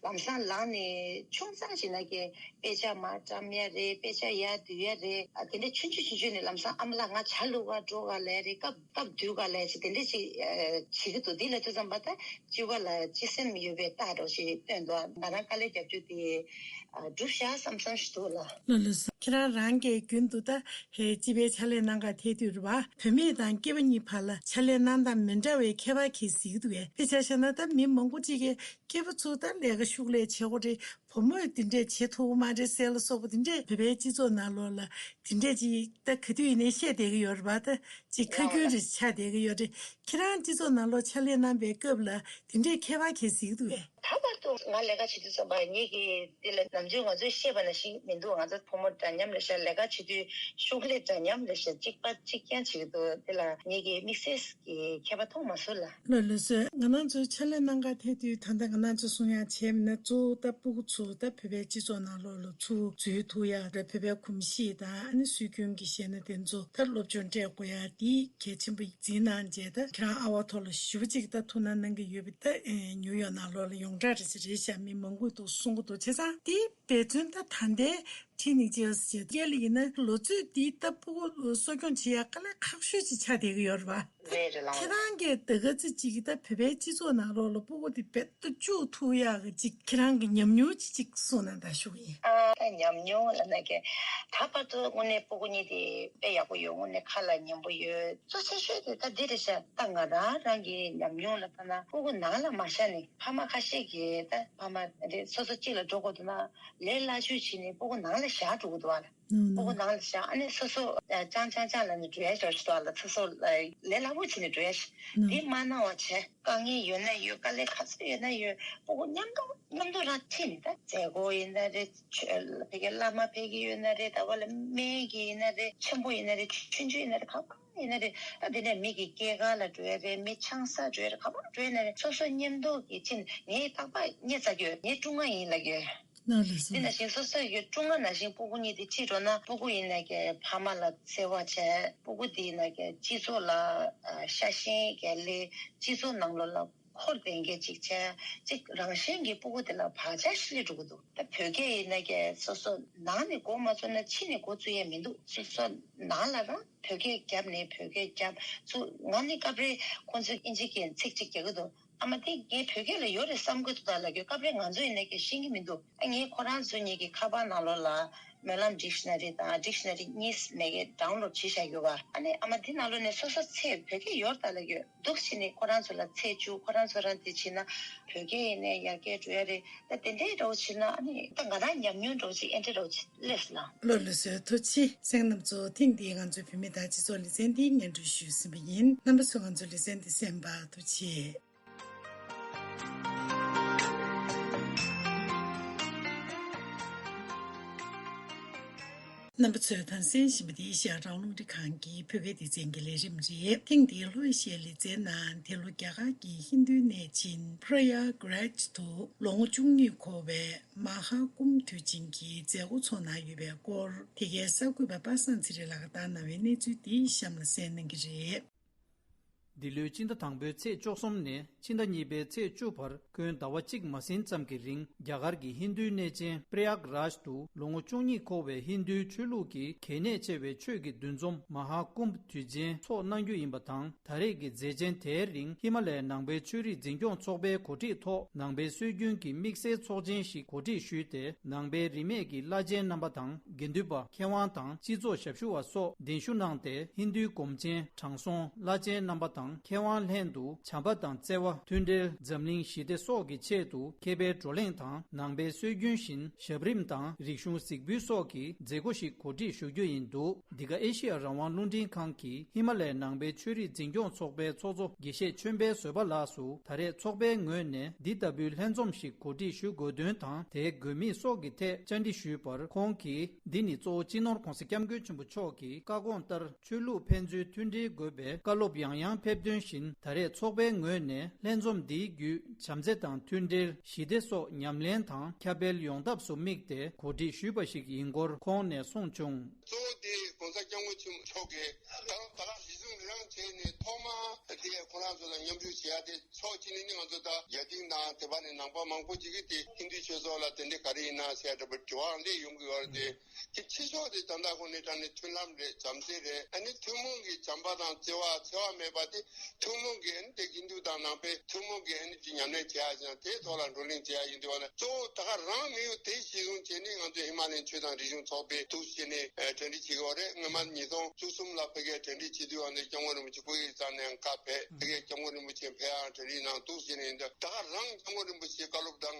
ལམ་སང་ལངས་ནས་ཆུང་ཙག་ཅིག་ན་གི་དཔེ་ཆ་མར་བཀྲམ་ཡ་རེད། དཔེ་ཆ་ཡར་བསྡུ་ཡ་རེད། ཨ་དེ་འདྲ་ཆུང་ཆུང་ཆུང་ཆུང་ནས་ལམ་སང་ཨ་མ་ལགས་ང་ཇ་བླུག་ག་འགྲོ་ག་ལབ་རེད། སྐབས་སྐབས་བསྡུ་ག་ལབ་ཅིག་དེ་འདྲ་ཅིག་ཨ་བྱེད་ཀྱི་འདུག་འདི་ལབ་དུས་ཙམ་པ་ད་སྤྱི་པ་ལ་སྤྱི་སེམས་ཡོད་པའི་རྟགས་འདྲ་ཞིག་སྟོན་འདུག་ང་རང་དཀའ་ལས་རྒྱབ་རྒྱུ་དེ་ཨ་འགྲུབ་ཤག་བསམ་བསམ་ཞིག་འདུག་ལ། ལགས་ལགས་སོ། ཁྱེད་རང་རང་གིས་རྒྱུན་དུ་ད་ཧེ་སྤྱི་པའི་ཕྱག་ལས་གནང་ག་ཐད་དུས་རེད་པ། བུད་མེད་དང་སྐྱེས་པ་གཉིས་བར་ལ་ཕྱག་ལས་གནང་སྟངས་མི་འདྲ་བའི་ཁྱད་པར་གྱིས་གཟིགས་འདུག་གས། དཔེ་ཆ་བཞག་ན་ད་མི་མང་པོ་ཅིག་གིས་སྐྱེས་པ་ཚོ་ད་ལས་ཀ་ཤུགས་ལས་བྱེད་དགོས་རེད། བུ་མོས་འདི་འདྲས་བྱེད་ཐུབ་མ་རེད་ཟེར་ལ་སོགས་པ་འདི་འདྲས་བོད་པའི་སྤྱི་ཚོགས་ནང་ལོགས་ལ་འདི་འདྲས་ཅིག་ད་ག་དུས་ཡིན་ནའི་བཤད་བསྡད་ཀྱི་ཡོད་རེད་པ། ད་ཅིག་ཁ་རྒྱུན་རེ་ཆགས་བསྡད་ཀྱི་ཡོད་རེད། ཁྱེད་རང་སྤྱི་ཚོགས་ནང་ལོགས་ཕྱག་ལས་གནང་པའི་སྐབས་ལ་འདི་འདྲས་ཁྱད་པར་གྱིས་གཟིགས་འདུག་གས། ད་བར་ ཏོ་ང་ལས་ཀ་བྱེད་དུས་ཙམ་པ་ངེད་ཀྱིས་དེ་ལ་ནམ་རྒྱུན་ང་ཚོས་བཤད་པ་ནང་བཞིན་མི་འདུག་ང་ཚོ་ཕོ་མོ་འདྲ་མཉམ་རེད་ཤག་ལས་ཀ་བྱེད་དུས་ཤོག་ལྷེ་འདྲ་མཉམ་རེད་ཤག་གཅིག་པ་གཅིག་རྐྱང་བྱེད་ཀྱི་འདུག་དེ་ལ་ངེད་ཀྱིས་དམིགས་བསལ་གྱི་ཁྱད་པར་མཐོང་མ་སོང་ལ། ལགས་ལགས་སོ། ང་རང་ཚོའི་ཕྱག་ལས་གནང་ག་ཐད་དུས་ད་ལྟ་ང་རང་ཚོ་གསུང་ཡག་བྱས་མིན་ན་གཙོ་བོ་ད་སྤུ་གུ་ཚོ་ད་བོད་པའི་སྤྱི་ཚོགས་ནང་ལོགས་ལ་ཚུར་འཛུལ་ཐུབ་ཡག་རེད། བོད་པའི་གོམས་གཤིས་དང་ཨ་ནི་སྲོལ་རྒྱུན་གྱི་བཤད་ན་དེ་ཚོ་ད་སློབ་སྦྱོང་སྤྲད་དགོས་ཡག་དེ་གལ་ཆེན་པོ་འཛིན་གནང་བྱས། ད་ཁྱེད་རང་ཨ་ཝ་ཐོག་ལ་ཞེ་པོ་ཅིག་ད་ཐུགས་སྣང་གནང་གི་ཡོད་པ། ད་ཨེ་ནིའུ་ཡོག་ནང་ལོགས་ལ་ཡོངས་གྲགས་རེད་ཅེས་རེད་ཤག་མི་མང་པོས་འདུག་གསུང་གི་འདུག་བྱས་ཙང་དེ་འབད་བརྩོན་ད་ད་ལྟའི་ཁྲིད་ནས་བྱས་ཟེར་རྒྱ་ལ་ཡིན་ན་ལོ་ཚོད་འདིའི་ལྟ་ཕྲུ་གུ་གསོ་སྐྱོང་བྱེད་ཡག་དཀའ་ལས་ཁག་ཤོས་ཅིག་ཆགས་བསྡད་ཀྱི་ཡོད་རེད་པ། ལས་རེད་ལགས། ཁྱེད་རང་གིས་ད་ག་ཚོད་ཅིག་ད་བོད་པའི་སྤྱི་ཚོགས་ནང་ལོགས་ལ་ཕྲུ་གུ་དེ་རྦད་དེ་བཅུག་ཐུབ་ཡག་གི་ཅིག་ཁྱེད་རང་གི་ཉམས་མྱོང་ཅིག་ཅིག་གསུངས་ན་ད་ཞུ་གི་ཡིན། ཨ་ད་ཉམས་མྱོང་ལབ་ན་ཀྱེ་ད་བར་དུ་དངོས་གནས་ཕྲུ་གུ་གཉིས་དེ་དཔེ་ཡག་པོ་ཡོད། དངོས་གནས་ཁ་ལ་ཉན་པོ་ཡོད། གཙོ་ཆེ་ཤོས་དེ་ད་འདི་རེད་ཤག་ད་ང་རང་རང་གི་ཉམས་མྱོང་ལ་ལྟ་ན་ཕྲུ་གུ་ནང་ལ་མ་བཞག་ནས་ཕ་མ་ཁ་ཤས་ཀྱིས་ད་ཕ་མ་རེད་སོ་སོ་གཅིག་ལ་འགྲོ་དགོས་འདུག་ན། ལས་སླ་ཤོས་བྱས་ནས་ཕྲུ་གུ་ནང་ལ་བཞག་འགྲོ་གི་འདུག་བ་ལ། ཕྲུ་གུ་ནང་ལ་བཞག་ཨ་ནི་སོ་སོ་ཨ་ཅང་ཅང་ཅང་ལབ་ནས་འགྲོ་ཡ་ཞོར་ཞིག་འདུག་བ་ལ། སོ་སོ་ཨ་ལས་སླ་པོ་བྱས་ནས་འགྲོ་ཡ་ཞིག་དེ་མ་གནང་བ་བྱས། དཀའ་ངལ་ཡོད་ན་ཡོད། དཀའ་ལས་ག་ཚོད་ཡོད་ན་ཡོད། ཕྲུ་གུ་མཉམ་དུ་མཉམ་དུ་རང་ཁྲིད་ནས་ད་མཛད་སྒོ་ཡིན་ན་རེད། ཆོས་ཕ་གིའི་བླ་མ་ཕེབས་ཀྱི་ཡོད་ན་རེད། ད་བ་ལ་སྨན་གྱི་ཡིན་ན་རེད། ཆེན་པོ་ཡིན་ན་རེད། ཆུང་ཆུང་ཡིན་ན་རེད། ག་པར་ཡིན་ན་རེད། ད་དེ་ནས་མི་གི་སྐྱེས་སྐར་ལ་འགྲོ་ཡ་རེད། མི་ཆང་ས་འགྲོ་ཡ་རེད། ག་པར་འགྲོ་ཡ་ན་རེད། སོ་སོ་མཉམ་དུ་གི་ཕྱིན་ངས་རྟག་པར་རྙེད་ཚར་གྱི་ཡོད། ངས་ཀྲུང་ང་ཡིན་ལབ་ཀྱི་ཡོད། ནོར་ལ་སོང་། དེ་ནང་བཞིན་སོ་སོ་ཡི་ཀྲུང་ང་ནང་བཞིན་སྤུ་གུ་གཉིས་དེ་ཁྲིད་འགྲོ་ན་སྤུ་གུ་ཡིན་ན་ཀྱི་ཕ་མ་ལ་བརྩེ་བ་བྱས། སྤུ་གུ་དེ་ཡིན་ན་ཀྱི་སྤྱི་ཚོགས་ལ་ཨ་ཤ་ཞེན་གྱི་ལས་སྤྱི་ཚོགས་ནང་ལོགས་ལ་འཁོར་ལྡན་གྱི་ཅིག་བྱས་ཅིག་རང་བཞིན་གྱི་སྤུ་གུ་དེ་ལ་བག་ཆགས་ཤིག་སླེབས་འགྲོ་གི་འདུག་ད་བོད་སྐད་ཡིན་ན་ཀྱི་སོ་སོ་ནང་ནས་གོ་མ་ཚོར་ན་ཕྱི་ནས་གོ་ཚུགས་ཡ་མི་འདུག་སོ་སོ་ནང་ལ་རང་བོད་སྐད་རྒྱབ་ནས་བོད་སྐད་རྒྱབ་ཚུགས། ང་ནི་སྐབས་རེ་ཁོང་ཚོས་ཨིན་ཇི་སྐད་ཚིག་གཅིག་རྒྱག་གི་འདུག་ཨ་མ་དེ་ངའི་བོད་སྐད་ལ་ཡོད་རེད་བསམ་གྱི་འདུག་ད་ལབ་ཀྱི་ཡོད། སྐབས་རེ་ང་ཚོ་ཡིན་ན་ཀྱང་ཤེས་ཀྱི་མི་འདུག་ཨ་ངས་ཁོ་རང་ཚོ་གཉིས་ཀྱི་ཁ་པར་ནང་ལོགས་ལ་སྨོན་ལམ་ཌིག་ཤ་ན་རི་དང་ཌིག་ཤ་ན་རི་གཉིས་མེད་ཀྱི་ཌའུན་ལོཌ་བྱས་བཞག་ཡོད་པ། ཨ་ནི་ཨ་མ་དེ་ནང་ལོགས་ནས་སོ་སོ་ཚེ་བོད་སྐད་ཡོད་རེད་ད་ལབ་ཀྱི་ཡོད། འདུག་བྱས་ནས་ཁོ་རང་ཚོ་ལ་ཚེ་བཅུག་ཁོ་རང་ཚོ་རང་དེ་བྱས་ན་བོད་སྐད་ཡིན་ནའི་ཡར་རྒྱས་འགྲོ་ཡ་རེད། ད་དེ་འདྲའི་འདྲ་བོ་བྱས་ན་ཨ་ནི་ད་ང་རང་ཉམས་མྱོང་འདྲ་བོ་ཅིག་ཨེ་འདྲ་འདྲ་བོ་ཅིག་སླེབས་སོང་ལ། ལགས་ལགས་སོ། ཐུགས་རྗེ་ཆེ། གསན་མཁན་རྣམ་ཚོ། ཐེངས་འདིའི་ང་ཚོའི་བོད་མི་དང་སྤྱི་ཚོགས་ལེ་ཚན་འདི་སྙན་སྒྲོན་ཞུས་ཟིན་པ་ཡིན། རྣམ་པ་ཚོས་ང་ཚོའི་ལེ་ཚན་འདི་གསན་པར་ཐུགས་རྗེ་ཆེ། རྣམ་པ་ཚོས་ད་གསན་བཞིན་པ་འདི་ཨེ་ཤ་ཡ་རང་དབང་རླུང་འཕྲིན་ཁང་གི་བོད་སྐད་སྡེ་ཚན་གྱི་ལས་རིམ་རེད། ཐེངས་འདིའི་ལྷོ་ཨེ་ཤ་ཡའི་ལེ་ཚན་ནང་འདི་ལོ་རྒྱ་གར་གྱི་ཧིན་རྡུའི་གནས་ཆེན་པྲ་ཡཱག་རཱཇ་དུ་ལོ་ངོ་བཅུ་གཉིས་འཁོར་བའི་མ་ཧཱ་ཀུམ་དུས་ཆེན་གྱི་མཛད་སྒོ་ཚོགས་གནང་ཡོད་པའི་སྐོར། དེ་གའི་གསར་འགོད་པ་པ་སངས་ཚེ་རིང་ལགས་ཀྱིས་བཏང་གནང་བའི་གནས་ཚུལ་འདི་གཤམ་ལ་གསན་གནང་གི་རེད། འདི་ལོའི་སྤྱི་ཟླ་དང་པོའི་ཚེས་བཅུ་གསུམ་ནས་ཕྱི་ཟླ་གཉིས་པའི་ཚེས་བཅུ་བར་ཁོན་ཟླ་བ་གཅིག་མ་ཟིན་ཙམ་གྱི་རིང་རྒྱ་གར་གྱི་ཧིན་རྡུའི་གནས་ཆེན་པྲ་ཡཱག་རཱཇ་དུ་ལོ་ངོ་བཅུ་གཉིས་འཁོར་བའི་ཧིན་རྡུའི་ཆོས་ལུགས་ཀྱི་གལ་གནད་ཆེ་བའི་ཆོས་ཀྱི་འདུ་འཛོམས་མ་ཧཱ་ཀུམྦ་དུས་ཆེན་འཚོགས་གནང་རྒྱུ་ཡིན་པ་དང་། ད་རེས་ཀྱི་མཛད་ཆེན་དེའི་རིང་ཧི་མ་ལ་ཡའི་ནང་པའི་ཆོས་རིག་འཛིན་སྐྱོང་ཚོགས་པའི་གོ་སྒྲིག་ཐོག་ནང་པའི་སྲོལ་རྒྱུན་གྱི་དམིགས་བསལ་ཚོགས་ཆེན་ཞིག་གོ་སྒྲིག་ཞུས་ཏེ། ནང་པའི་རིས་མེད་ཀྱི་བླ་ཆེན་རྣམ་པ་དང་། དགེ་འདུན་པ། མཁས་དབང་དང་སྤྱི་ཚོགས་ཞབས་ཞུ་བ་སོགས་གདན་ཞུ་གནང་སྟེ། ཧིན་རྡུའི་སྒོམ་ཆེན། དྲང་སྲོང་། བླ་ཆེན་རྣམ་པ་དང་མཁས་དབང་ལྷན་དུ་བྱམས་པ་དང་བརྩེ་བ། མཐུན་འབྲེལ། འཛམ་གླིང་ཞི་བདེ་སོགས་ཀྱི་ཆེད་དུ་མཁས་པའི་བགྲོ་གླེང་དང་། ནང་པའི་སྲོལ་རྒྱུན་བཞིན་ཞབས་རིམ་དང་རིག་གཞུང་གཟིགས་འབུལ་སོགས་ཀྱི་མཛད་སྒོ་ཞིག་གོ་སྒྲིག་ཞུ་རྒྱུ་ཡིན་འདུག་འདི་ག་ཨེ་ཤི་ཡ་རང་དབང་རླུང་འཕྲིན་ཁང་གིས་ཧི་མ་ལ་ཡའི་ནང་པའི་ཆོས་རིག་འཛིན་སྐྱོང་ཚོགས་པའི་ཚོགས་གཙོ་དགེ་བཤེས་ཆོས་འཕེལ་བཟོད་པ་ལགས་སུ། ད་རེས་ཚོགས་པའི་ངོས་ནས་འདི་ལྟ་བུའི་ལྷན་འཛོམས་ཤིག་གོ་སྒྲིག་ཞུ་དགོས་དོན་དང་། དེའི་དགོས་དམིགས་སོགས་ཀྱི་ཐད་བཅར་འདྲི་ཞུས་པར། ཁོང་གིས། འདི་ནི་གཙོ་བོ་སྤྱི་ནོར་༸གོང་ས་༸སྐྱབས་མགོན་ཆེན་པོ་མཆོག་གི་བཀའ་དགོངས་ལྟར། ཆོས་ལུགས་ཕན་ཚུན་མཐུན་སྒྲིལ་དགོས་པའི་བཀའ་སློབ་ཡང་ཡང་ཕེབས་དོན་བཞིན། ད་རེས་ཚོགས་པའི་ངོས་ནས་ལྷན་འཛོམས་འདིའི་བརྒྱུད། བྱམས་བརྩེ་དང་མཐུན་འབྲེལ། ཞི་བདེ་སོགས་ཉམས་ལེན་དང་ཁྱབ་སྤེལ་ཡོང་ཐབས་སུ་དམིགས་ཏེ་གོ་སྒྲིག་ཞུས་པ་ཞིག་ཡིན་སྐོར་ཁོང་ནས་གསུངས་བྱུང་། གཙོ་བོ་དེ་༸གོང་ས་༸སྐྱབས་མགོན་ཆེན་པོ་མཆོག་གིས་ད་ད་ག་གཞི་བཟུང་རིང་བྱས་ནས་ཐོག་མ་དེ་ཁོ་རང་ཚོ་དང་མཉམ་ཞུགས་བྱེད་ཡ་དེ། ཕྱོགས་གཅིག་ནས་ནི་ང་ཚོ་ད་རྒྱ་གཏིང་དང་དེ་བ་ནས་ནང་པ་མང་པོ་ཅིག་གིས་དེ་ཧིན་རྡུ་ཆོས་ཚོགས་ལ་དེ་འདྲ་ག་རེ་ཡིན་ན་ཟེར་ཡ་འདྲ་པོ་དྲི་བ་སླེབས་ཡོང་གི་ཡོད་རེད་དེ། དེ་ཕྱི་ཕྱོགས་དེ་ད་ལྟ་ཁོ་ནས་དྲང་ནས་མཐུན་ལམ་རེད། བྱམས་བརྩེ་རེད། ཨ་ནི་ཐུན་མོང་གི་བྱམས་པ་དང་བརྩེ་བ་འཚེ་བ་མེད་པ་དེ་ཐུན་མོང་གི། ཨ་ནི་དེ་ཧིན་རྡུ་དང་ནང་པའི་ཐུན་མོང་གི་ཨ་ནི་ཅིག་ཉམས་ལེན་བྱེད་ཡ་ཅིག་དང་དེའི་ཐོག་ལ་བགྲོ་གླེང་བྱེད་ཡ་ཡིན་དུས་བ་ལ། གཙོ་བོ་ད་ག་རང་དམིགས་ཡུལ་དེ་གཞི་བཟུང་བྱས་ནས་ང་ཚོ་ཧི་མ་ལ་ཡའི་ཆོས་དང་རིག་གཞུང་ཚོགས་པས་འདུག་བྱས་ནས་གྲ་སྒྲིག་བྱེད་ཀྱི་ཡོད་རེད། སྔོན་མ་ཉིས་སྟོང་བཅུ་གསུམ་ལ་ཕ་གིར་གྲ་སྒྲིག་བྱེད་དུས་བ་ལ་སྐྱབས་མགོན་རིན་པོ་ཆེ་ཕ་གིར་ཙམ་ནས་ཁ་ཕེབས། ཕ་གིར་སྐྱབས་མགོན་རིན་པོ་ཆེ་ཕེབས་ཡ་གྲ་སྒྲིག་གནང་འདུག་བྱས་ནས་ཡིན་དུས་ད་ག་རང་སྐྱབས་མགོན་རིན་པོ་ཆེའི་བཀའ་སློབ་དང་།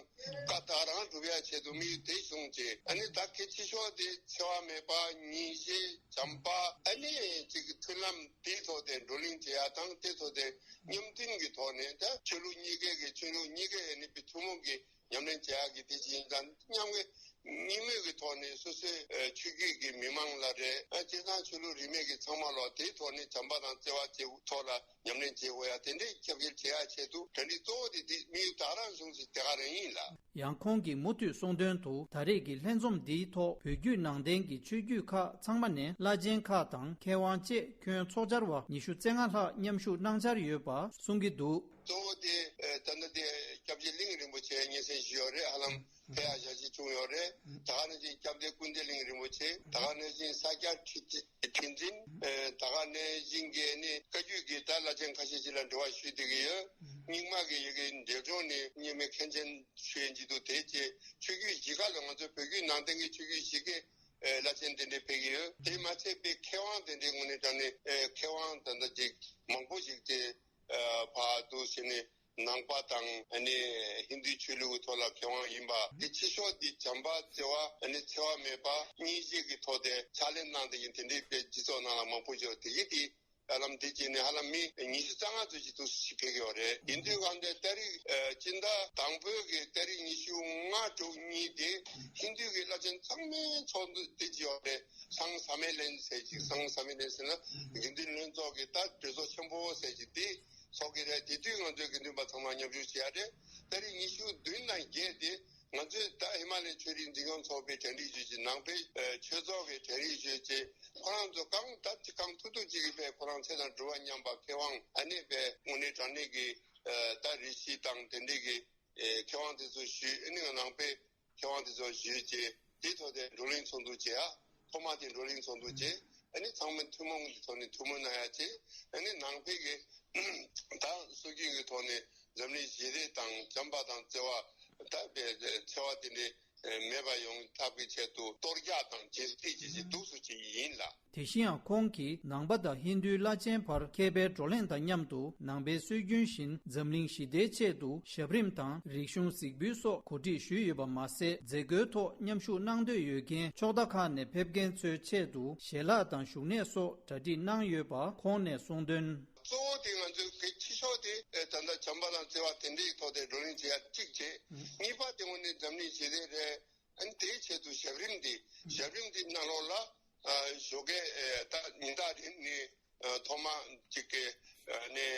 བཀའ་ད་རང་སྒྲུབ་ཡ་ཆེད་དུ་དམིགས་ཡུལ་དེ་བཟུང་བྱས། ཨ་ནི་ད་གལ་ཆེ་ཤོས་དེ་འཚེ་བ་མེད་པ། ཉིན་ཞག་བྱམས་པ། ཨ་ནི་ཅིག་མཐུན་ལམ་དེའི་ཐོག་དེ་བགྲོ་གླེང་བྱེད་ཡ་དང་། དེའི་ཐོག་དེ་མཉམ་མཐུན་གྱི་ཐོག་ནས་ད་ཆོས་ལུགས་གཉིས་ཀའི་གི་ཆོས་ལུགས་གཉིས་ཀའི་ཨ་ནི་པའི་ཐུན་མོང་གི་ཉམས་ ཉམས་ལེན་བྱེད་ཡག་གི་དེ་ཅིག་ཡིན་ཙང་མཉམ་གི་གཉིས་མོས་ཀྱི་ཐོག་ནས་སོ་སོའི་ཨ་ཆོས་བརྒྱུད་ཀྱི་མི་མང་ལ་རེད། ཨ་སྤྱིར་བཏང་ཆོས་ལུགས་རིས་མེད་ཀྱི་ཚང་མ་ལ་དེའི་ཐོག་ནས་བྱམས་པ་དང་བརྩེ་བ་བཅས་ཐོག་ལ་ཉམས་ལེན་བྱེད་དགོས་ཡ་དེ་འདྲའི་ཁྱབ་སྐྱེལ་བྱེད་ཡ་ཆེད་དུ་གྲ་སྒྲིག་གཙོ་བོ་དེ་དེ་དམིགས་ཡུལ་དག་རང་གཞུང་ཞིག་དེ་ག་རང་ཡིན་ལ། ཡང་ཁོང་གིས་མུ་མཐུད་གསུངས་དོན་དུ། ད་རེས་ཀྱི་ལྷན་འཛོམས་འདིའི་ཐོག་བོད་བརྒྱུད་ནང་བསྟན་གྱི་ཆོས་བརྒྱུད་ཁག་ཚང་མ་ནས་བླ་ཆེན་ཁག་དང་མཁས་དབང་བཅས་ཁྱོན་ཚོགས་བཅར་བ་ཉི་ཤུ་རྩ་ལྔ་ལྷག་མཉམ་ཞུགས་གནང་འཆར་ཡོད་པ་གསུང་གི་འདུག། གཙོ་བོ་དེ་ཨ་ད་ལྟ་དེ་སྐྱབས་རྗེ་གླིང་རིན་པོ་ཆེ་སྙན་སེང་ཞུས་ཡོད་རེད། ཧ་ལམ་ཕེབས་ཡག་ཞལ་བཞེས་བྱུང་ཡོད་རེད། ད་ག་ནང་བཞིན་སྐྱབས་རྗེ་ཀུན་བདེ་གླིང་རིན་པོ་ཆེ། ད་ག་ནང་བཞིན་ས་སྐྱ་ཁྲི་ཁྲི་འཛིན། ཨ་ད་ག་ནང་བཞིན་གྱི་ནི་བཀའ་བརྒྱུད་ཀྱི་ད་བླ་ཆེན་ཁ་ཤས་ཅིག་ལ་འབྲེལ་བ་ཞུས་བསྡད་ཀྱི་ཡོད། རྙིང་མ་གི་ཡི་གེ་འབྲེལ་གྲོགས་ནི་རྙིང་མའི་མཁན་ཆེན་ཞུ་ཡིན་གྱི་འདུག། དེ་རྗེས་ཆོས་བརྒྱུད་གཞིས་ཀ་ལ་ང་ཚོ་བོད་བརྒྱུད་ནང་བསྟན་གྱི་ཆོས་བརྒྱུད་གཞིས་ཀའི་ཨ་བླ་ཆེན་དེ་འདྲས་ཕེབས་ཀྱི་ཡོད། དེ་མ་ཚད་པའི་མཁས་དབང་དེ་འདྲས་དངོས་གནས་དྲང་གནས་ཨ་མཁས་དབང་ད་ལྟ་ཅིག་མང་པོ་ཞིག་དེ་ཨ་ཕར་འདུག་ཟེར་ནས་ནང་པ་དང་ཨ་ནི་ཧིན་རྡུའི་ཆོས་ལུགས་ཀྱི་ཐོག་ལ་མཁས་དབང་ཡིན་པ་དེ་ཕྱི་ཕྱོགས་དེ་བྱམས་པ་བརྩེ་བ་ཨ་ནི་འཚེ་བ་མེད་པ་སྙིང་རྗེ་གི་ཐོག་དེ་ཕྱག་ལས་གནང་བསྡད་མཁན་དེ་འདྲས་དཔེ་སྤྱི་ཚོགས་ནང་ལ་མང་པོ་ཡོད། དེ་གི་དེ། ཧ་ལམ་དེ་བྱས་ནས་ཧ་ལམ་མི་ཉི་ཤུ་རྩ་ལྔ་ཙམ་ཞིག་འདུག་ཞིག་ཕེབས་ཡོད་རེད། ཡིན་དུས་གང་དེ་ཏ་རིག་ཨ་སྤྱི་ཟླ་དང་པོའི་གི་ཏ་རིག་ཉི་ཤུ་ལྔ་དྲུག་གཉིས་དེ་ཧིན་རྡུའི་གི་བླ་ཆེན་ཚང་མའི་ཚོགས་འདུ་དེ་ཅིག་ཡོད་རེད། སང་ས་མེ་ལན་ཟེར་ཅིག། སང་ས་མེ་ལན་ཟེར་ན་དགེ་འདུན་ལྷན་ཚོགས་ཀྱི་ད་གྲོས་ཚོགས་ཆེན་པོ་ཟེར་ཅིག་དེ་ཚོགས་ཀྱི་རེད། དེ་དུས་ང་ཚོའི་དགེ་འདུན་པ་ཚང་མ་མཉམ་ཞུགས་བྱེད་ཡ་རེད། ཏ་རིག་ཉི་ཤུ་བདུན་དང་བརྒྱད་དེ། ང་ཚོས་ད་ཧི་མ་ལའི་ཆོས་རིག་འཛིན་སྐྱོང་ཚོགས་པའི་གྲ་སྒྲིག་ཞུས་ཀྱི། ནང་པའི་ཨ་ཆོས་ཚོགས་ཀྱི་གྲ་སྒྲིག་ཞུས་ཀྱི། ཁོ་རང་ཚོ་གང་ད་ཅི་གང་ཐུབ་ཐུབ་ཅིག་གིས་ཕེབས། ཁོ་རང་ཚེ་དང་སྒྲུབ་པ་མཉམ་པ་མཁས་དབང་ཨ་ནེ་པའི་དངོས་གནས་དྲང་གནས་ཀྱི་ཨ་ད་རེ་ཞིག་དང་དེ་འདྲས་ཀྱི་ཨ་མཁས་དབང་དེ་ཚོ་ཞུས། ཨ་ནི་ང་ནང་པའི་མཁས་དབང་དེ་ཚོ་ཞུས་ཀྱི། དེ་ཐོག་དེ་བགྲོ་གླེང་ཚོགས་འདུ་བྱས་ཡ། ཐོག་མ་དེ་བགྲོ་གླེང་ཚོགས་འདུ་བྱས། ཨ་ནི་ཚང་མས་ཐུན་མོང་གི་ཐོག་ནས་ཐུགས་སྨོན་གནང་ཡ་བྱས། ཨ་ནི་ནང་པའི་གི་ད་སྲོལ་རྒྱུན་གྱི་ཐོག་ནས་འཛམ་གླིང་ཞི་བདེ་དང་བྱམས་པ་དང་བརྩེ་བ་ད་བའི་འཚེ་བ་དེ་འདྲའི་མེད་པ་ཡོང་ཐབས་ཀྱི་ཆེད་དུ་གཏོར་རྒྱག་དང་བྱེད་སྲིད་ཀྱི་ཞིག་འདུག་སུ་ཅིག་ཡིན་ལ། དེ་བཞིན་ཡང་ཁོང་གིས་ནང་པ་དང་ཧིན་རྡུའི་བླ་ཆེན་བར་མཁས་པའི་བགྲོ་གླེང་དང་མཉམ་དུ་ནང་པའི་སྲོལ་རྒྱུན་བཞིན་འཛམ་གླིང་ཞི་བདེའི་ཆེད་དུ་ཞབས་རིམ་དང་རིག་གཞུང་གཟིགས་འབུལ་སོགས་གོ་སྒྲིག་ཞུས་ཡོད་པ་མ་ཟད། མཛད་སྒོའི་ཐོག་མཉམ་ཞུགས་གནང་འདོད་ཡོད་མཁན་ཕྱོགས་མཐའ་ཁག་ནས་ཕེབས་མཁན་ཚོའི་ཆེད་དུ་ཞལ་ལག་དང་བཞུགས་གནས་སོགས་གྲ་སྒྲིག་གནང་ཡོད་པ་ཁོང་ནས་གསུངས་དོན། གཙོ་བོ་དེ་ང་ཚོའི་གི་ཕྱི་ཕྱོགས་དེ་ཨེ་ད་ལྟ་བྱམས་པ་དང་བརྩེ་བ་དེ་འདྲའི་ཐོག་དེ་བགྲོ་གླེང་བྱེད་ཡ་གཅིག་བྱས། གཉིས་པ་དེ་དངོས་གནས་འཛམ་གླིང་ཞི་བདེ་རེད། ཨ་ནི་དེའི་ཆེད་དུ་ཞབས་རིམ་འདི་ཞབས་རིམ་འདི་ནང་ལོགས་ལ་ཨ་ཞོགས་ཀས་ཨེ་ད་ཉིན་ལྟར་རིང་ནས་ཨ་ཐོག་མ་གཅིག་གི་ཨ་ནི་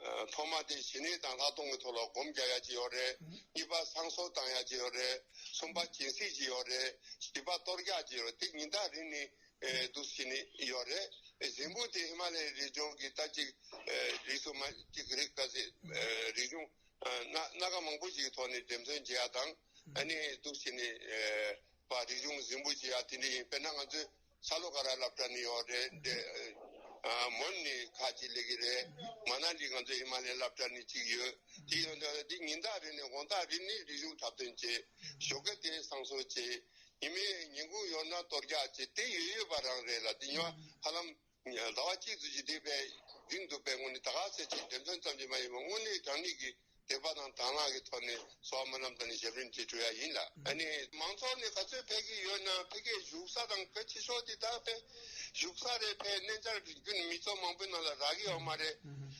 ཨ་ཐོག་མ་དེ་ཞི་གནས་དང་ལྷག་མཐོང་གི་ཐོག་ལ་སྒོམ་རྒྱག་ཡ་ཅིག་ཡོད་རེད། གཉིས་པ་བསང་གསོལ་བཏང་ཡ་ཅིག་ཡོད་རེད། གསུམ་པ་སྦྱིན་སྲེག་ཅིག་ཡོད་རེད། བཞི་པ་གཏོར་རྒྱག་ཅིག་ཡོད་རེད། དེ་ཉིན་ལྟར་རིང་ནས་ཨེ་འདུག་སེ་ནས་ཡོད་རེད། གཟིགས་འབུལ་དེ་ཧི་མ་ལ་ཡའི་རི་ལྗོངས་ཀྱི་ད་ཅིག་ཨེ་རིགས་སུ་མ་ཅིག་རིགས་ག་ཚད་ཨེ་རིག་གཞུང་ཨེ་སྣ་སྣ་ཁ་མང་པོ་ཞིག་གི་ཐོག་ནས་འགྲེམས་སྟོན་བྱེད་ཡ་དང་། ཨ་ནི་འདུག་སེ་ནས་ཨེ་པ་རིག་གཞུང་གཟིགས་འབུལ་བྱེད་ཡ་དེ་འདྲ་ཡིན། དཔེར་ན་ང་ཚོའི་ས་ལོ་ཀ་ར་སློབ་གྲྭ་ནས་ཡོད་རེད། འདི་ཨ་མོན་ནས་ཁ་ཅིག་སླེབས་ཀྱི་རེད། མ་ན་ལི་ང་ཚོའི་ཧི་མ་ལ་ཡའི་སློབ་གྲྭ་ནས་གཅིག་ཡོད། དེ་ཡོད་འདི་ཉིན་ལྟར་རིང་ནས་དགོང་དག་རིང་ནས་རིག་གཞུང་འཁྲབ་སྟོན་བྱེད། ཞོགས་ཀས་དེ་བསང་གསོལ་བྱེད། ཉི་མའི་ཉིན་གུང་ཡོད་ན་གཏོར་རྒྱག་བྱེད། དེ་ཡོད་ཡོད་པ་རང་རེད་ལ། དེ་ཉོ་ཧ་ལམ་ཟླ་བ་གཅིག་ཙམ་ཞིག་དེ་བས་རིང་འདུག་པས། དངོས་གནས་ད་ག་ཚད་ཅིག་འགྲེམས་སྟོན་ཙམ་ཞིག་མ་ཡིན་པར་དངོས་གནས་དྲང་གནས་ཀྱི་དད་པ་དང་དང་བླངས་ཀྱི་ཐོག་ནས་གསོལ་བ་སྨོན་ལམ་དང་ནི་ཞབས་རིམ་དེ་གྲོལ་ཡ་ཡིན་ལ། ཨ་ནི་མང་ཚོགས་ནས་ག་ཚོད་ཕེབས་ཀྱི་ཡོད་ན། ཕ་གིའི་བཞུགས་ས་དང་ག་ཕྱི་ཕྱོགས་དེ་དག་ཕེབས་བཞུགས་ས་རེད། ཕེབས་གནས་མཇལ་རྒྱུན་མི་ཚོགས་མང་པོའི་ནང་ལ་རག་གི་ཡོད་མ་རེད།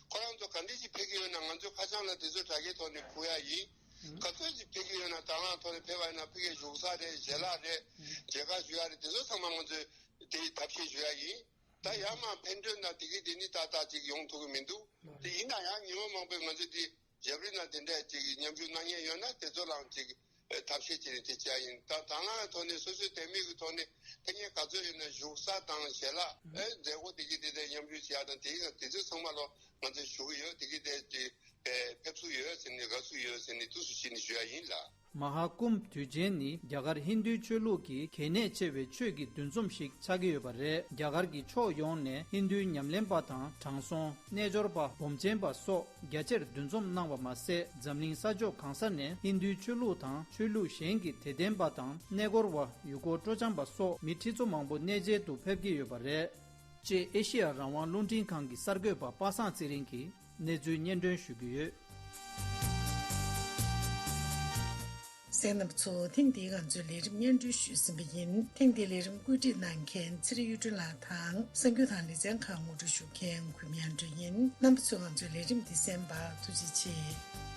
ཁོ་རང་ཚོ་ག་འདྲ་ཞིག་ཕེབས་ཀྱི་ཡོད་ན་ང་ཚོའི་ཁ་བྱང་ལ་དེ་ཚོ་དྲ་རྒྱའི་ཐོག་ནས་ཕུལ་ཡ་ཡིན། ག་ཚོད་ཅིག་ཕེབས་ཀྱི་ཡོད་ན་དང་བླངས་ཐོག་ནས་ཕེབས་པ་ཡིན་ན་ཕ་གིའི་བཞུགས་ས་རེད། ཞལ་ལག་རེད། མཇལ་ཁ་ཞུ་ཡ་རེད། དེ་ཚོ་ཚང་མ་ང་ཚོས་དེ་ཐབས་ཤེས་ཞུ་ཡ་ཡིན། ད་ཡར་མར་འཕེན་སྤྲོད་དང་དེ་གི་དེ་ནི་ཏག་ཏག་ཅིག་ཡོང་ཐུབ་ཀྱི་མི་འདུག། དེ་ཡིན་ན་ཡང་ཉི་མ་མང་པོའི་ང་ཚོས་དེ་ཞབས་རིམ་དང་དེ་འདྲ་ཅིག་མཉམ་ཞུགས་གནང་མཁན་ཡོད་ན་དེ་ཚོ་ལའང་ཅིག་ཨེ་ཐབས་ཤེས་བྱས་ནས་དེ་བྱས་ཡིན། ད་དང་བླངས་ཐོག་ནས་སོ་སོའི་དད་མོས་ཀྱི་ཐོག་ནས་ཕེབས་མཁན་ག་ཚོད་ཡོད་ན་བཞུགས་ས་དང་ཞལ་ལག་ཨེ་མཛད་སྒོ་དེ་གི་དེ་འདྲ་མཉམ་ཞུགས་བྱེད་ཡ་དང་དེ་ཡིན་ན་དེ་ཚོ་ཚང་མ་ལོ་ང་ཚོས་ཞུ་གི་ཡོད། དེ་གི་དེ་དེ་ཨེ་ཕེབས་སུ་ཡོད་ཟེར་ནས་དགའ་བསུ་ཡོད་ཟེར་ནས་ཐུགས་སུ་ཆེ་ནས་ཞུ་ཡ་ཡིན་ལ། མ་ཧཱ་ཀུམ་དུས་ཆེན་ནི་རྒྱ་གར་ཧིན་རྡུའི་ཆོས་ལུགས་ཀྱི་གལ་གནད་ཆེ་བའི་ཆོས་ཀྱི་འདུ་འཛོམས་ཤིག་ཆགས་ཀྱི་ཡོད་པ་རེད། རྒྱ་གར་གྱི་ཕྱོགས་ཡོངས་ནས་ཧིན་རྡུའི་ཉམས་ལེན་པ་དང་དྲང་སྲོང་། རྣལ་འབྱོར་པ། སྒོམ་ཆེན་པ་སོགས་རྒྱ་ཆེར་འདུ་འཛོམས་གནང་བ་མ་ཟད། འཛམ་གླིང་ས་ཕྱོགས་གང་ས་ནས་ཧིན་རྡུའི་ཆོས་ལུགས་དང་ཆོས་ལུགས་གཞན་གྱི་དད་ལྡན་པ་དང་གནས་སྐོར་བ། ཡུལ་སྐོར་སྤྲོ་འཆམ་པ་སོགས་མི་ཁྲི་ཚོ་མང་པོ་གནས་མཇལ་དུ་ཕེབས་ཀྱི་ཡོད་པ་རེད། ཅེས་ཨེ་ཤེ་ཡ་རང་དབང་རླུང་འཕྲིན་ཁང་གི་གསར་འགོད་པ་པ་སངས་ཚེ་རིང་གིས་གནས་ཚུལ་སྙན་སྒྲོན་ཞུ་གི་ཡོད། གསན་མཁན་རྣམ་པ་ཚོ། ཐེངས་འདིའི་ང་ཚོའི་ལས་རིམ་སྙན་སྒྲོན་ཞུས་ཟིན་པ་ཡིན། ཐེངས་འདིའི་ལས་རིམ་བཀོད་སྒྲིག་གནང་མཁན་ཚེ་རིང་གཡུ་སྒྲོན་ལགས་དང་། གསར་འགྱུར་དང་ལེ་ཚན་ཁག་ངོ་སྤྲོད་ཞུ་མཁན་གུས་མོ་དབྱངས་སྒྲོན་ཡིན། རྣམ་པ་ཚོས་ང་ཚོའི་ལས་རིམ་འདི་གསན་པར་ཐུགས་རྗེ་ཆེ།